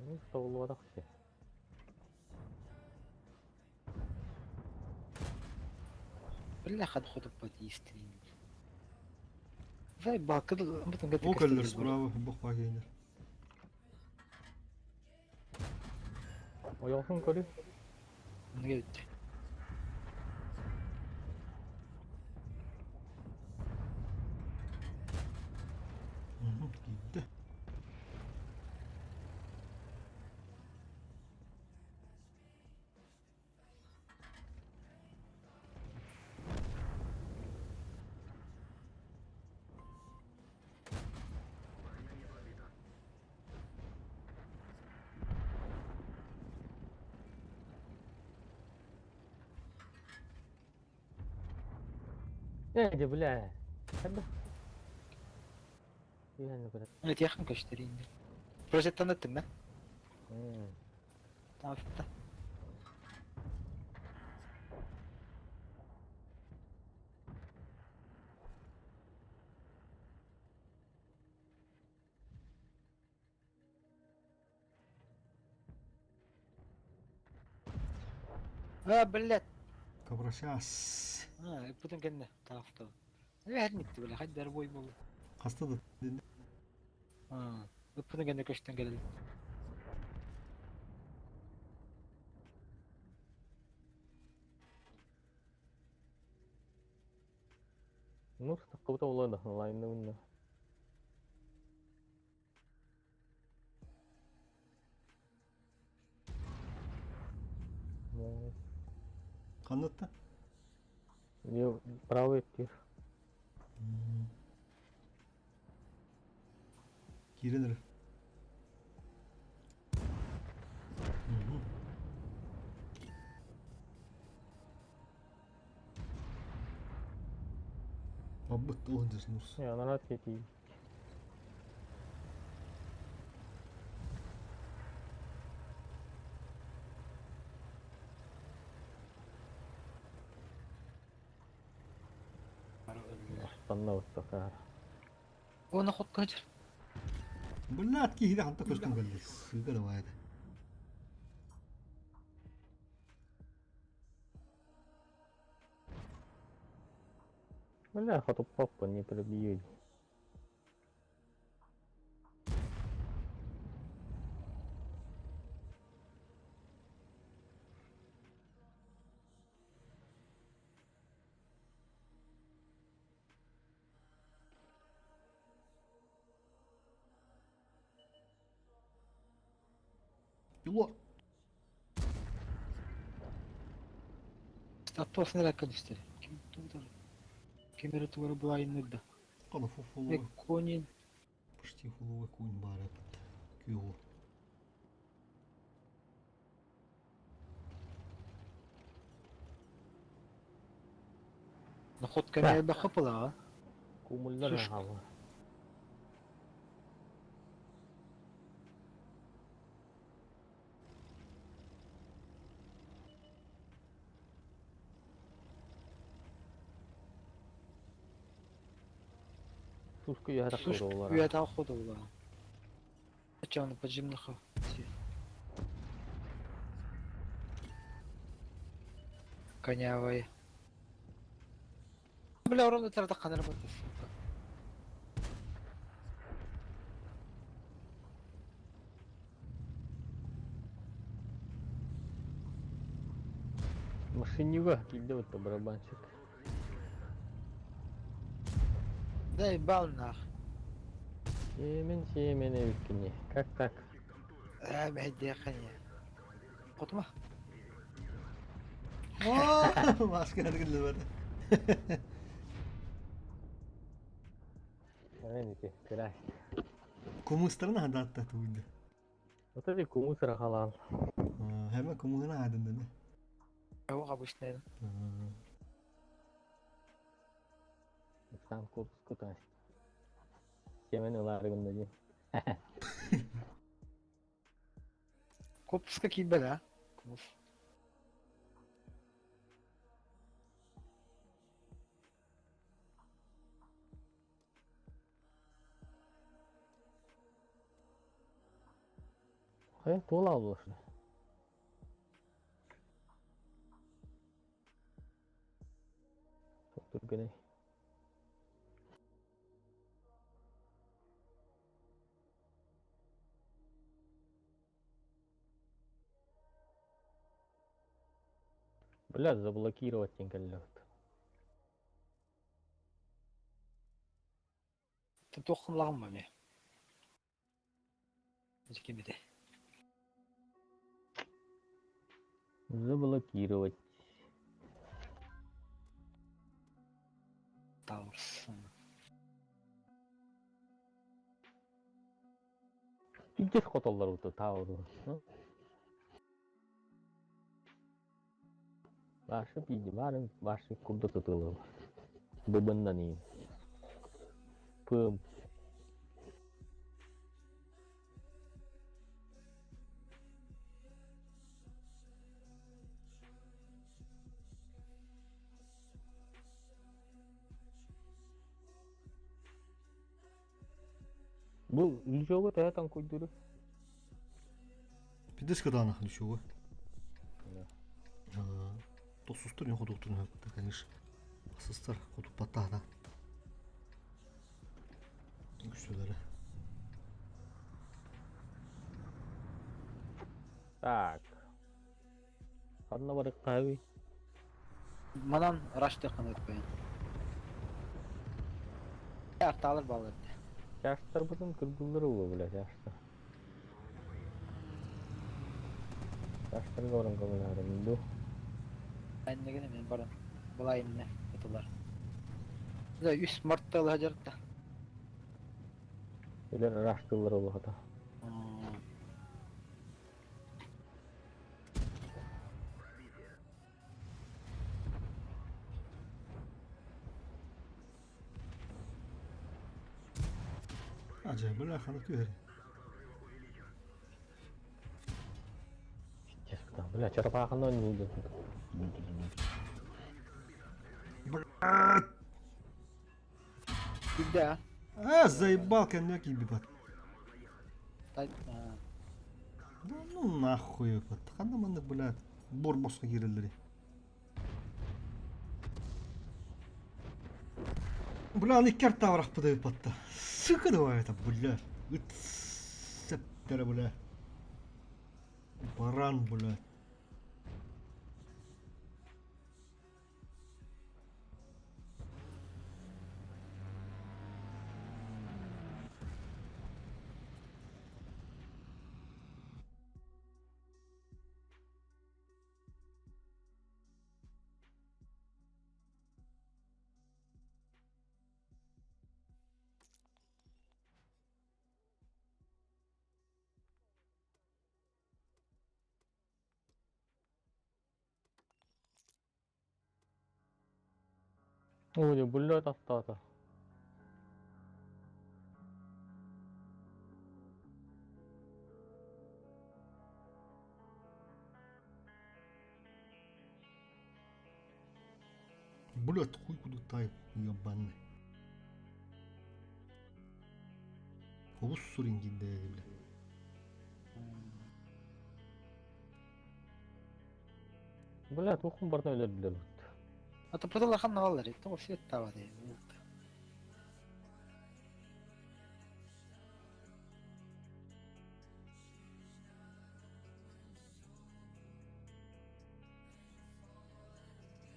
Ну, Соғылуға все. Бля, хад ходып бат истин. Зай бакыд, бутын гәтек. Ол көллөр справа, бок багейнер. Ойоғын көрі. Неге битти? Кийді. Э, бля. Хәбі. Үйәні көрі. Мына тияқын көштер инде. Прожеттан өттүң да? Тафта. А, блядь. Кабрашас. А, бүтін кәнне тафта. Әһәр нитте бля, хәддәр бой булды. Хаста да. А, бүтін кәнне көштен келді. Ну, таққыбыта болады, лайны үнні. Ханнатта? Правый тир. Киирэн эрэ. Баббыт ол дьаснус. Не, народ кети. Астана такая. Оны хот көтөр. Блядь, киһи ханта көстөн кэлли. Сыга давай это. Бля, хоту папа не пробьют. Пилот. Статуасына ракка түстер. Ким тугдар? Кемере тугары булайынырды. Ана фуловый. Конин. Почти фуловый конь бар этот. Кюло. Находка не бахапала. Кумульдар хава. Сушку я Сушку я там ходила. Чё, поджимнаха. Конявый. Бля, ровно тарда канар бата, сука. Машинюга килде вот барабанщик. Да ебал нах. Семен, семен, эвикини. Как так? А, бәйдәхәне. Котма. Маска кэллэ Эните, кырай. Кумыстарына хадатта туйды. Вот эти кумысра халал. Hemen kumuna hadın да. Его обычно. Сам курс кутас. Семен уларыгында ди. Копуска килбе да. Кумыс. Хэ, тула алышны. Түргене. Бля, заблокировать тенкеллерт. Тоқымлағым ба ме? Кемеде. Заблокировать. Таурс. Пиздец хотоллар уты тауру. Башы пиди барын, башы курда tutulur. Быбыннан iyi. Пым. Бұл лючогу тая там куйдуру. Пидес кадана лючогу. Тосустар не ходуктун хөптө, конечно. Асыстар ходук баттаана. Күчтөлөрү. Так. Ханна барык каби. Манан рашты канат баян. Арталыр балыр. Жаштар бутун кыргылдыр улу, бля, жаштар. Жаштарга орын көмөлөрүм ду. Эннигин мен баран былайынна ытылар. Да үс марталы хажарта. Илер ыраштылар олохото. Ажа, бля, хана түһэр. Пиздец, куда, бля, чарапааханы ойнууллар. Блядь! Билде А, заебал коньяк ебать. а. Да ну нахуй ебать. Ханна маннык, блядь, бор боско киирэллэри. Бля, аны икки артаабарахпыт ебатта. Сука давай это, бля. Ыт бля. Баран, бля. Ой, бля, тастаата. Блядь, хуй куда тай, ебаный. Олус сурин гидде, бля. Бля, тухум барна өлөрдүлэр. Ата проталар ханна баллар. Тоҕо свет таабат.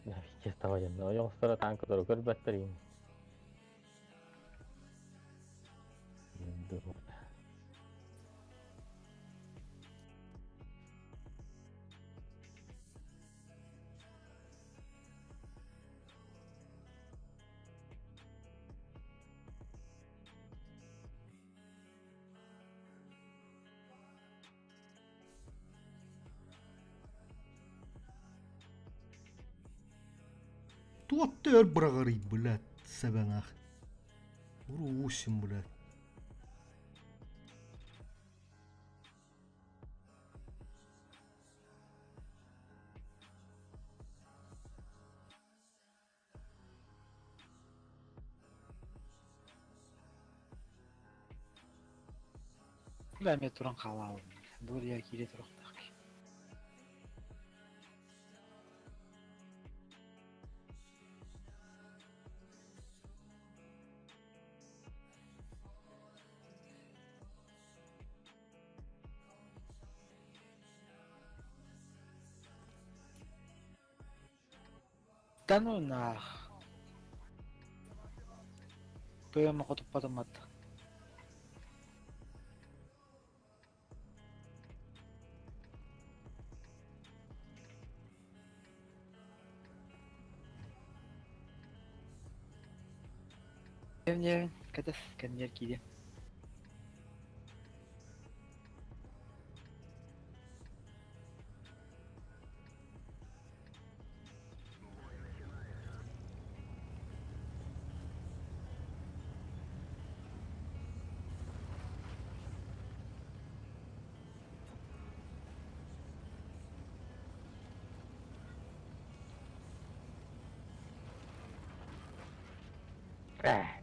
Бля, пиздец, давай, ойоҕосторо танкалары көрбөттөр им. Туот өр быраҕарый, блядь, сэбэнах. Уру блядь. Бля, мен туран хаалаабын. Бур я кире турахтах. Да ну нах. Пöömä kotuppatummat. Не, катас кэннер киирэ.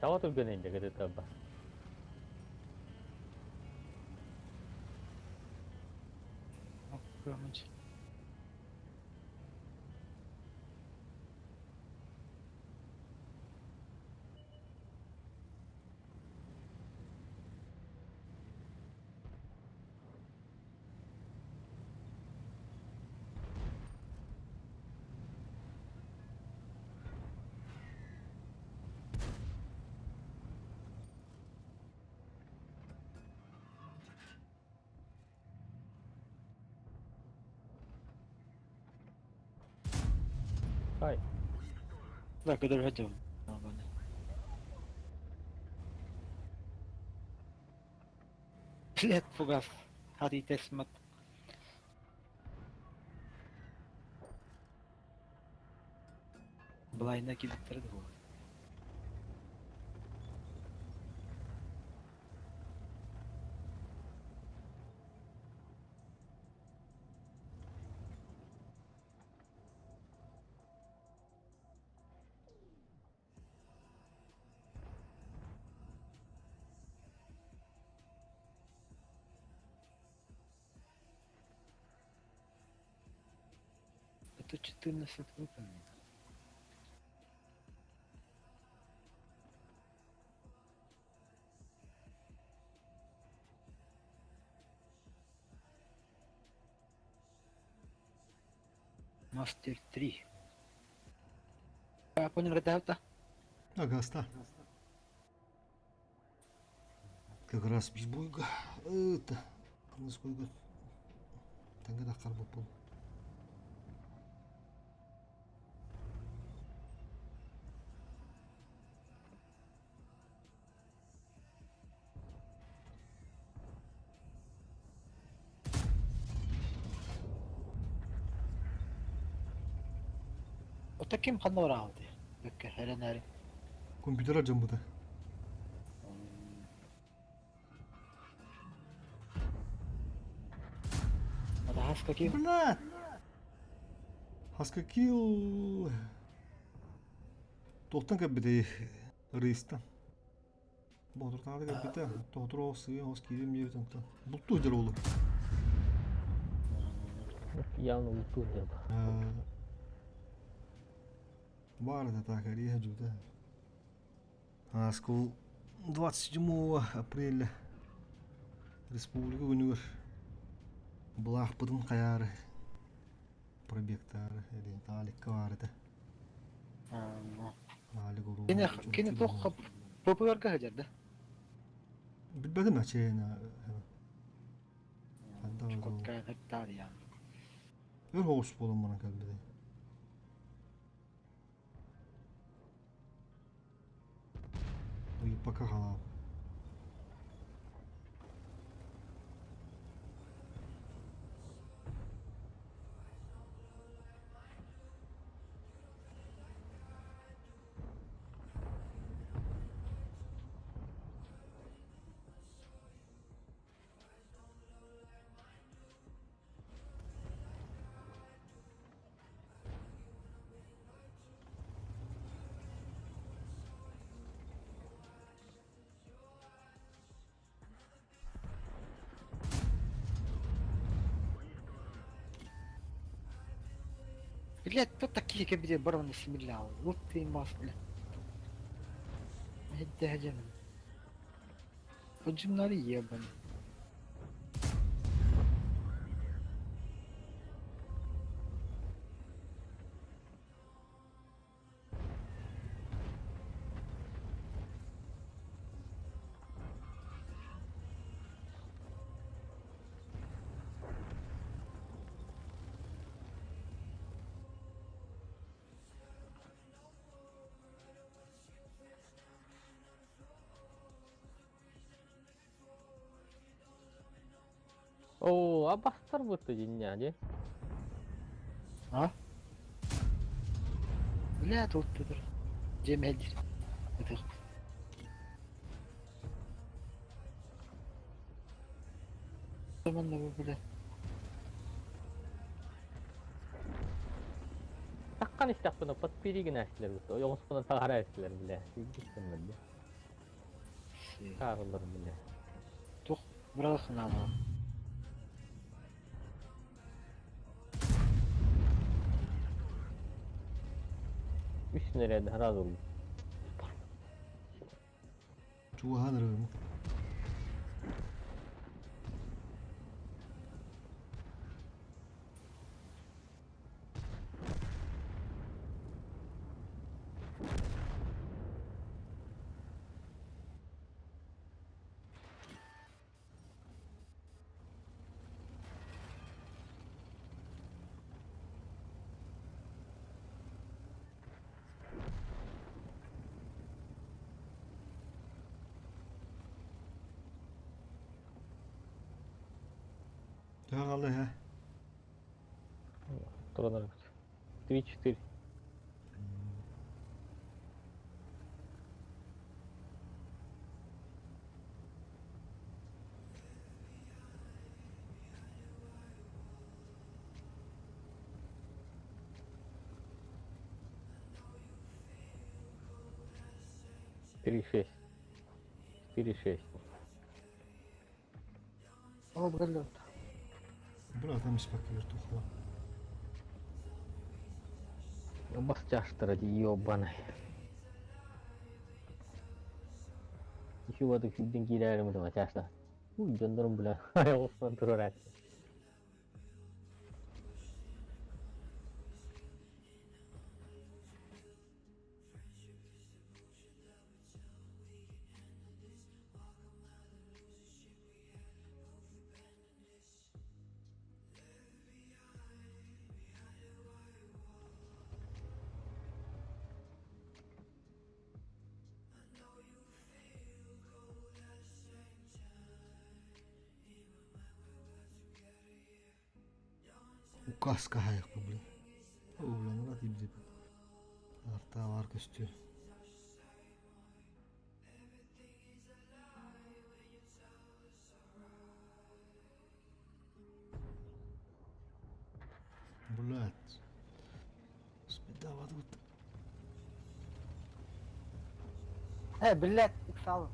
Тоҕо түргэн инде кытыттарба. Пöömүнч. Да, көдөр hödüm. Блядь, фугас. Хати тесмат. Былайна килиттер бу. Это 14 выполнено. Мастер 3. Я понял, это Агаста. Как раз бейсбойга. Это. Насколько. Таңга да пол. Отаким ханна бараабыт. Бөккө эренери. Компьютер жамбыта. Ада хаска ким? Бля! Хаскакил. Тоқтан кәббіде рейстан. Бодуртаады кәббіте. Тоқтыр осы, ос кирим ебітін. Бұлтту өдер олы. Явно луту деп. Бар это так, режу, да. Аскул 27 апреля Республика күнүгөр Булаахпытын хаяры пробегтары или тааликка баарыта. Аалик уруу. Кини кини тохха ППРга хажар да. Билбетим ачеена. Ханта Чукотка хаттар я. Өр хоус болон мана калбиде. Ой, пока халаа. Блядь, кто такие кабиде бароны смелял? Вот ты мас, бля. Это один. Поджимнали ебан. О, абастар бытты диння, А? Бля, тут ты. Джемель. Это. Заманного, бля. Таккан истяппына подпиригин әсілер бітті. Оңыспына тағара әсілер, бля. Сигдиктен, бля. Карлар, бля. Тух, брат, надо. Үш нереді разы oldu. Чугахан рым. Төһө хаалла һэ? Туран эрэ. 3-4. 3-6. 4-6. Ол биллэр. Брат, там испакер тухла. Бас чаштара ди ёбаный. Еще вот фидин киирэрим дама чашта. Уй, дьоннорум бля, айылсан турар. Указка хайықпы, блин. О, блин, рад ибдип. Арталар көстүү. Блядь. Спидава тут. Э, блядь, иксал.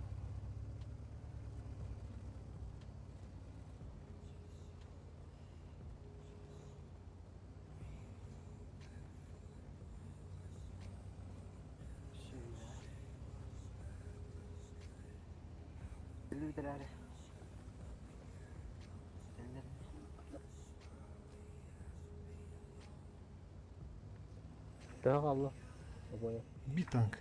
Бүлүүдэрээри. Төһө хаалла? Понял. Би танк.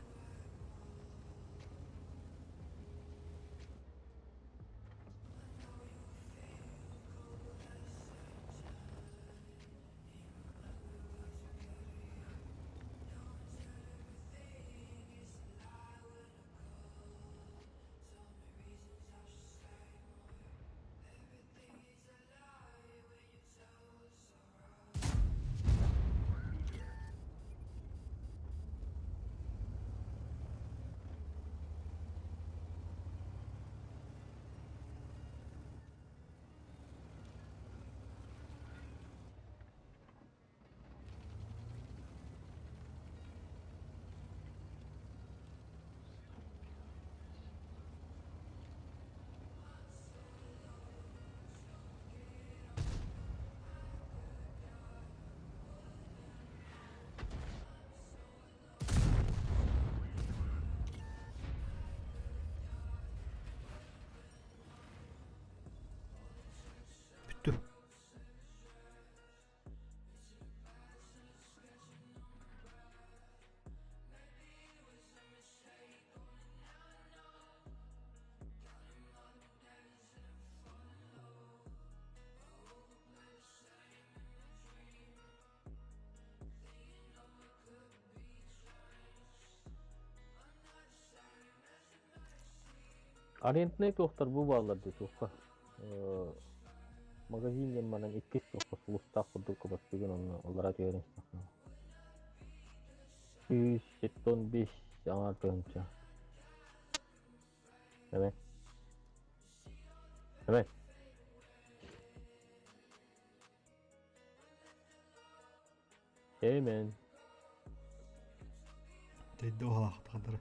Бүттү. Арендный туохтар бу бааллар дии туохха. Магазин диэн манан иккис туохха сулустаах курдук кыбастыгын онно олара түһэрин 175 аҥаар тыһыынча. Эбэ. Эбэ. Amen. Тэйдэ уһалаахтахтара.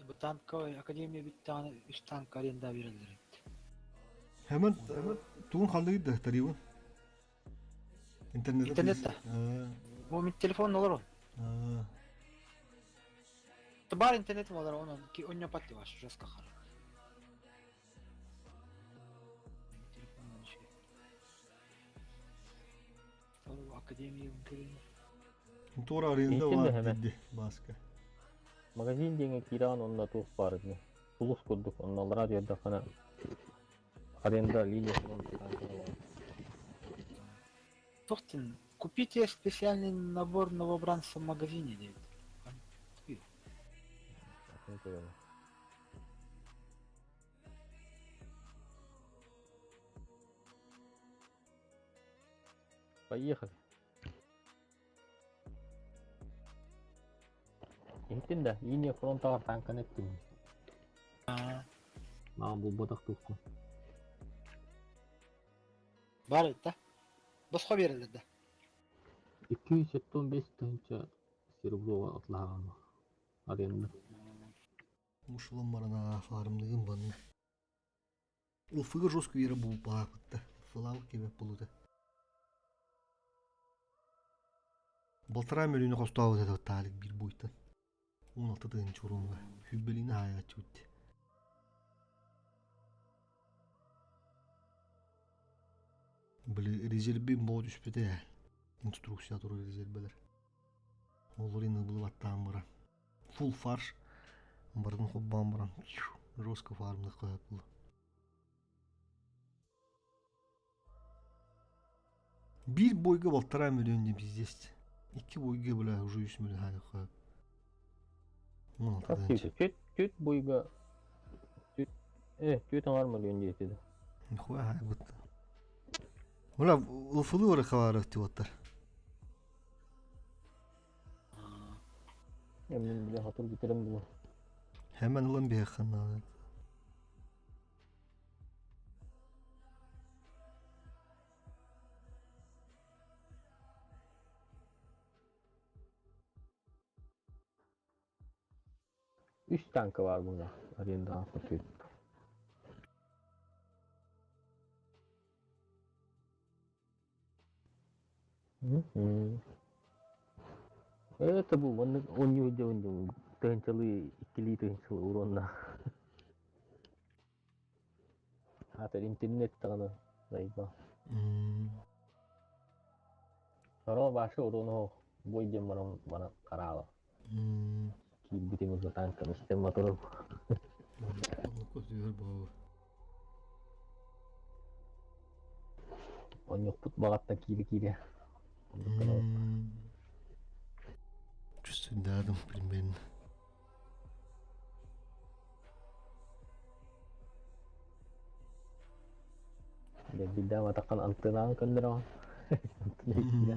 Бу танковый академия бүттэҕинэ үс танк аренда биэрэллэр эбит. Hemen тугун ханныгы да тарибын? Интернет. Интернет да. Бу мин телефон олорон. Бар интернет олорон, онон ки онньо патты ваш жестко хар. Телефоннан şey. Академия көрүн. Тура аренда Иһитин бар да hemen. диди баска. Магазин диэҥҥэ киирэҕин уонна туох баар итини сулус курдук онно аллараа түһэрдэххинэ аренда линия Тохтин, купите специальный набор новобранца в магазине диэбит. Атын көрөбүн. Поехали. Иһиттин да, линия фронтаҕар танканы эттим. Маа булбатах туоххун. Бар эбит да. Босхо биэрэллэр да. 275 тыһыынча серебро атлаһаҕын аренда. Мушлам баран фармныгым банна. Уфыга жестко вера булпаапытта. Фылау кебек булута. Балтараа мөлүнү хостообут этэ таалик биир буйтан. 16 тыһыынча уруҥҥа. Хүббэлини хаайааччыбыт. Били резерби боо түспүтэ ээ. Инструкция турар резербэлэр. Олор ины баттаан баран. Фул фарш. Барын хоббаан баран. Жестко фармных было. Биир бойга балтараа миллион диэн пиздец. Икки бойга бля уже үс миллион хаайыахха. 16 тыһыынча. Түт түт бойга түт түт аҥар миллион диэтэ да. Нихуя хаайбыт. Бля, лфылы ора хабары тиоттар. Мен бile hatır bitirem bunu. Hemen ылан биһиэххэ наада. Үс танка бар bunda. Аренда түт. Это был он он не уйдет, тыһынчалы иккилии тыһынчалы уронна. Хатыр интернет даҕаны заеба. Сороҕо башы уруну бой диэн баран баран хараала. Киирбитим уже танканы истэн моторум. Оннук буолар. Онньукпут баҕатта киире-киире. Чувствую, да, примерно. Дьэ биирдээх атаххын антынаан көннөрөҕүн. Антына киирэ.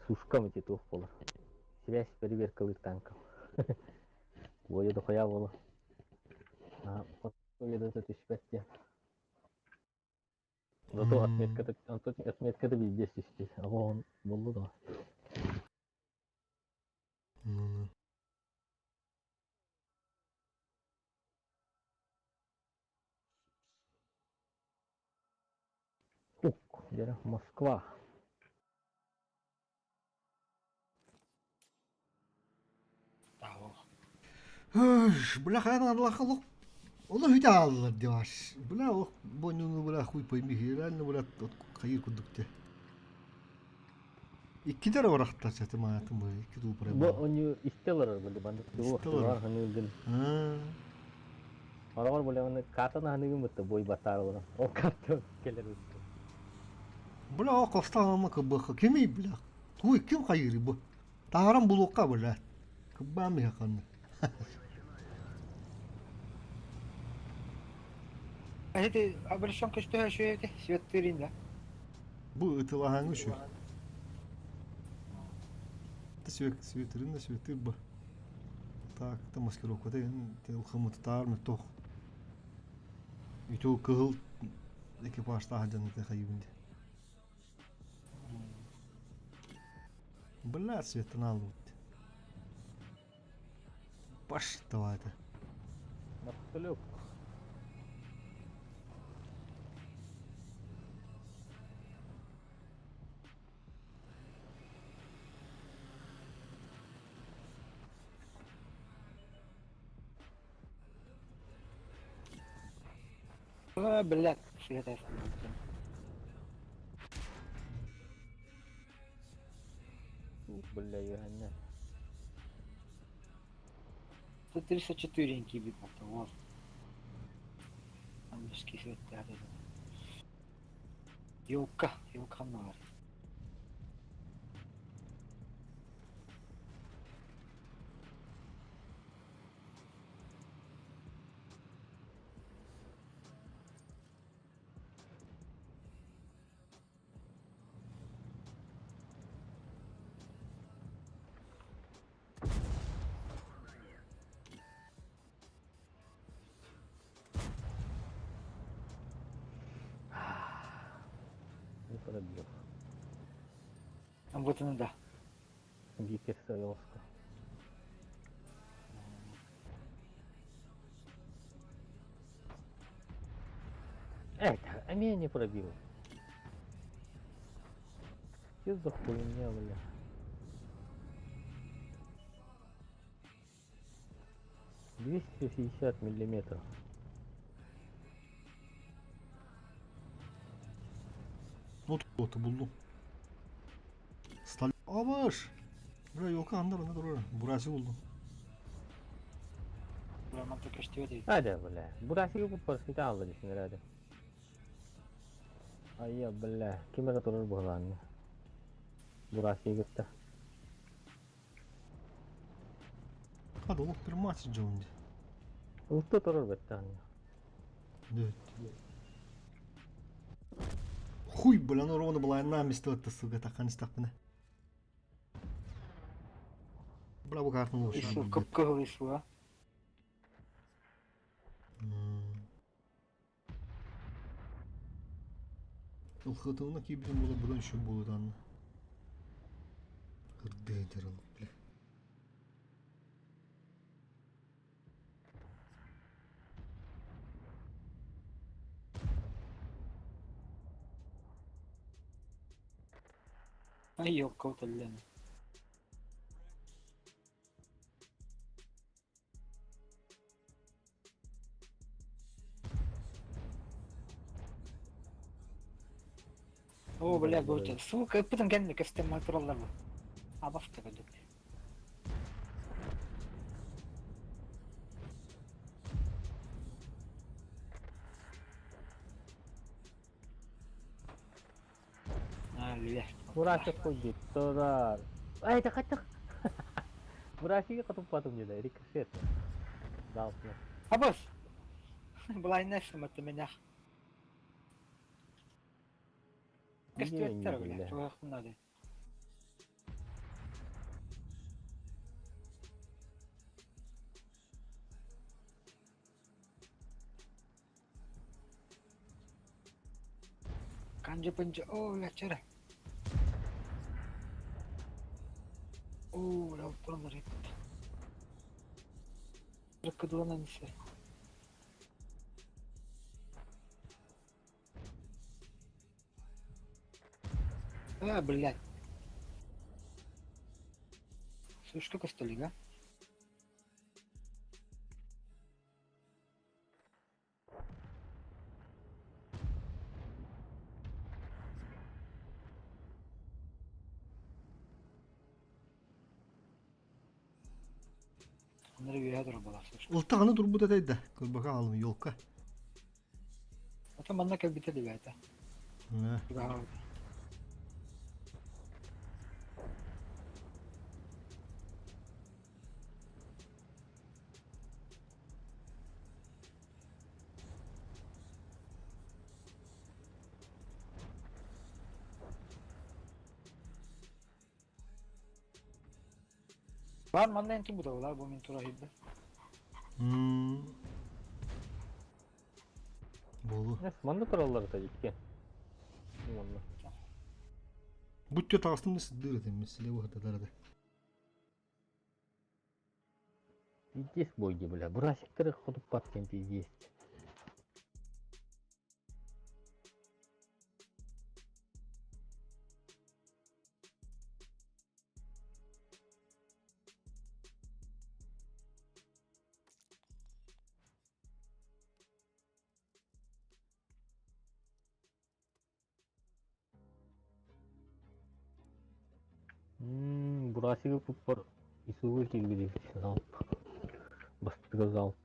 Сушкам ити туох буолар. Связь переверкалыыр танкам. Буойа дохуя буола. Победата түспэт диэн. Зато отметката, отметката везде түстү. Оҕо буллу да. Ну-ну. Ук, дьэ, Москва. Бля, хайан аллах Ону хүтэ ааллар диваш. Бля, ох, боннюну, бля, хуй пойми, реально, бля, хайыр курдук те. Иккитер орахтар сәті маатын бу, икки тулпара. Бу оню истелер били бандык Истелер. ханыгын. Аравар били аны картаны ханыгын бытты бой батар олар. Ол карта келер бытты. Бля, о костаама кыбыха. Кими, бля? Хуй ким хайыры бу? Тааран булукка, бля. Кыббаам яханны. Это обращенка что еще это? Свет да? Бу ытылаһаҥы үчү. Та свет светырын да светыр бу. Так, та маскировка та тыл хымыт таар тох. Үтү кыһыл экипажта хаджан те хайыбынды. Бля, светын алып. Паш давай это. Москалек. А, блядь, света. Бля, Йоанна. 134 кибит, вот. Английский свет, да, да. Елка, елка нар. Не пробил. Вот она, да. Гиперстреловка. Это, а меня не пробил. Что за хуйня, бля? 260 миллиметров. Вот вот булдум. Стал. Абаш. Бля, елка андар анда турар. Бурасы булдум. Hadi бля. Бурасига bu алды дейсің herhalde. Ай, бля. Кимера турар буғаланны. Бурасига гытта. Hadi олук бир матч жонди. Улты турар бетті. Да. Хуй, бля, ну ровно была на место, это, сука, так они стакны. Бля, бу картны лучше. Ису, кып-кызыл ису, а. Ылхытылна кийбитин була будан şu булудан. Хырдыдыр бля. Ай, елка уталлен. О, блядь, вот сука, потом кәнне кестем моторлар бу. Абафта көдүк. А, бля. Бурасик хуйдит турар. Ай, так так. Бурасига катып мне да, рикошет. Залпны. Абас. Былай нәрсе мата менах. Кестүеттер, бля. Тугакмнады. Канжы пынжы, о, бля, чара. О, бля, упалар етті. Рыкыдылана несе. А, блядь. Слушай, как столик, а? Onları üye durbalar, слушай. Ылтаганы турбут этейді. Көрбака алым елка. Ата манна кэлбитэ дибээтэ. Бар манна энтин будалар бу мин тура хиббе. Болу. Манна тураллар да икки. Манна. Бүттө тағыстым да сиддыр этим, меселе бу хаталар да. Пиздец бойди, бля. Бурасиктары ходуп баткен пиздец. Бурасигы пуппар исуга киирбит залп. Бастыга залп.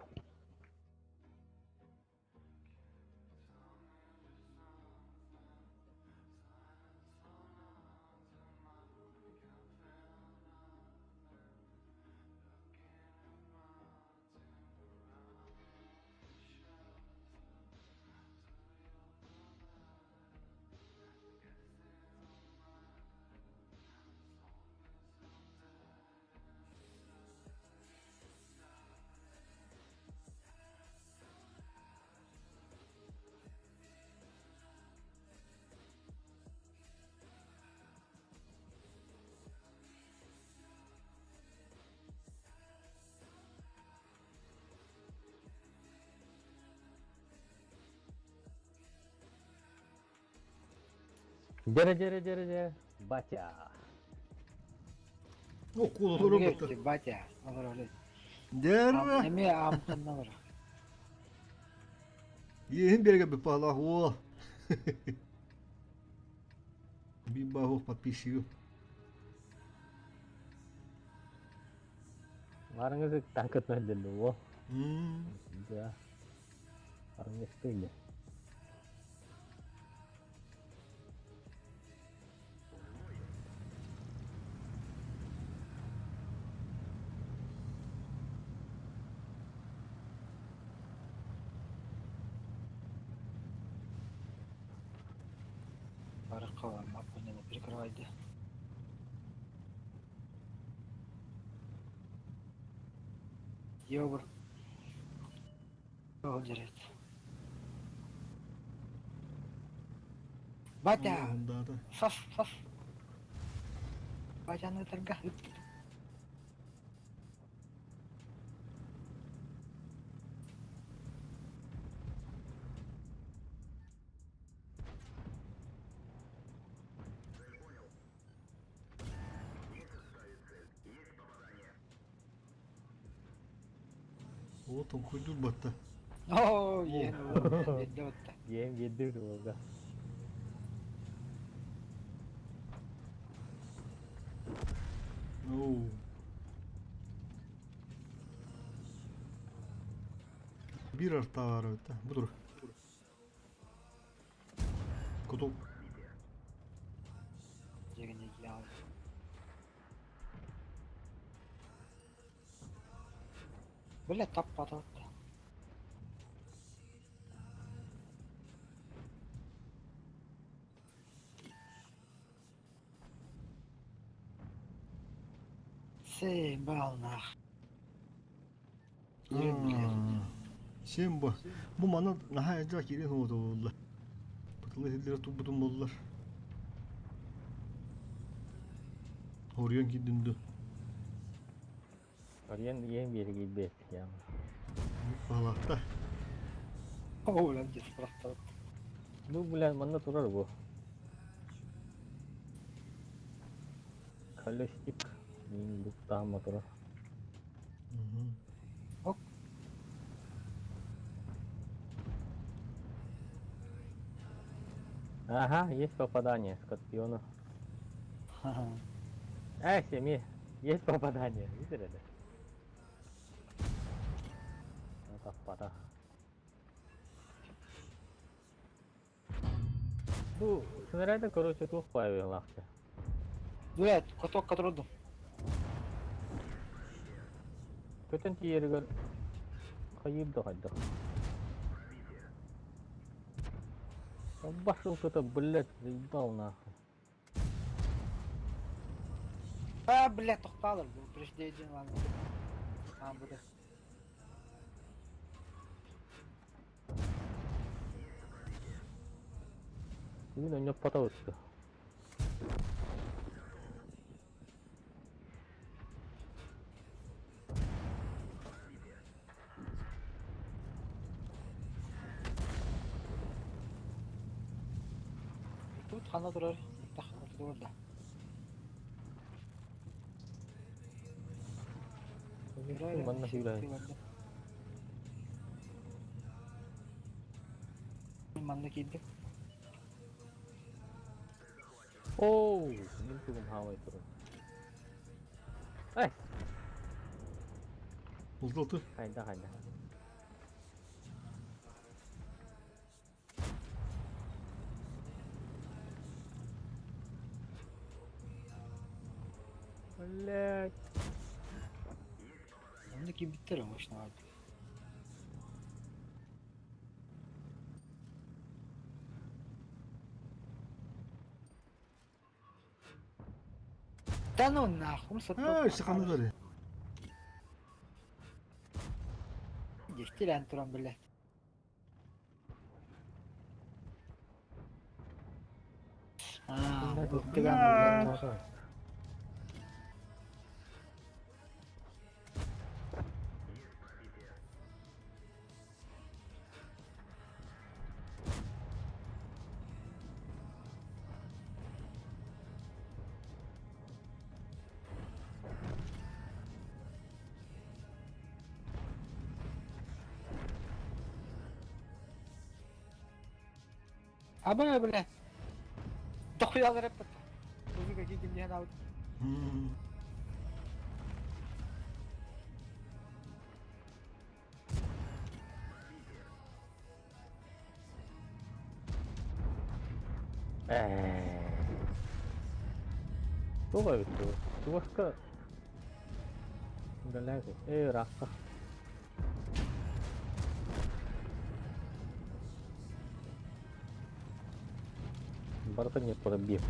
Дьэрэ дьэрэ дьэрэ дьэ батя. О, куолу робота. Батя, олорор. Дэрэ. Эмиэ аамтанна олорор. Иэһин береге биппалаах уол. Биббаһуох подписчигым. Барыңыз танкытынан дэнди уол. Да. Армия Барыкка маппананы прикрывайды. Ёбр. Ол жерет. Батя! Сас, сас. Батяны ытарга. О, там хуйдур батта. Оо, иэн биэрдэ батта. Иэн биэрдэ уолга. Оу. Биир артаҕар эбит да. Бу тур. Кутул. Бля, таппата. Сей, балнах. Сен бу. Бу мана наһаа элбэх киирэн буолла. Бытылы иһиллэр турбутум буоллар. Оруйан киирдим ду. Оруйан иэн биэри киирбэт яма. Балахта. О, блядь, просто. Ну, блядь, манна турар бу. Колесик. Буктаама турар. Ок. Ага, есть попадание Скорпиона. Эй, семи, есть попадание, видели это? Это пора. Бу, снаряды, короче, тух появился. Блядь, каток которым. Көтөн тиэригэр хайыыр да хайдах. Башыл кто-то, блядь, заебал нахуй. А, блядь, тохталар бу прежде ладно. А, буде. Бүгүн онньоппото утtu. Тут хана турар. Тах, турар да. Манна сүүрэ. Манна киирдик. Оу, мин тугум хаалай турар. Эй! Улдалты. Хайда хайда. Блять. Онно киирбиттэр мощно. Да ну нахуй, Эй, саханы Дьэстилээн туран блядь. Аа, быктыган блядь. Аба, бля. Дохуялар эппит. Музыка киитим диэн аут. Туох эбит дуу? Чугаска үлэлээки. Ээ, ыраахха. Барыта не пробил.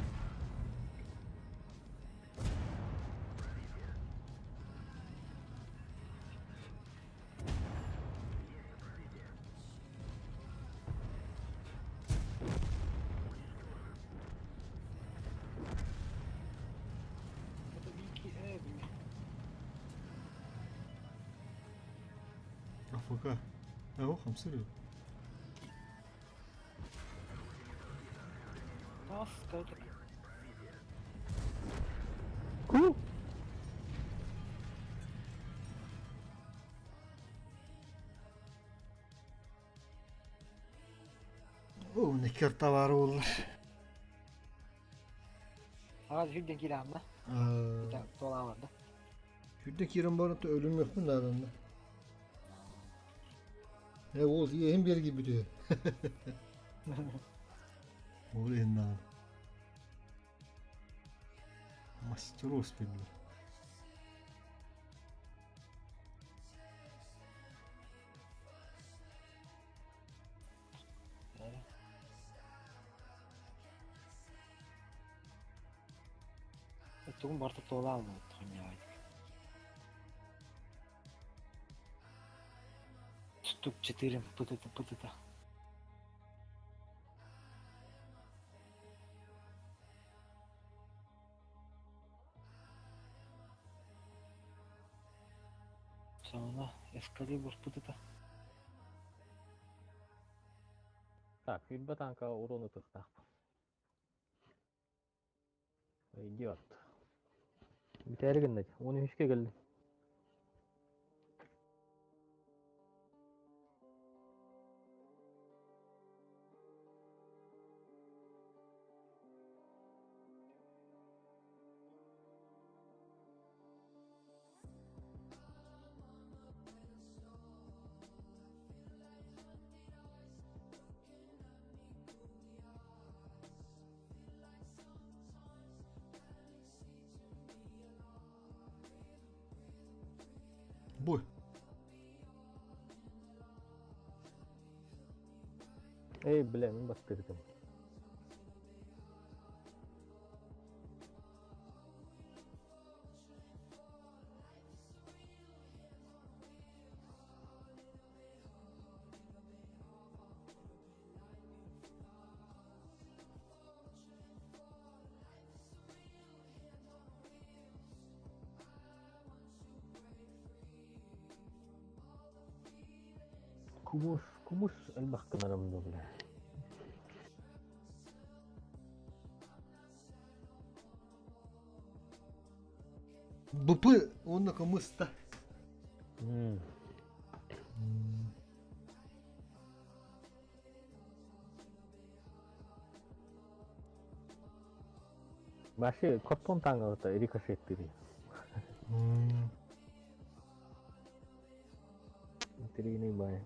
АФК. Аҕа хамсыр. Ку! Оо, некер товары буоллар. Аҕа сүүрдэн киирэн да. Туолаабар да. Сүүрдэн киирэн баран өлүмүөхпүн нааданда. Э, ол иэһин биэргийбит үһү. Ол иһин наада. Мастерос биллэр. Тугун барыта туола албыт хуйня. Штук 4 пытыта пытыта. Sonra Excalibur пытыта. Так, сүүрбэ танка урон ытыахтаахпын. Идиот. Бүтээри гынна дии. Уон үһүскэ кэллим. Бу. Эй, бля, мин бастырдым. Кумус, кумус элбэх гынарым дуу, бля. БП уонна кымыста. Вообще, картон таңғалыта рикошеттери. Интрииний бай.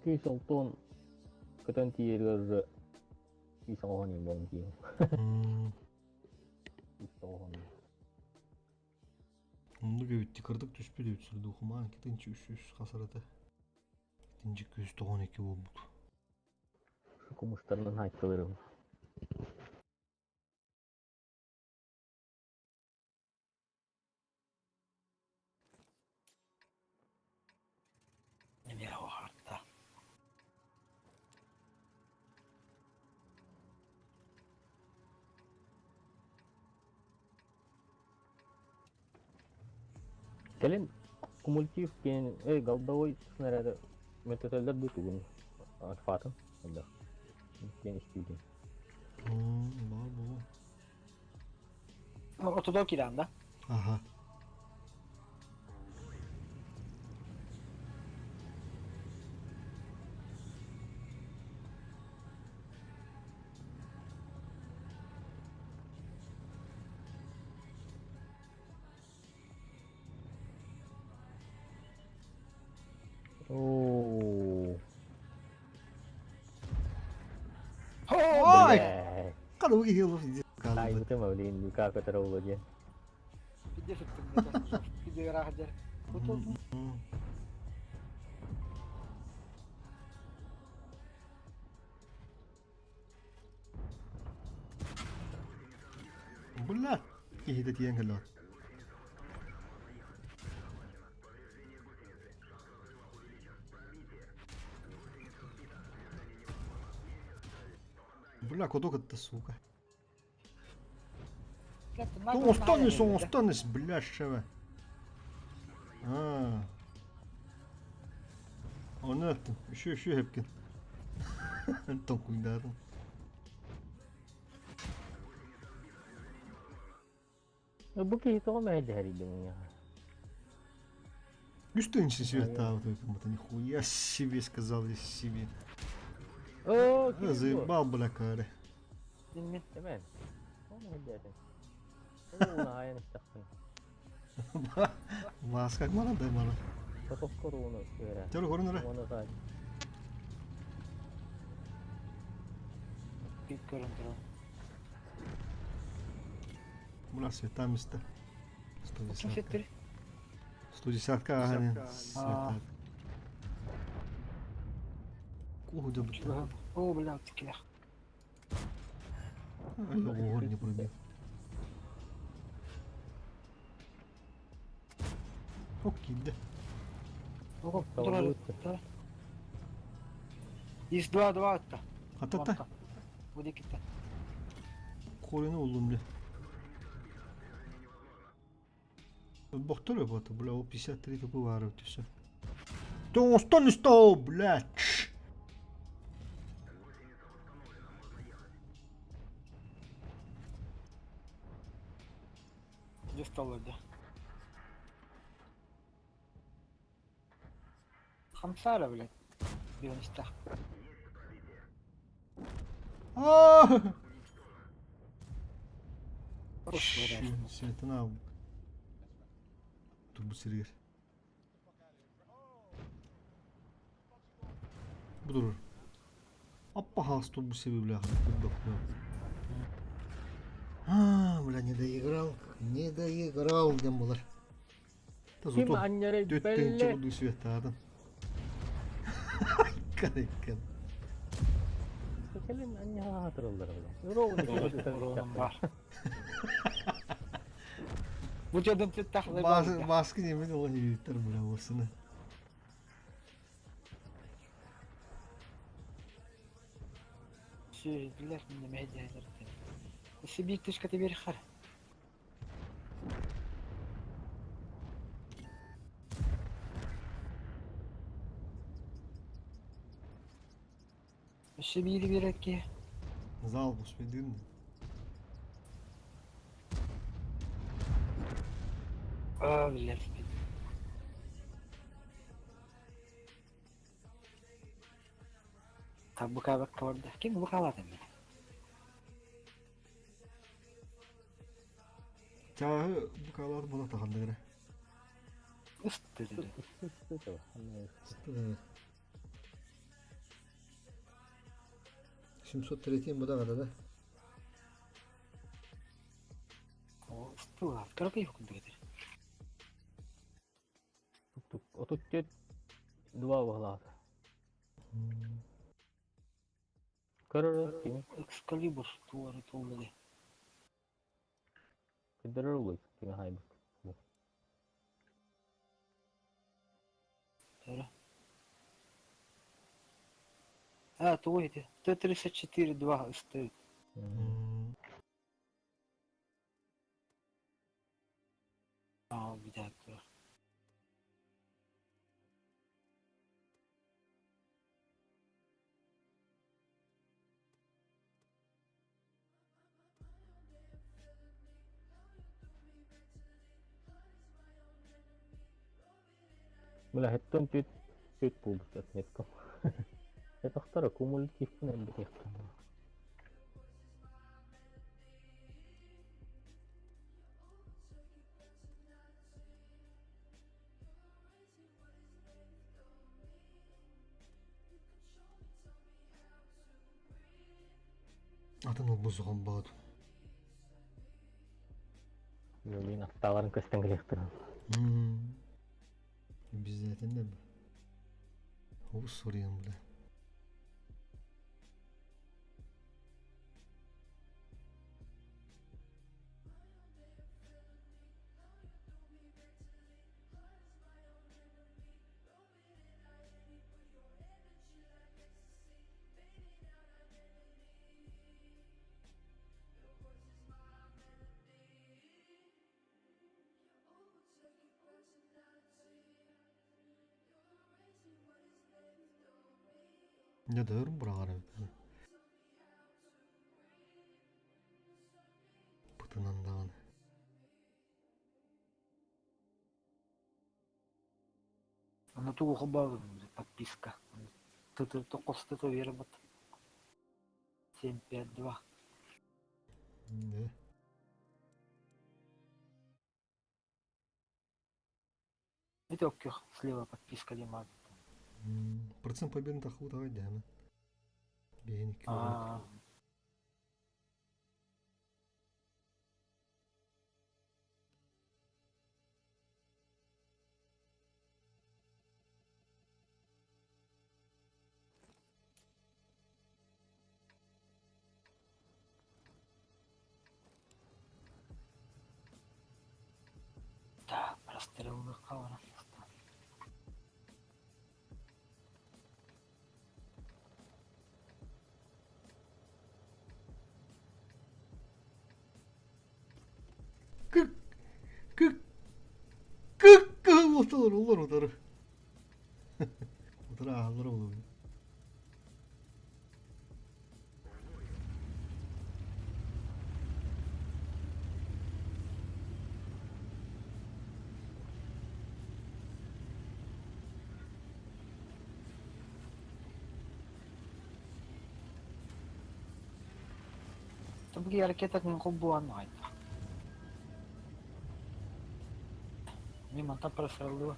Күүс олтуон көтөн тиийэригэр уже күүс оҕоһон буолан тиийэн. Күүс оҕоһон. Оннук эбит кырдык түспүт эбит сурдуухумаан китинчи үс үс хасарата. Итинчи күүс тоҕон икки буолбут. Кумустарынан хайттыларым. Эмиэ оһарта. Кэлин кумултив диэн эй голдовой снаряды мөлтөтөллөр дуу тугун альфатын элбэх диэн истиигин. Баар буолуо. Отудо киирэн да? Аха. Оо. Ой! Блядь. Кадуги хилов иди. Таайбытым, блин, Люка көтөрө буолуо диэн. Пиде сыттым. Пиде ыраах дьэр. Бля, киһитэ тиийэн кэллэ. Бля, куда это, сука? Останешь, останешь, бля, шева. А. Оны аттым. Үші, үші хепкен. Толкуйдадым. Бу киһи тоҕо мэһэйдэһэрий миэхэ? Ну что ничего себе там, это нихуя себе сказал я себе. Оо, А, заебал, бля, каре. Мин Тэмэн. Тоҕо мэһэйдээтиҥ? Оо, наайан истэхпин. Вас как мана да мана. Потоскор ууну үөрэ. Төр көрүн эрэ. Уону саа. Бит көрөн туран. Бля, света места. 110. Сеттер. 110 ага, не. А. Света. Куда бля? О, бля, тикилэх. Ой, не пробил. Окей, да. Ого, Толуйта. Из 2-2 атта. Атата. Бу дикитте. Корені улум бля. Бохтор работа, бля, о 53 такой варов, все. Да он не стал, блядь. Где стол да? Хамсара, блядь. Бионистах. А! Светана. Турбу сиргер. Budur. Аппа хас турбу себе, бля. А, бля, не доиграл. Не доиграл, дем булар. Та Ким зато анньарый Төттен бэллэ? чугуду светтаадым. Кайкан. Кэлин анньаҕа тураллар бля. Ровно бар. Бу жерден түттах Маска не видел, не видел, бля, осыны. Сүрдүлэр мине мэһэйдэһэлэр. Сибиир түшкәте бери хар. Сибиир берекке. Зал успедин. А, блядь. Табыкаабакка барда. Ким букаалаата мин? Чааһы букаалаат буола таханнык эрэ. Ысты dedi. Ысты 703 бу даҕаны да. О, ыстылаат. Кыракый курдук этэ. 34 два углата. Көрөр кини. Экскалибур туары туоллады. Көдөрөр улуй кини хайбыт. Көрө. А, тугу ити? Т-34 2 ыстыыт. Аа, бүтээк турар. Бля, хеттон түт түт буолбут отметкам. Этахтара кумулятивпын элбэтиэхтэн. Атын олбузуган баат. Блин, аттааларын көстөн кэлиэхтэрин. Обязательно бы. О, сорьян, бля. Не дөрүм быраҕар эбит. Бытынан даҕаны. Аны тугу холбообутум подписка. Токос ТТ биэрбит. 752. Да. Это окей, слева подписка дима. Процент победы тахуу давай дьаама. Биэник. А, так, прострелы хавара. Кык кык кык кык оталар олар утары. Утары ааллар олар. Табги ракета не холбуан айта. Мимо там прострелы.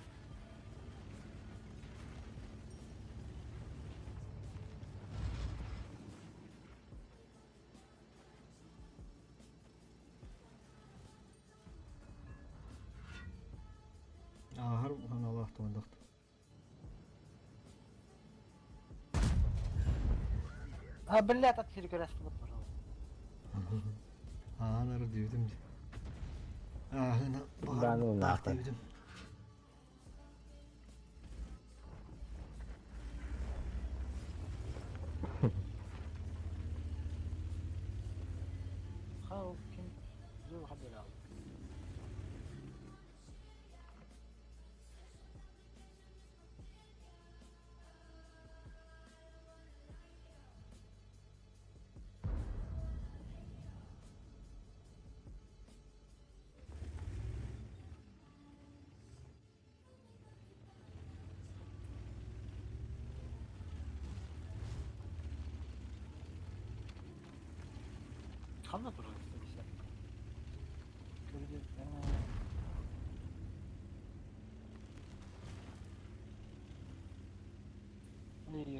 Аахар ханалаах туондахт. А, блядь, от перекрестка вот, пожалуйста. Аанар диэбитим. Ааһына Да, ну баҕар таах нахуй. диэбитим. Хау, ким зур хабирал. Ханна турар 150? Көрүдү.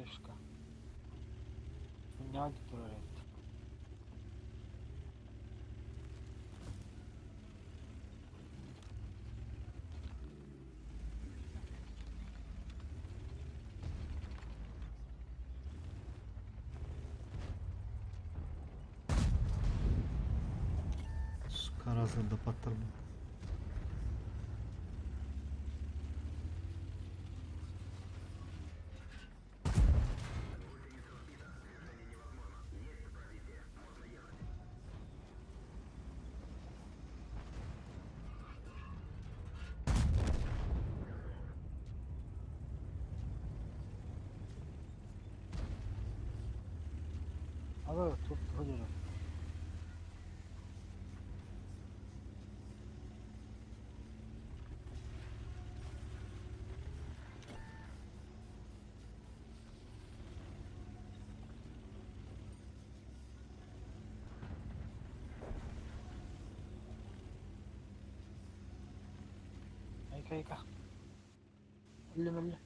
Ешка. Ньади турар эбит. Сука, паттарбын. Ага, тут выдержал. Айка, айка. Өллүм, өллүм.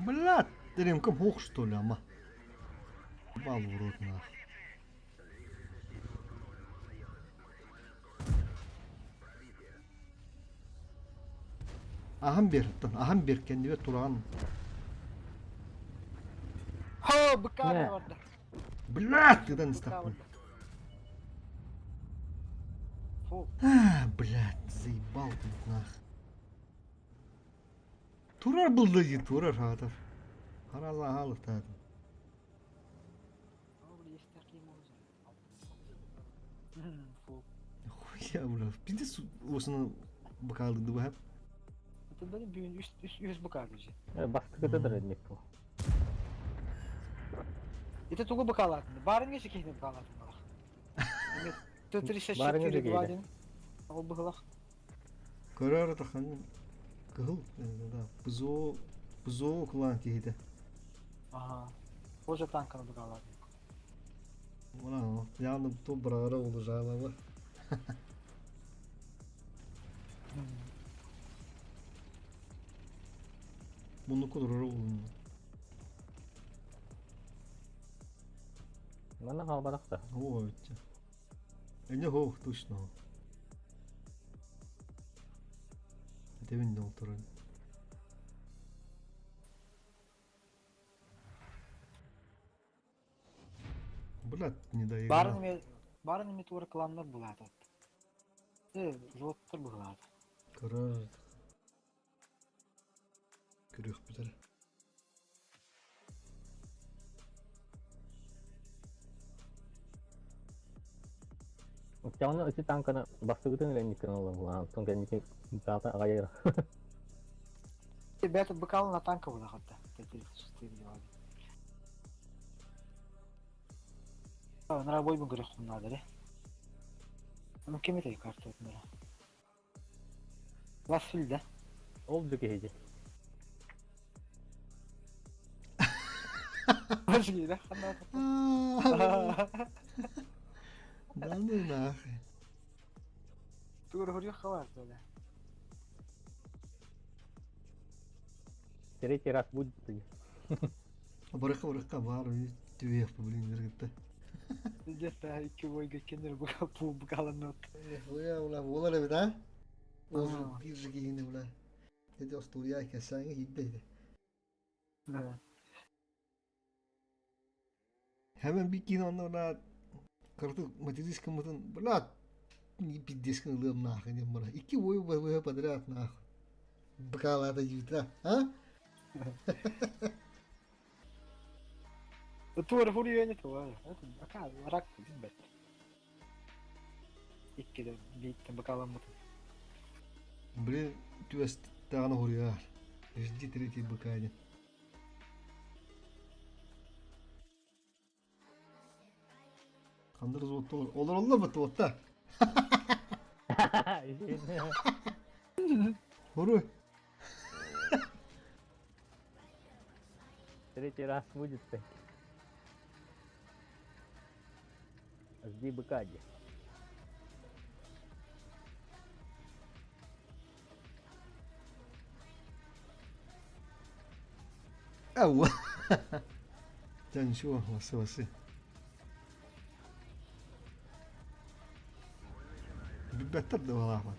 Блядь, ремком ох что ли, ама. Бал в рот нах. Аһан бер, аһан бер кэннибэр тураҕын. Хо, быкааны Нэ. барда. Блядь, тыдан Быкаа истэхпин. барда. Фу. А, блядь, заебал ты нах. Турар булды дии, турар хаатар. Хараза аһаалыктаатым. Фу. Хуя, бля, пиздец осыны быкаалыды бу Это били бүгүн үс үс үс быкаа дии. Бастыкыта да редник бу. Это тугу быкаалаатын. Баарыҥҥа киһини быкаалаатын балах. Т-34 Баарыҥҥа 2 киһини. диэн. Ол быһылах. Көрөр тахан кыһыл, да, ПЗО, ПЗО кылаан киһитэ. Ага. Тоже танканы быкаалаатын. Мына, яғни то бырағара олы жайлабы. Мунуку турары олун. Манна хаалбатах да. О, өтче. Эне хоох точно. Этебин де олтурар. Блядь, не доиграл. Баарын эме баарын эме туора кланнар булааты. Э, жолоттор быһылааты. Көрөр. Көрүөх бүтэр. Оччоҕуна ити танканы бастыгытын ленниккин ылан булаан. Оттон кэнники баата аҕайар. Ребята, быкал на танка булахатта. Т-34 Нара бойбун көрөх хуннаадары. Аны ким этэй карта өтмөрө? Ласфил да. Ол да киһи Башгида ханна. Да ну нахуй. Тугур хурьё хавар да. Третий раз будет. Барыха барыха бар түбэх блин бергетте. Где-то икки бойга кенер быкал пул быкаланот. Хуя ула болар эбит а? Ол Аа. бир киһини була. Эти остуруя кесәңе хидде. Да. Hemen bir киин онно ула кыртык материнскомутун бла не пиздец ылыам нахуй не мара. Икки бой бой подряд нахуй. Быкалата юта, а? Тугур хурьё не тугур. Это ака рак бит. Икки биттен быкаламмыт. Блин, түэс таганы хуруяр. Жди третий быка один. Хандыр золотто олар. Олар олар бытты отта. Хуруй. Третий раз будет ты. Жди быка, ди. Ау! Да ничего, васы, васы. Бүппэттэр да балаахпат.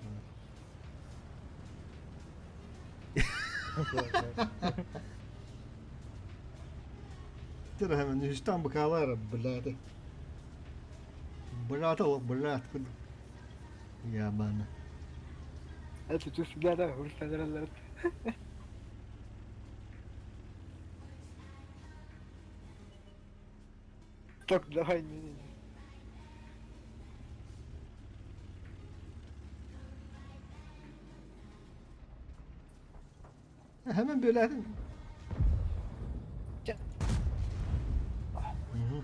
Hemen üstten bıkalar блядь. Блядь, блядь. Я бана. Это түс бля хурсалар. Так, давай, не, не, не. Hemen böyle Hı.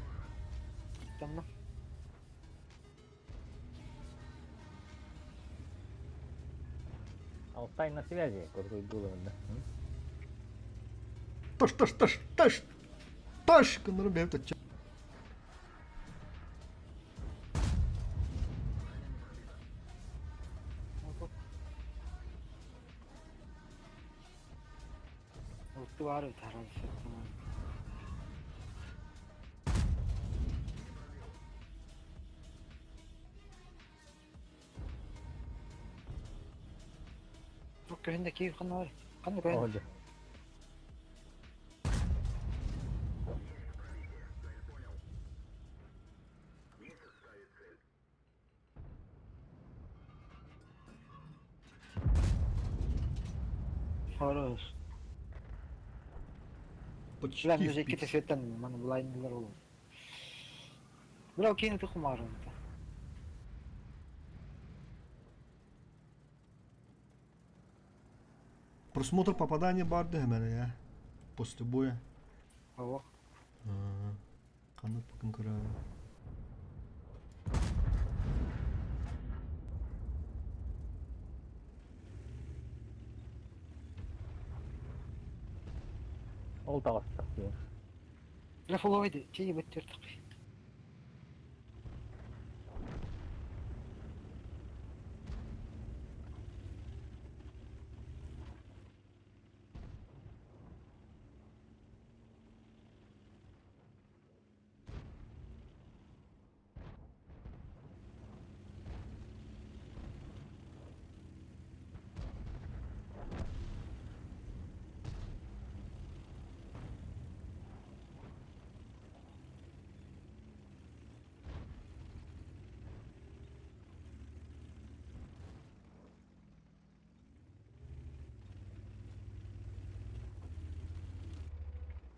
Tamam. Алтай на связи, крутой голову, да? Таш, таш, таш, таш. Таш, гыннары бэйэм тачча. Отту баар таран. Бу көһүндэ киир ханна бар? Ханна көһүн? О, Хорош. Почти Бля, в мен жеке пиксель. тесеттен маны блайндлар болом. Бля, кейин тухумарын. Просмотр попадания барды hemen ya. После боя. Ого. Канат bakın kırar. Ол таҕыстах диэн. Бля, фуловый чей беттертик.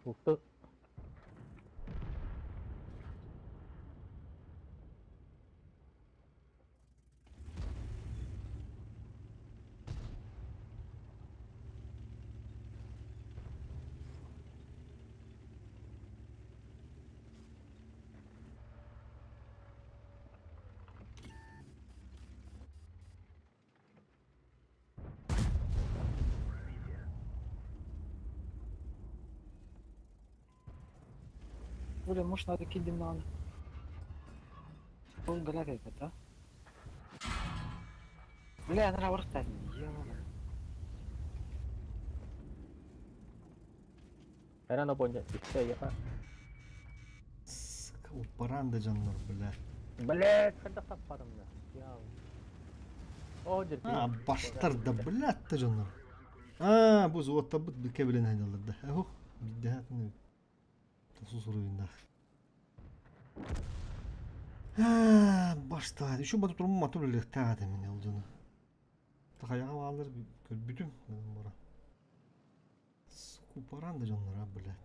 Укты. Бля, может надо кидем на. Ол галат это, да? Бля, она выртать. Эрана боня иксе яха. Сука, упаран да жаннар, бля. Блять, ханта саппарымна. Я. О, дерпи. А, баштар да, блядь, да жаннар. А, бу зуотта бут бикке билен хайдалар да. Ох, биддәһәтне. Тосус уровеньда. А, башта. Еще батып турмун матур лехтаа мен алжаны. Тахаяга баалар көрбүтүм бара. Сука, упаран да жаннар, а, блядь.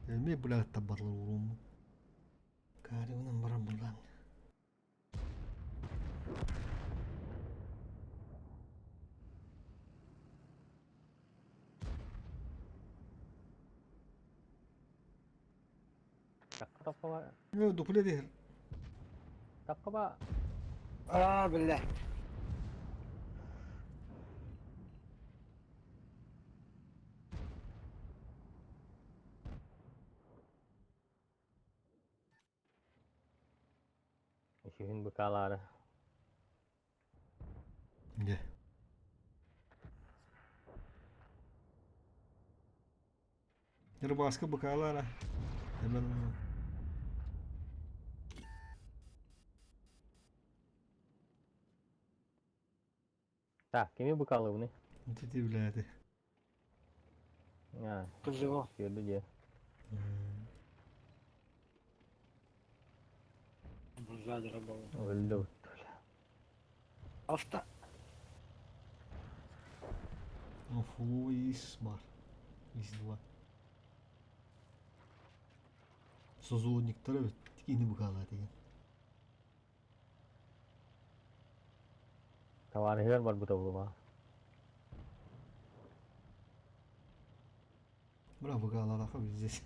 Эми, блядь, табарлар уруму. Карибынан барам булан. Таккаба. Дупле дехер. Таккаба. А, бля. Үсүһүн быкаалаары. Дьэ. Рыбаска быкаалаара. Эбэн Так, кими быкаалыыбыный? Ити билээти. А, Кызыго. Көрдү дьэ. Бузадыра болу. Өлдө. Алта. Фу, ис бар. Ис два. Созоонниктара эбит. Кини быкаалаат деген. Табаарыһыгар барбыта буолума. Бра быкаалаатаха здесь.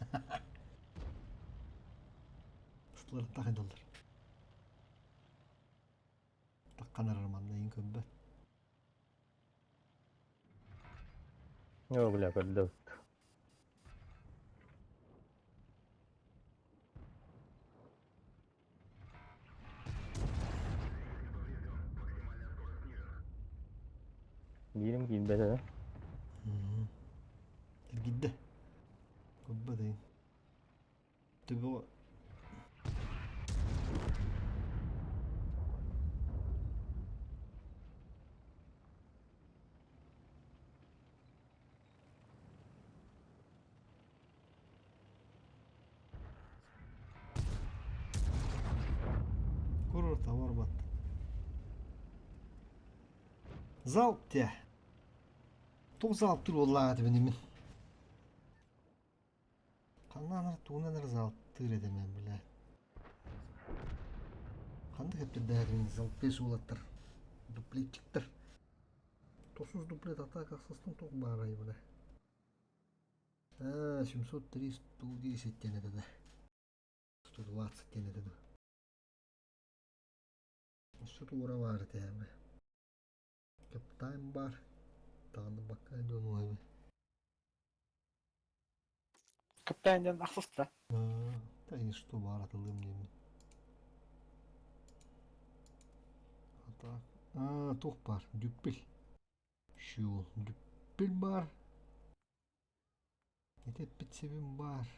Сытларын тахайдаллар. Таккан арар манна иин көрбөт. Оо, бля, көрдө. Биирим киирбэтэ да. Киргидде. Көрбөт иин. Төбөҕө Курорт барбат. Залп те. Туох залп тур буоллаҕа этибин мин. Ханна анар тугунан эрэ заалтыыр этим эн бля. Ханнык эппирдээхин залпы уолаттар дуплетчиктар. Тосус дуплет атака ахсыстан туох баарай бля. А, 703 110 диэн этэ да. 120 диэн этэ да. Өссө туора баар этэ бля. Каптайм бар. Даҕаны бакка дьон уһабы. Каптайн диэн ахсыста. Да и что баар атылыым диэммин. А так. А, туох баар? Дүппүл. Шү, дүппүл баар. Ити эппит сэбим баар.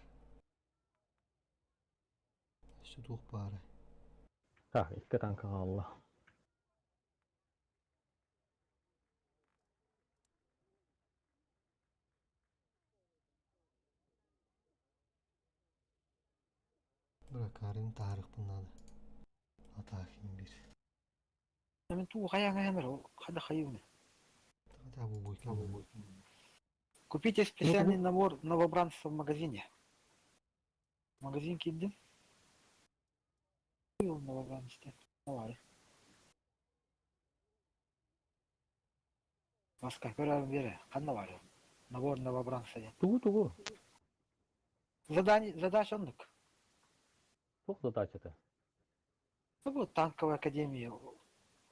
Өссө туох баарай? Так, икки танка хаалла. Быракаарым таарыхпын наада. Атаахин бир. Мен туу хайаҥа хэмэр ол хада хайыыны. Та бу Купите специальный набор новобранцев в магазине. Магазин киирдим. Новобранец Давай. Маска көрөрүм бере. Ханна бар? Набор новобранца диэн. Тугу тугу? Задание, задача оннук. Туох задачата? Ну бу танковая академия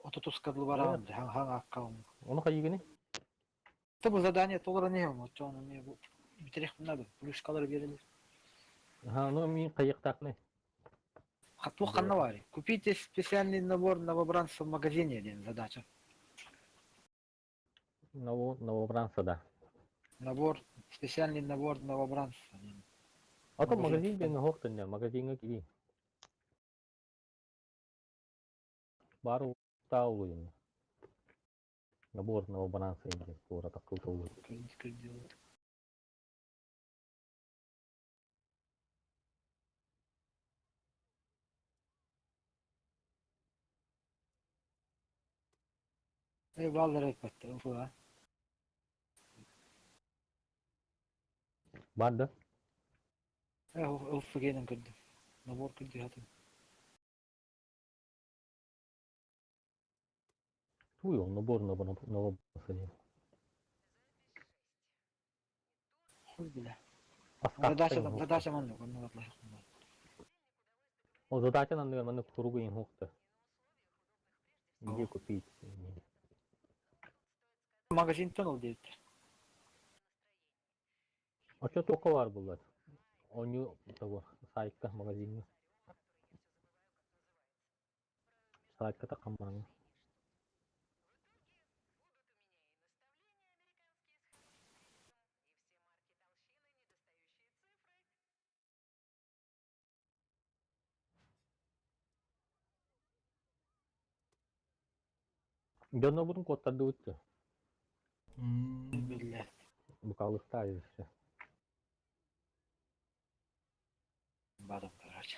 отутуска бараан хаҥ аккаун. Ону хайыгыны? Бу задание толорон иһэм, оччоҕуна эмиэ бу бүтэриэхпин наада, плюшкалары биэрэллэр. Аха, ну мин хайыктаахны. Туох ханна баарый? Купите специальный набор новобранцев в магазине диэн задача. Новобранца, да. Набор, специальный набор новобранца. А то магазин диэн оһох төннө, магазиҥҥа киирии. Баар улуйун. Набор новобранца диэн туора таккыл Делают. Э, баллар эппэттэр, уфа. Бар да? Э, уфа көрдүм. Набор көрдү хатым. Туй ол набор новобранца диэн. Хуй бля. Задача задача маннык, оннук атлаһык. Ол задача анныгар маннык куругу иһин хуохта. Где купить? Магазинтан ол диэбиттэр. Оччо туохха баар буоллар? Оонньуу того сайтка магазиҥҥа. Саайка таххан бараҥҥын. Дьоннорбутун куоттардыбыт дуо? Биллэ. Букалыхтаа өссө. Барып короче.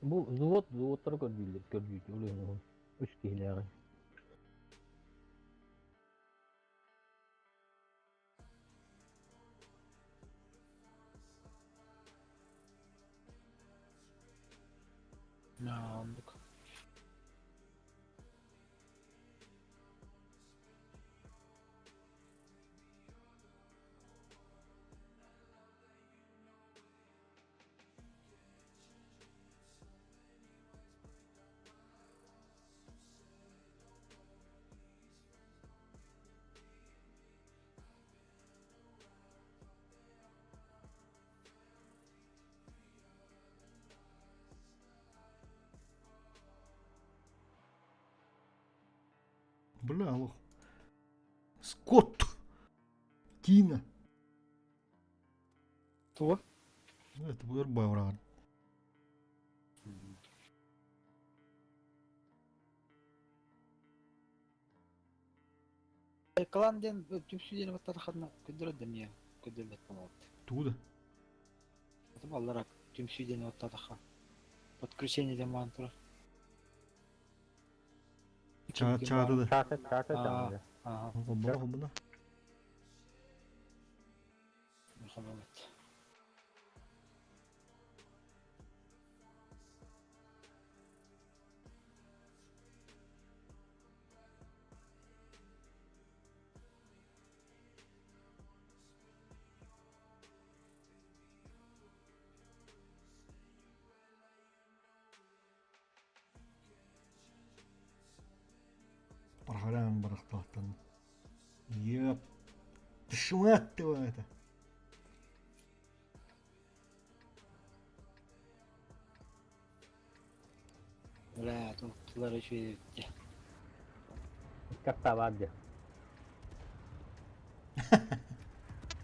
Бу взвод взводтары көрдүүллэр, көрдүүр өлүөнү үс киһилээҕи. Оннук. Бля, алох. Скотт! Тина! Тугу? Это өр бавраар. Клан диэн түмсүү диэн баттатаххына көрдөрөр да эмиэ көрдөрбөт буолабыт. Тугу да? Аллара түмсүү диэн баттатахха подключение диэн баан турар. Чаады да. Чаата, чаата, чаата. Ага. Хомбуна, хомбуна. Хомбуна. Пархаран барахтааттан. Еп. Тышмат это. Бля, туттулар үчүгэй эбит. Икки баар дии.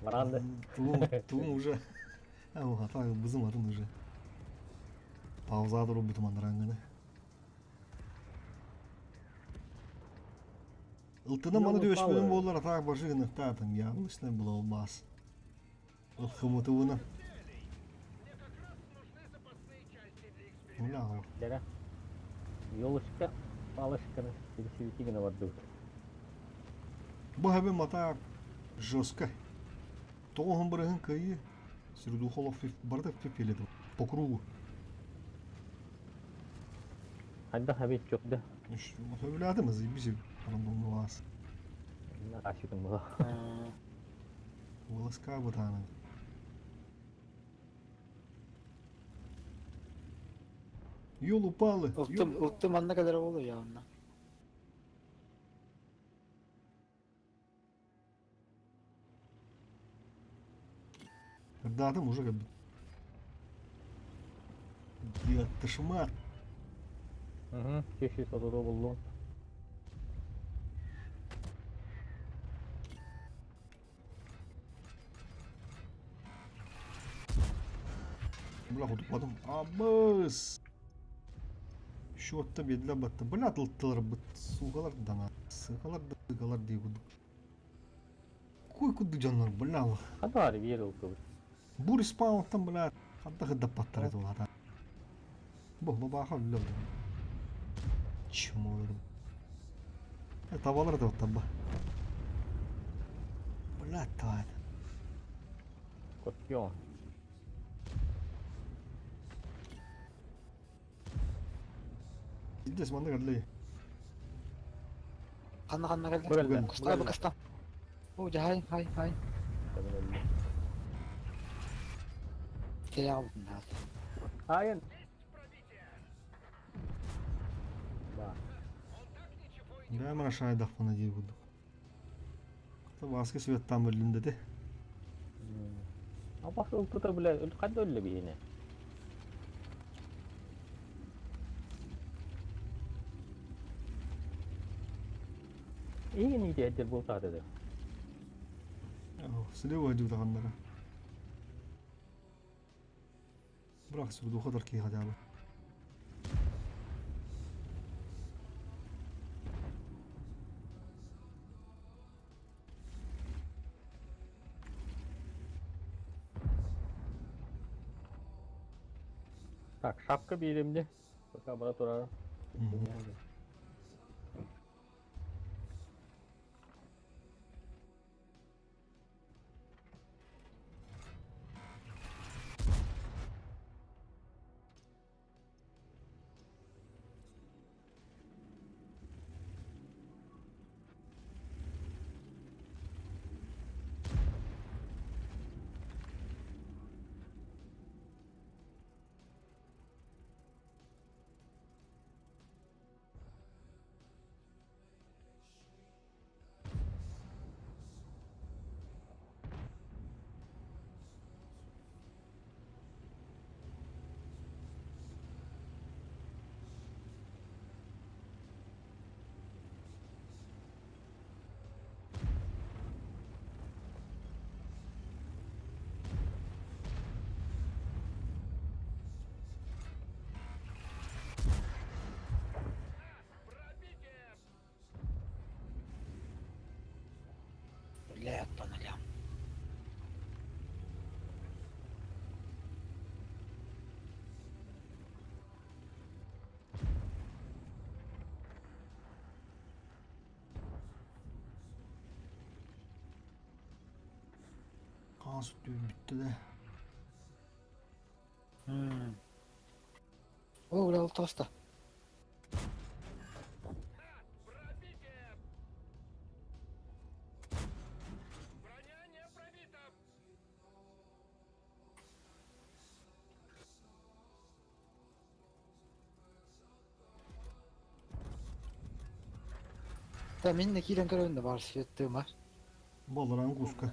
Баран да. Тулун, тулун уже. А, так, бызым атын уже. Пауза дуру бутум андаранганы. Ылтына маны дөшпүнүн боллар атаак башы гыныктаатым. Яблочный была бас. Ылхымытыбына. Бля, Дэрэ. Елочка, палочканы пересвети гына бардыбыт. Бу хэбэ мата жестко. Тоҕоһун бырыһын кыайыы. Сирдухолов барыта пепеледи. По кругу. Хайдах эбит чөк да. Сөбүлээтим заебись рандомный вас. Ашытым була. Волоска бытааны. Йол упалы. Ылтым, ылтым манна кэлэр буолуо я онно. Ырдаатым уже как бы. Тышмат. Угу, чеши сотото буллун. Бля, хотуппатым. Абыс! Счетта биэдилэр батта. Бля, тылтыларбыт. Суукалар дана. Сыкалар да сыкалар дии курдук. Куй курдук дьоннор, бля. Хадаар биэр ылкыбыт. Бу респаунтан, бля, ханта хыдаппаттар это улата. Бу, бабаха үллэ. Чмо. Табалар да оттан Бля, тварь. Скорпион. Здесь манна кэллэ. Ханна ханна кэллэ? Бу кэллэ. Кустаа бу куста. О, дьэ хай хай хай. Терял нас. Айын. Ба. Бэм рашайдахпына дии курдук. Васка светтан бөлүн деді. Апас ылтыта бля, қайда өллі бейіне? Иген иде әддер болса деді. Слева дьуутаҕаннара. Бырах сурдуха киһи хотя бы. Так, шапка беремде. Пока бара турар. Бля, по нолям. Хаан сүттүү бүттэ да. О, бля, ол тоста. Та мин не киирэн көрөбүн да баар светтыма. Болларан куска.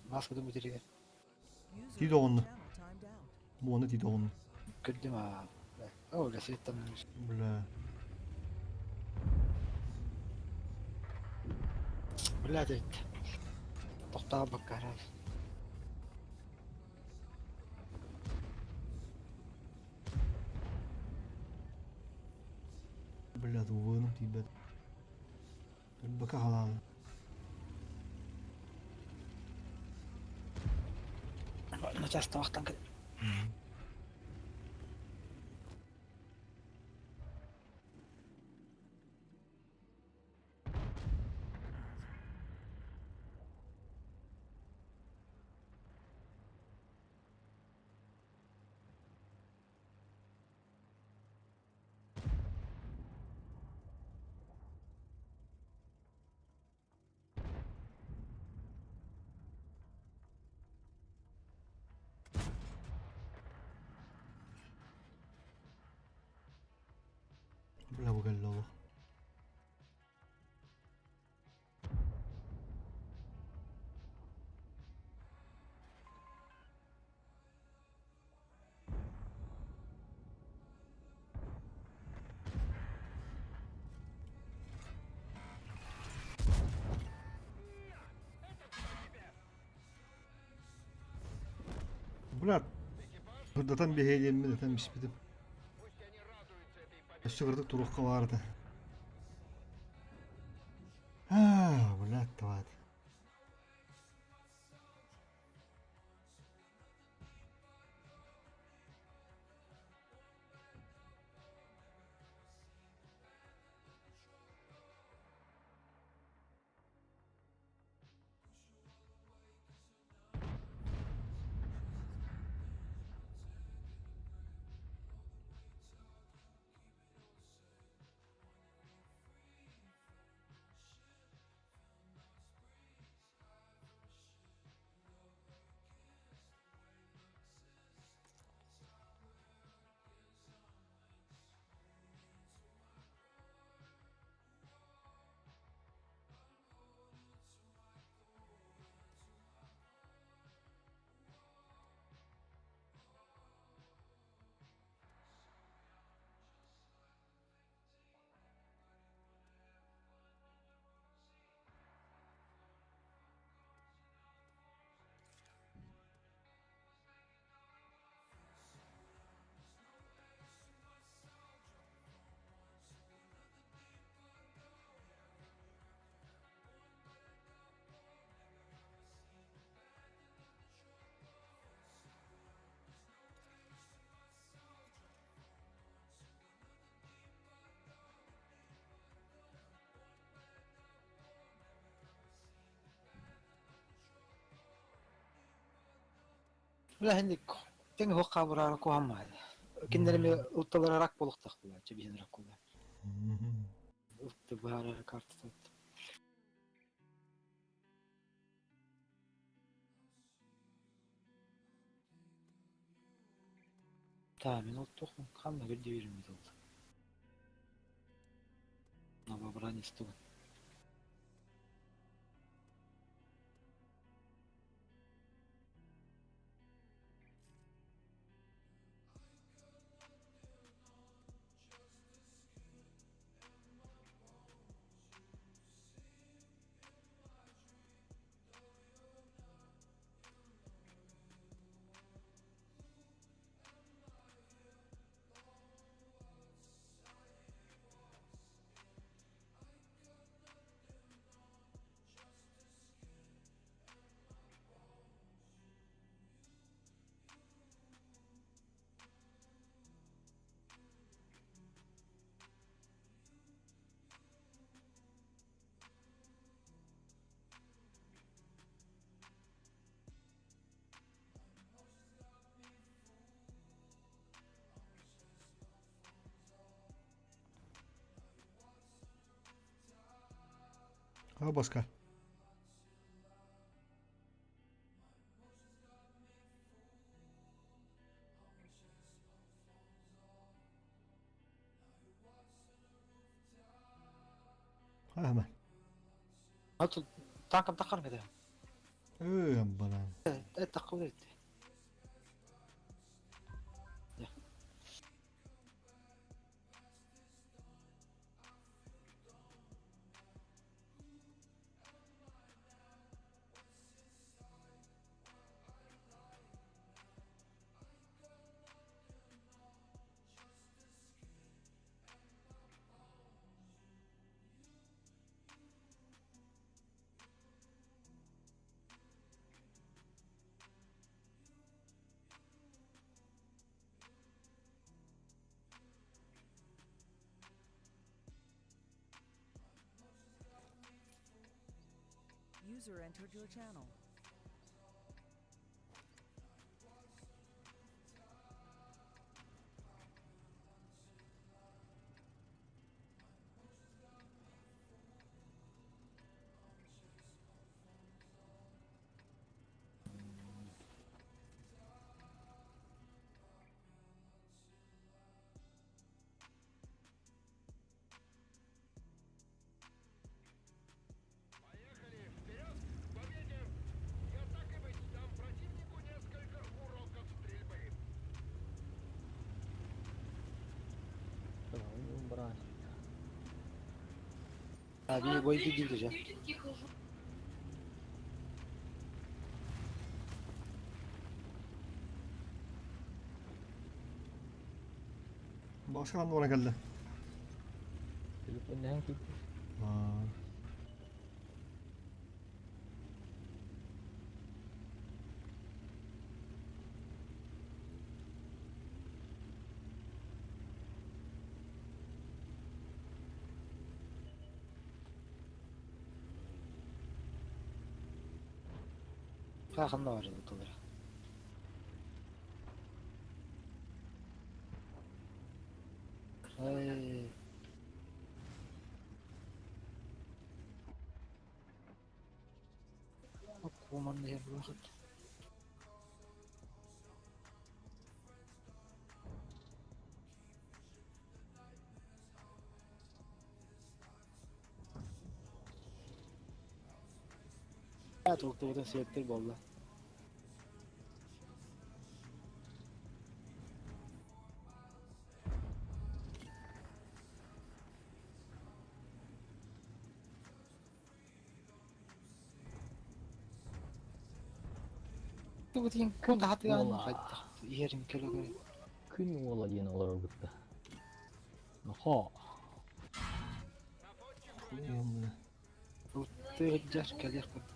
Маскадым бүтэригэр. User Тиит in your оҕунна. channel timed out. Буона тиит оҕунна. Көрдүм аа. О, бля, светтан. Бля. Бля, дед. Тохтообокко эрэ. Бля, тууным тиийбэт. Бака халаан. Начаас тамактан кэл. Бля, бу кэллэ олох. Бля, Сырдатан биһиэ диэммин этэн биспитим. Өссө кырдык туруохха баар этэ. Аа, блядь, тварь. Бля, хинник тэҥ уһук хаабыраара куһаммаһа. Кинилэр эмиэ ылталара рак буолуохтаах буолааччы биһин рак буолар. Ылты быһаарар картата. Таа мин олтуохпун ханна көрдүүрүм ытылла. Новобранец тугун. А баска. Hemen. Танкам тахар медэ. Ээ, банан. Э, таххы User entered your channel. Abi boy gidildi. Баҕаска ханна баран кэллэ? Телефоннаһан киирдим. Аа. Ханна бар ылтылар. Ай. Куман иһэр буолахыт. Туохтубутун сүөттүр буолла. Тубутин күн хатыган хайдах иһэрин көлөгөр. Күн уола диэн олорор бытта. Нохоо. Тыһыдьар кэлиэх курдук.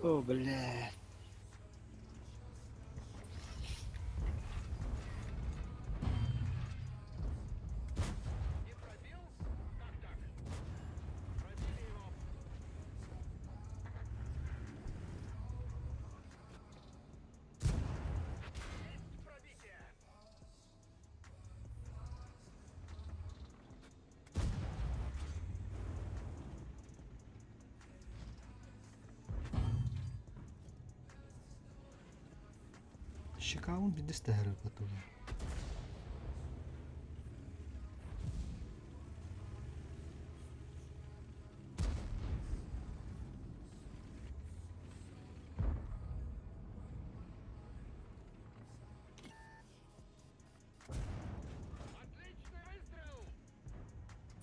О, блядь. Щекаун бидистэһэр батылар.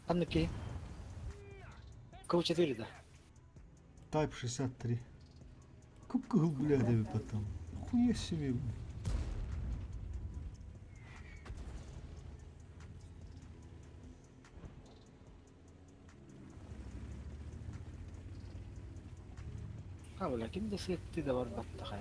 Ханнык киһи? Кыл-4 да. Type 63. Кып-кыһыл блядь потом. Хуя себе. Блядь. Ha бля, ким да сыатты да бар баттахая.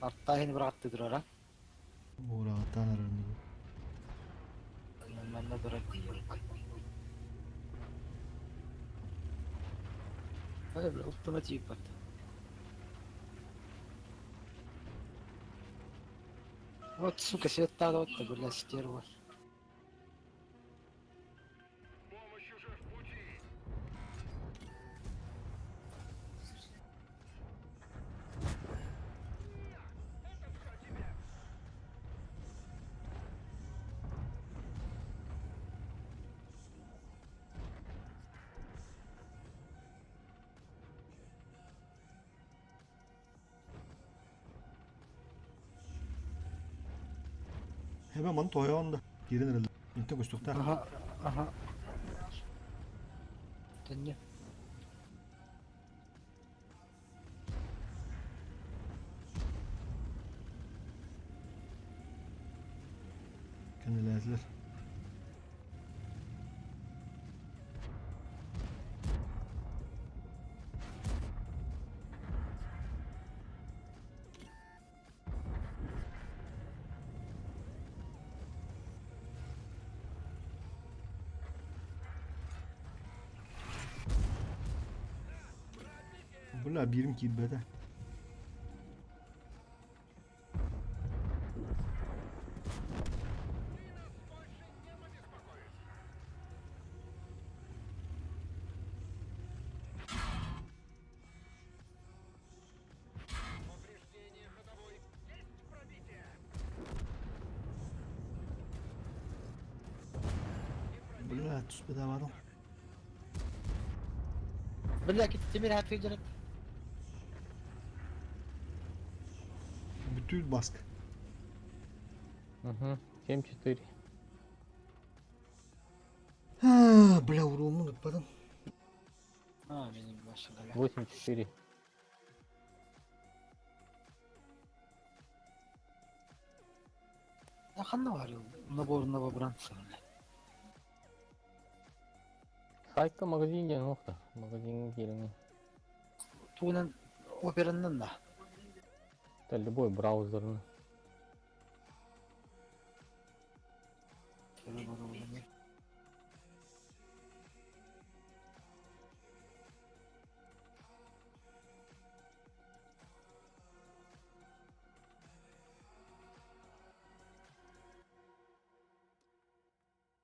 Аттааһын быраатты турара. Ураатаан эрэр Манна турар диир. Ай, бля, ултама тиийбэт. Вот, сука, светтаада отта, бля, стерва. Hemen маны тоһоон да киирэн эрэллэр. Интэн көстүөхтээх. Аха, аха. Тэннэ. Кэннилээтилэр. Бля, биирим киирбэтэ. Бля, түспэтэҕим. Бля, тимир хатыы дьарыт. Бүтүүл баск. Угу. 7-4. Бля, урууммун ыппатым. А, мени башыга. 8-4. Ханна бар набор новобранца. Сайтка магазин диэн уохта. Магазиҥҥа киирэҥҥин. Тугунан операннан да. Это любой браузерный.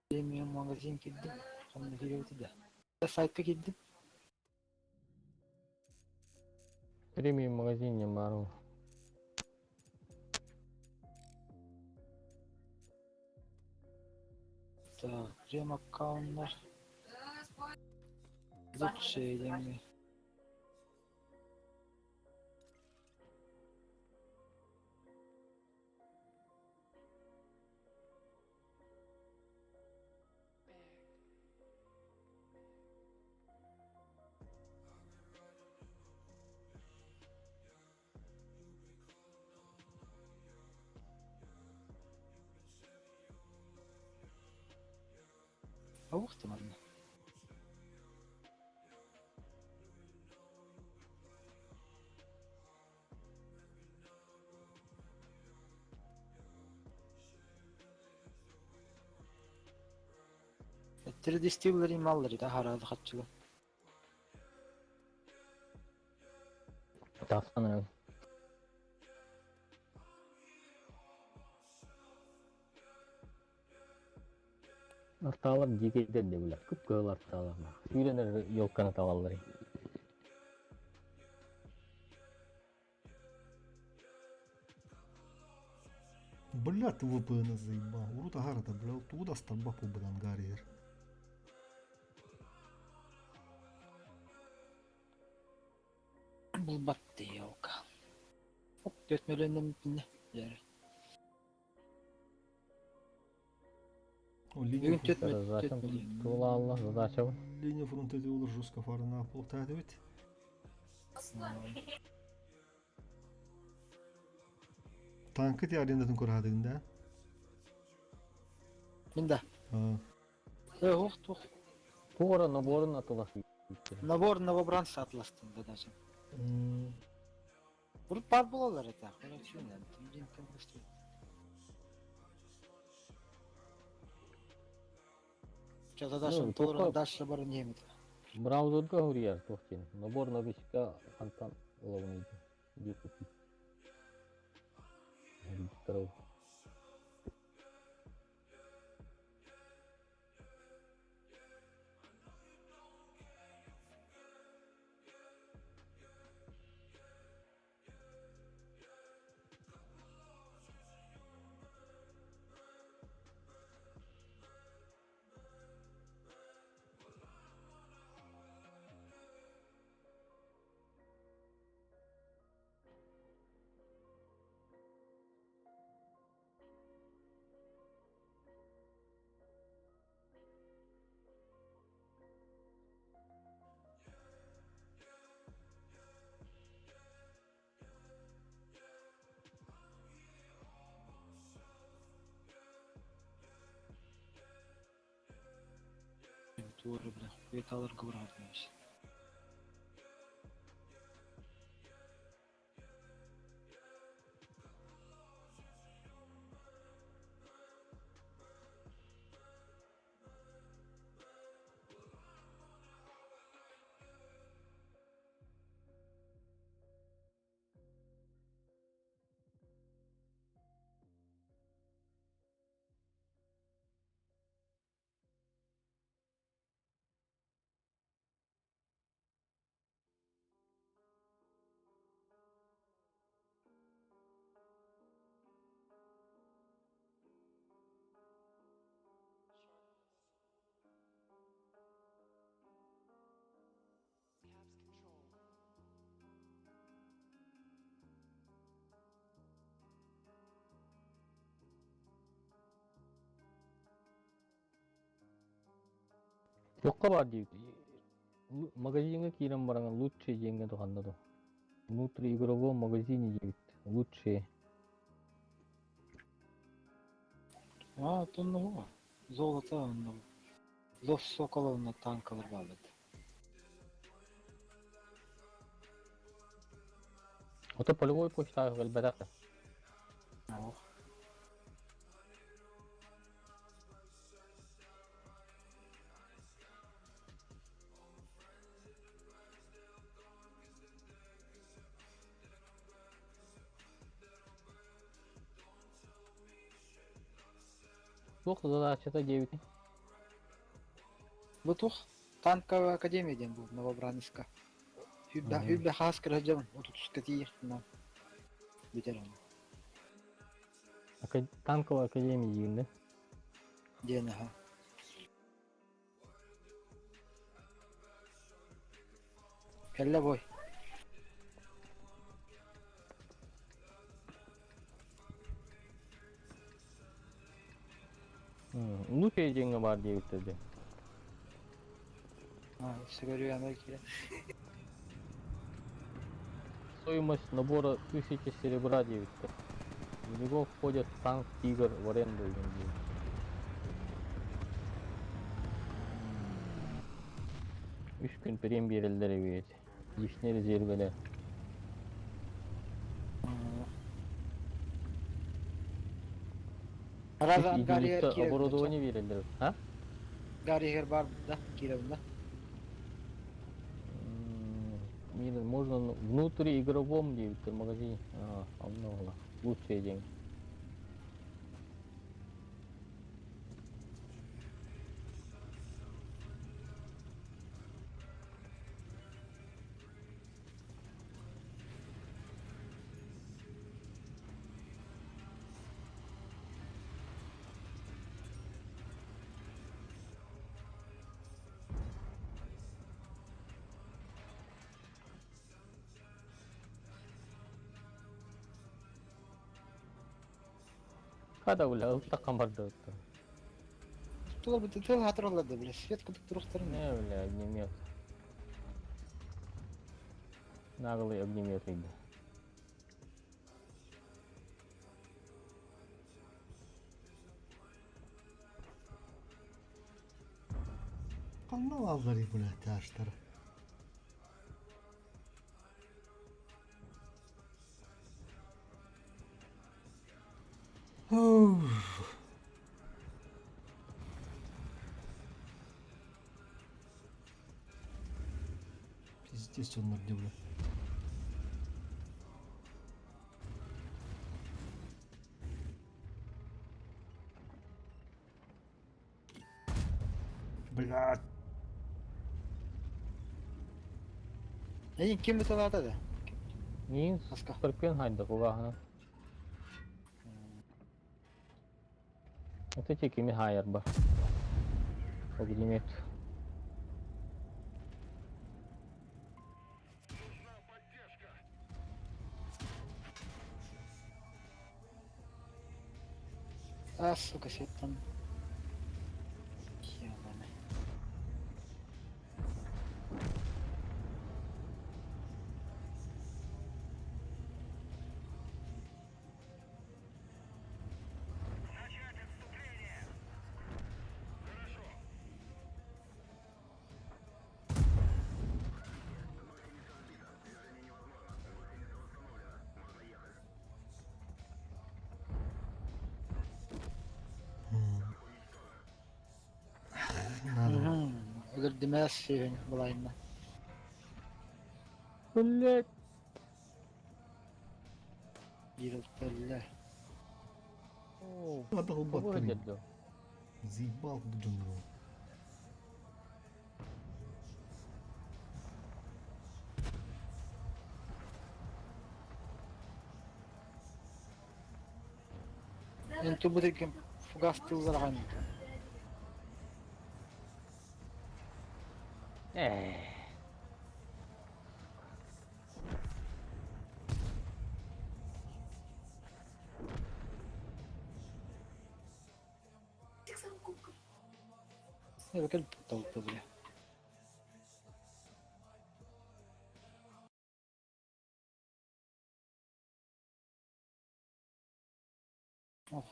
Премиум магазин кирдим. Ханна киирбити да. Сайтка кирдим. Премиум магазин баар ол. Так, прем аккаунтlar. Лучшие деньги. Ух ты, манна. 3D Stealer маллары да харады хатчылы. Тахсан Артаалар дьиикэйдэр да билэр, кып-кыһыл артаалар. Сүүрэн эрэр елканы талаллар. Бля, ты VPN заебал. Урут агарата, бля, тугу да астарбап буолбут ангар иһэр. Булбатты елка. Оп, 4 миллионнан бүтүнэ. О, линия Бүгүн 4 фронта. Задачам миллион. туолаалла, задача. Линия фронта эти олар жестко фарына полтады бит. Танкы ти арендатын көрәдігін да? Мин да. А, Ох, тух. Туора наборун атылас. Набор новобранца атластын задача. Урут бар булалар это. Че задача Ну, толору тоқта- дальше бар немет. Браузерга хурьяр тохтин. Набор новичка хантан ловный. Где купить? Здорово. Туору бля. Хуеталар гыбырар. Туохха баар диэбит? Магазиҥҥа киирэн баран лучшие диэҥҥэ туһанна дуо? Внутриигровом магазине диэбит. Лучшие. А, онно золото онно. Лов Соколовна танкалар бааллар. Ото полевой почтаҕа кэлбэтэх да. Ох. Туох задачата диэбитий? Бу туох? Танковая академия диэн бу Новобранецка. Сүүрбэ сүүрбэ хаас кыра дьон отутуска тиийиэхтинэ бүтэр ону. Танковая академия диигин да? Диэн аха. Кэллэ бой. Лучшие диэҥҥэ баар диэбиттэр дии. Сыгырыяна киирэн. Стоимость набора 1000 серебра диэбиттэр. В него входит танк «Тигр» в аренду диэн диэбиттэр. Үс күн премия биэрэллэр эбит. Лишний резервэлэр. Раза Единица оборудование биэрэллэр. А? Гарри бар да, киирэбин да. Можно внутриигровом диэбиттэр магазине. А, онно лучшие деньги. Хата бля, ылтаххан барда Тулар бу тыл хатыраллар да бля, свет кытык туруктарын. Не, бля, огнемет. Наглый огнемет ыйда. Ханна баалларый бля тяжтара? Пиздец он норде, бля. Блядь. Эйин ким быталаата да? Миин Скорпион хайда кулааһына. Это те кими хайарба. Огнемет. А, сука, свет там. Ебаный. Надо. Өлөрдүмээс сүүһүн былайына. Блять. Биир ылтылла. Надо Кого убаттырый. дедо? Заебал Джон. Эн тубутыргым фугас тылларған. Э. Не бакал толту бля.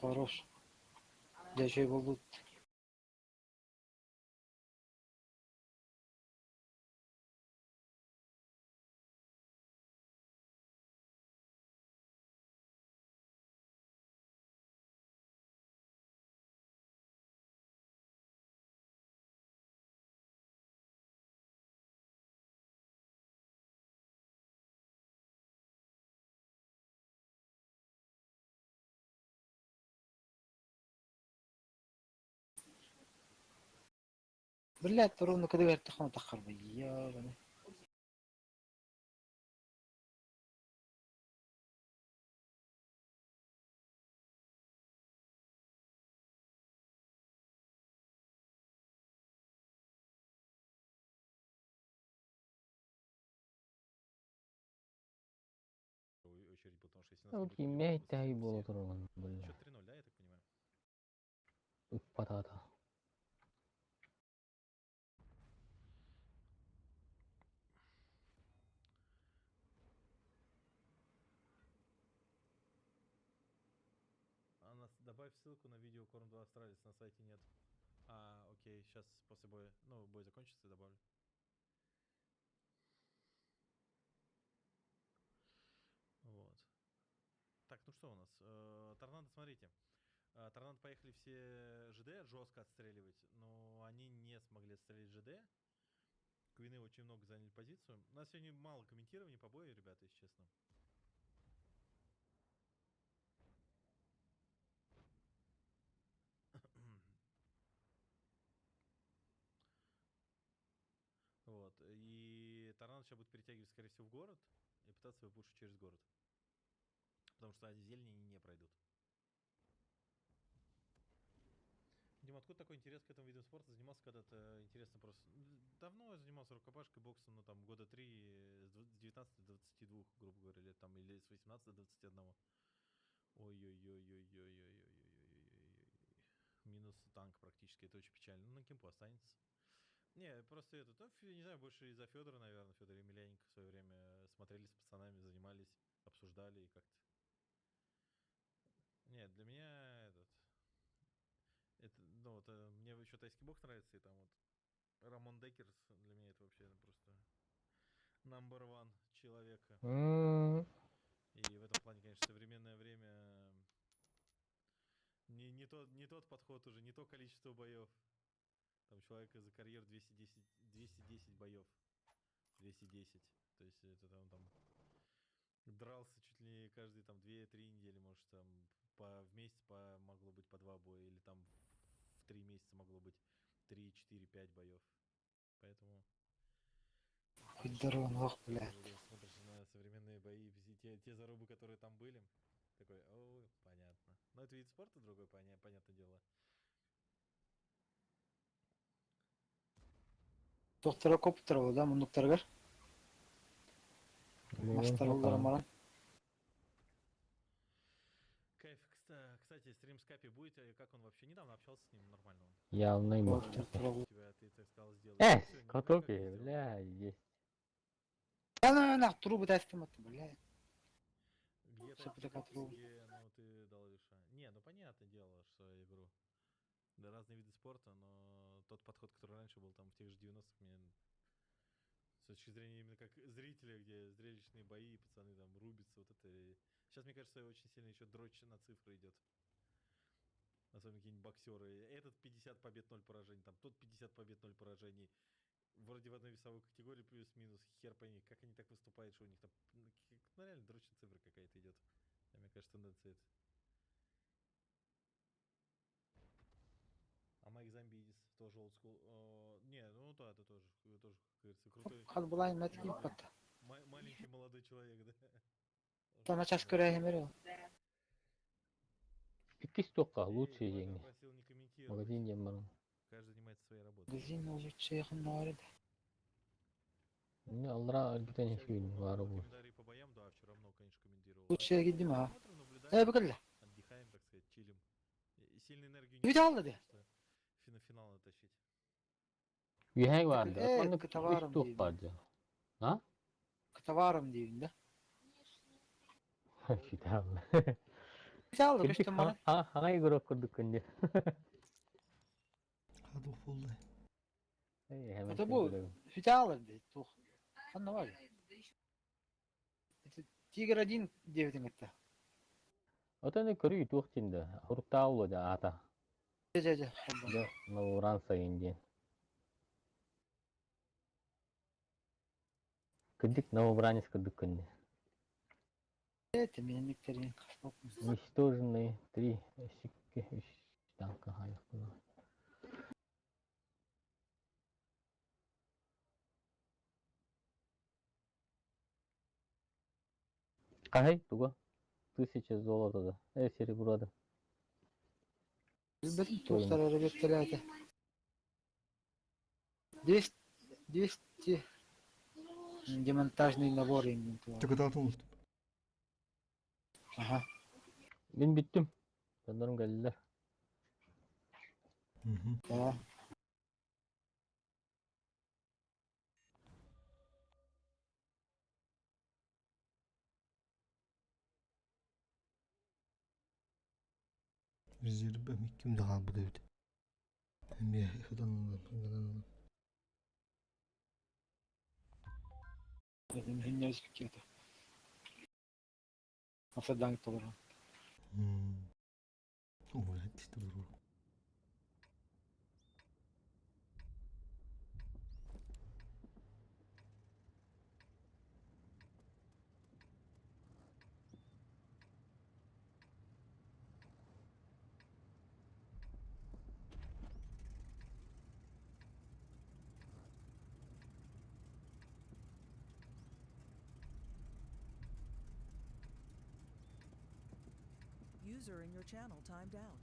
Хорош. Дьэ үчүгэй буолбут. Блядь, ровно когда таххан таххарба ебаный. Очередь, потому что если нас не Ну, будет, мы киммэй просто тэһий все. буола тураллар, бля. Счет 3-0, да, я так понимаю? Ыппатаата. А нас, добавь ссылку на видео Корм 2 Астралис, на сайте нет. А, окей, сейчас после боя, ну, бой закончится, добавлю. Вот. Так, ну что у нас? Торнадо, смотрите. Торнадо поехали все ЖД жестко отстреливать, но они не смогли отстрелить ЖД. Квины очень много заняли позицию. У нас сегодня мало комментирования по бою, ребята, если честно. Вот. И Торнадо сейчас будет перетягивать, скорее всего, в город и пытаться выпушить через город. Потому что они зелени не пройдут. Дима, откуда такой интерес к этому виду спорта? Занимался когда-то, интересно просто. Давно я занимался рукопашкой, боксом, ну там года 3, с 19 до 22, грубо говоря, лет там, или с 18 до 21. Ой-ой-ой-ой-ой-ой-ой-ой-ой-ой-ой. Минус танк практически, это очень печально. Ну, на кемпу останется. Не, просто это, ну, не знаю, больше из-за Федора, наверное, Федора Емельяненко в свое время смотрели с пацанами, занимались, обсуждали и как-то. Нет, для меня этот... Это, ну, вот, мне еще тайский бокс нравится, и там вот Рамон Деккерс для меня это вообще просто number one человека. И в этом плане, конечно, современное время не тот подход уже, не то количество боев. Там человека за карьеру 210 боев. 210. То есть это там дрался чуть ли не каждые 2-3 недели, может, там в месяц могло быть по 2 боя, или там в 3 месяца могло быть 3, 4, 5 боев. Поэтому... Хоть здорово, ох, блядь. Когда смотришь на современные бои, все те зарубы, которые там были, такой, ой, понятно. Но это вид спорта другой, понятное дело. Доктора Коптера, да, мундуктаргар? Мастер Маран. Кайф, кстати, стрим с Капи будет, и как он вообще? Недавно общался с ним, нормально он. Явно ему. Тебя, ты так сказал, сделай. Эх, Всё, не котопи, как сделал. бля, есть. Да, на, на, трубы дай стимат, бля. Где Всё, ты, пока трубы. где, ну, ты дал левша. Не, ну понятное дело, что я говорю. Да, разные виды спорта, но тот подход, который раньше был, там, в тех же 90-х, мне с точки зрения именно как зрителя, где зрелищные бои, пацаны там рубятся, вот это... Сейчас, мне кажется, очень сильно еще дрочь на цифры идет. Особенно какие-нибудь боксеры. Этот 50 побед, 0 поражений, там тот 50 побед, 0 поражений. Вроде в одной весовой категории плюс-минус, хер пойми, как они так выступают, что у них там... Ну, реально дрочь на цифры какая-то идет. А мне кажется, тенденция это. А Майк Замбидис тоже old school. Не, ну да, это тоже, как говорится, крутой. Хат булай мәтки пат. Маленький молодой человек, да. Та на час көрә хемере. Иккис тоққа, лучший Эй, деньги. просил не комментировать. Магазин демарым. Каждый занимается своей работой. Магазин лучше хнорид. Не, алра аргитен Вчера фильм много вару был. Комментарии по боям, да, вчера много, конечно, комментировал. Лучше гидим, а. Смотрим, наблюдаем, Э, бакалла. отдыхаем, так сказать, чилим. И сильную энергию Видал ли? потому что финал надо тащить. Үһәй барды. Э, Онны к товарам үс туқ дейм. барды. А? К товарам дейм, да? Фитал. Саалла Кырдьык көстөн баран. хаҥа игрок курдуккун дии. Хадыл буолла. Это бу фиталар дии туох. Ханна бар? Тигр один диэбитиҥ кытта. Отон көрүү туох диэн да уруктаабыл да аата. Дьэ дьэ дьэ. Дьэ Новоуран сайын диэн. Кырдьык новобранец курдуккун дии. Это минниктерин Уничтоженные три үс танка хаайахпына. Хаһай туга? Тысяча золота да. Серебро да. Билбэтим туохтар эрэ биэртэлээтэ. 200 демонтажный набор иҥин туох. Тыкытаатын Аха. Мин бүттүм. Дьоннорум кэллилэр. Да. Резервэ икким да хаалбыт эбит. Эмиэ ытан ылан, ылан ылан. Хиннэс киэта. Асадаң толору. Ой, толору. User in your channel timed out.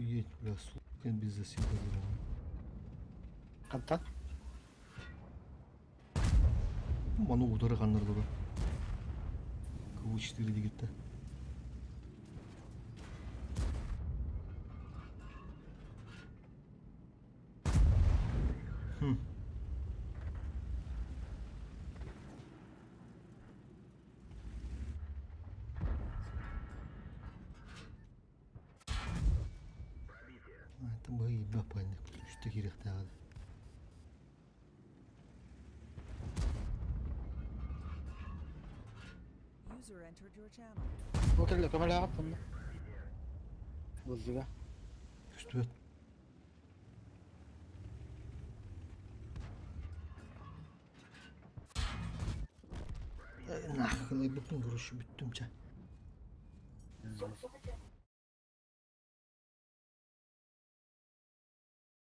Охуеть, бля, сука, без засилка Хантан? Маны удары ханнардылар. КВ-4 дегетте. Хм. Это быһыы баппаннык үстэ киириэхтээҕэ. User entered your channel. Бу кэллэ көмөлөөҕүт онно. Булдуга. Көстүбэт. Нахылайбыппын короче бүттүм чэ.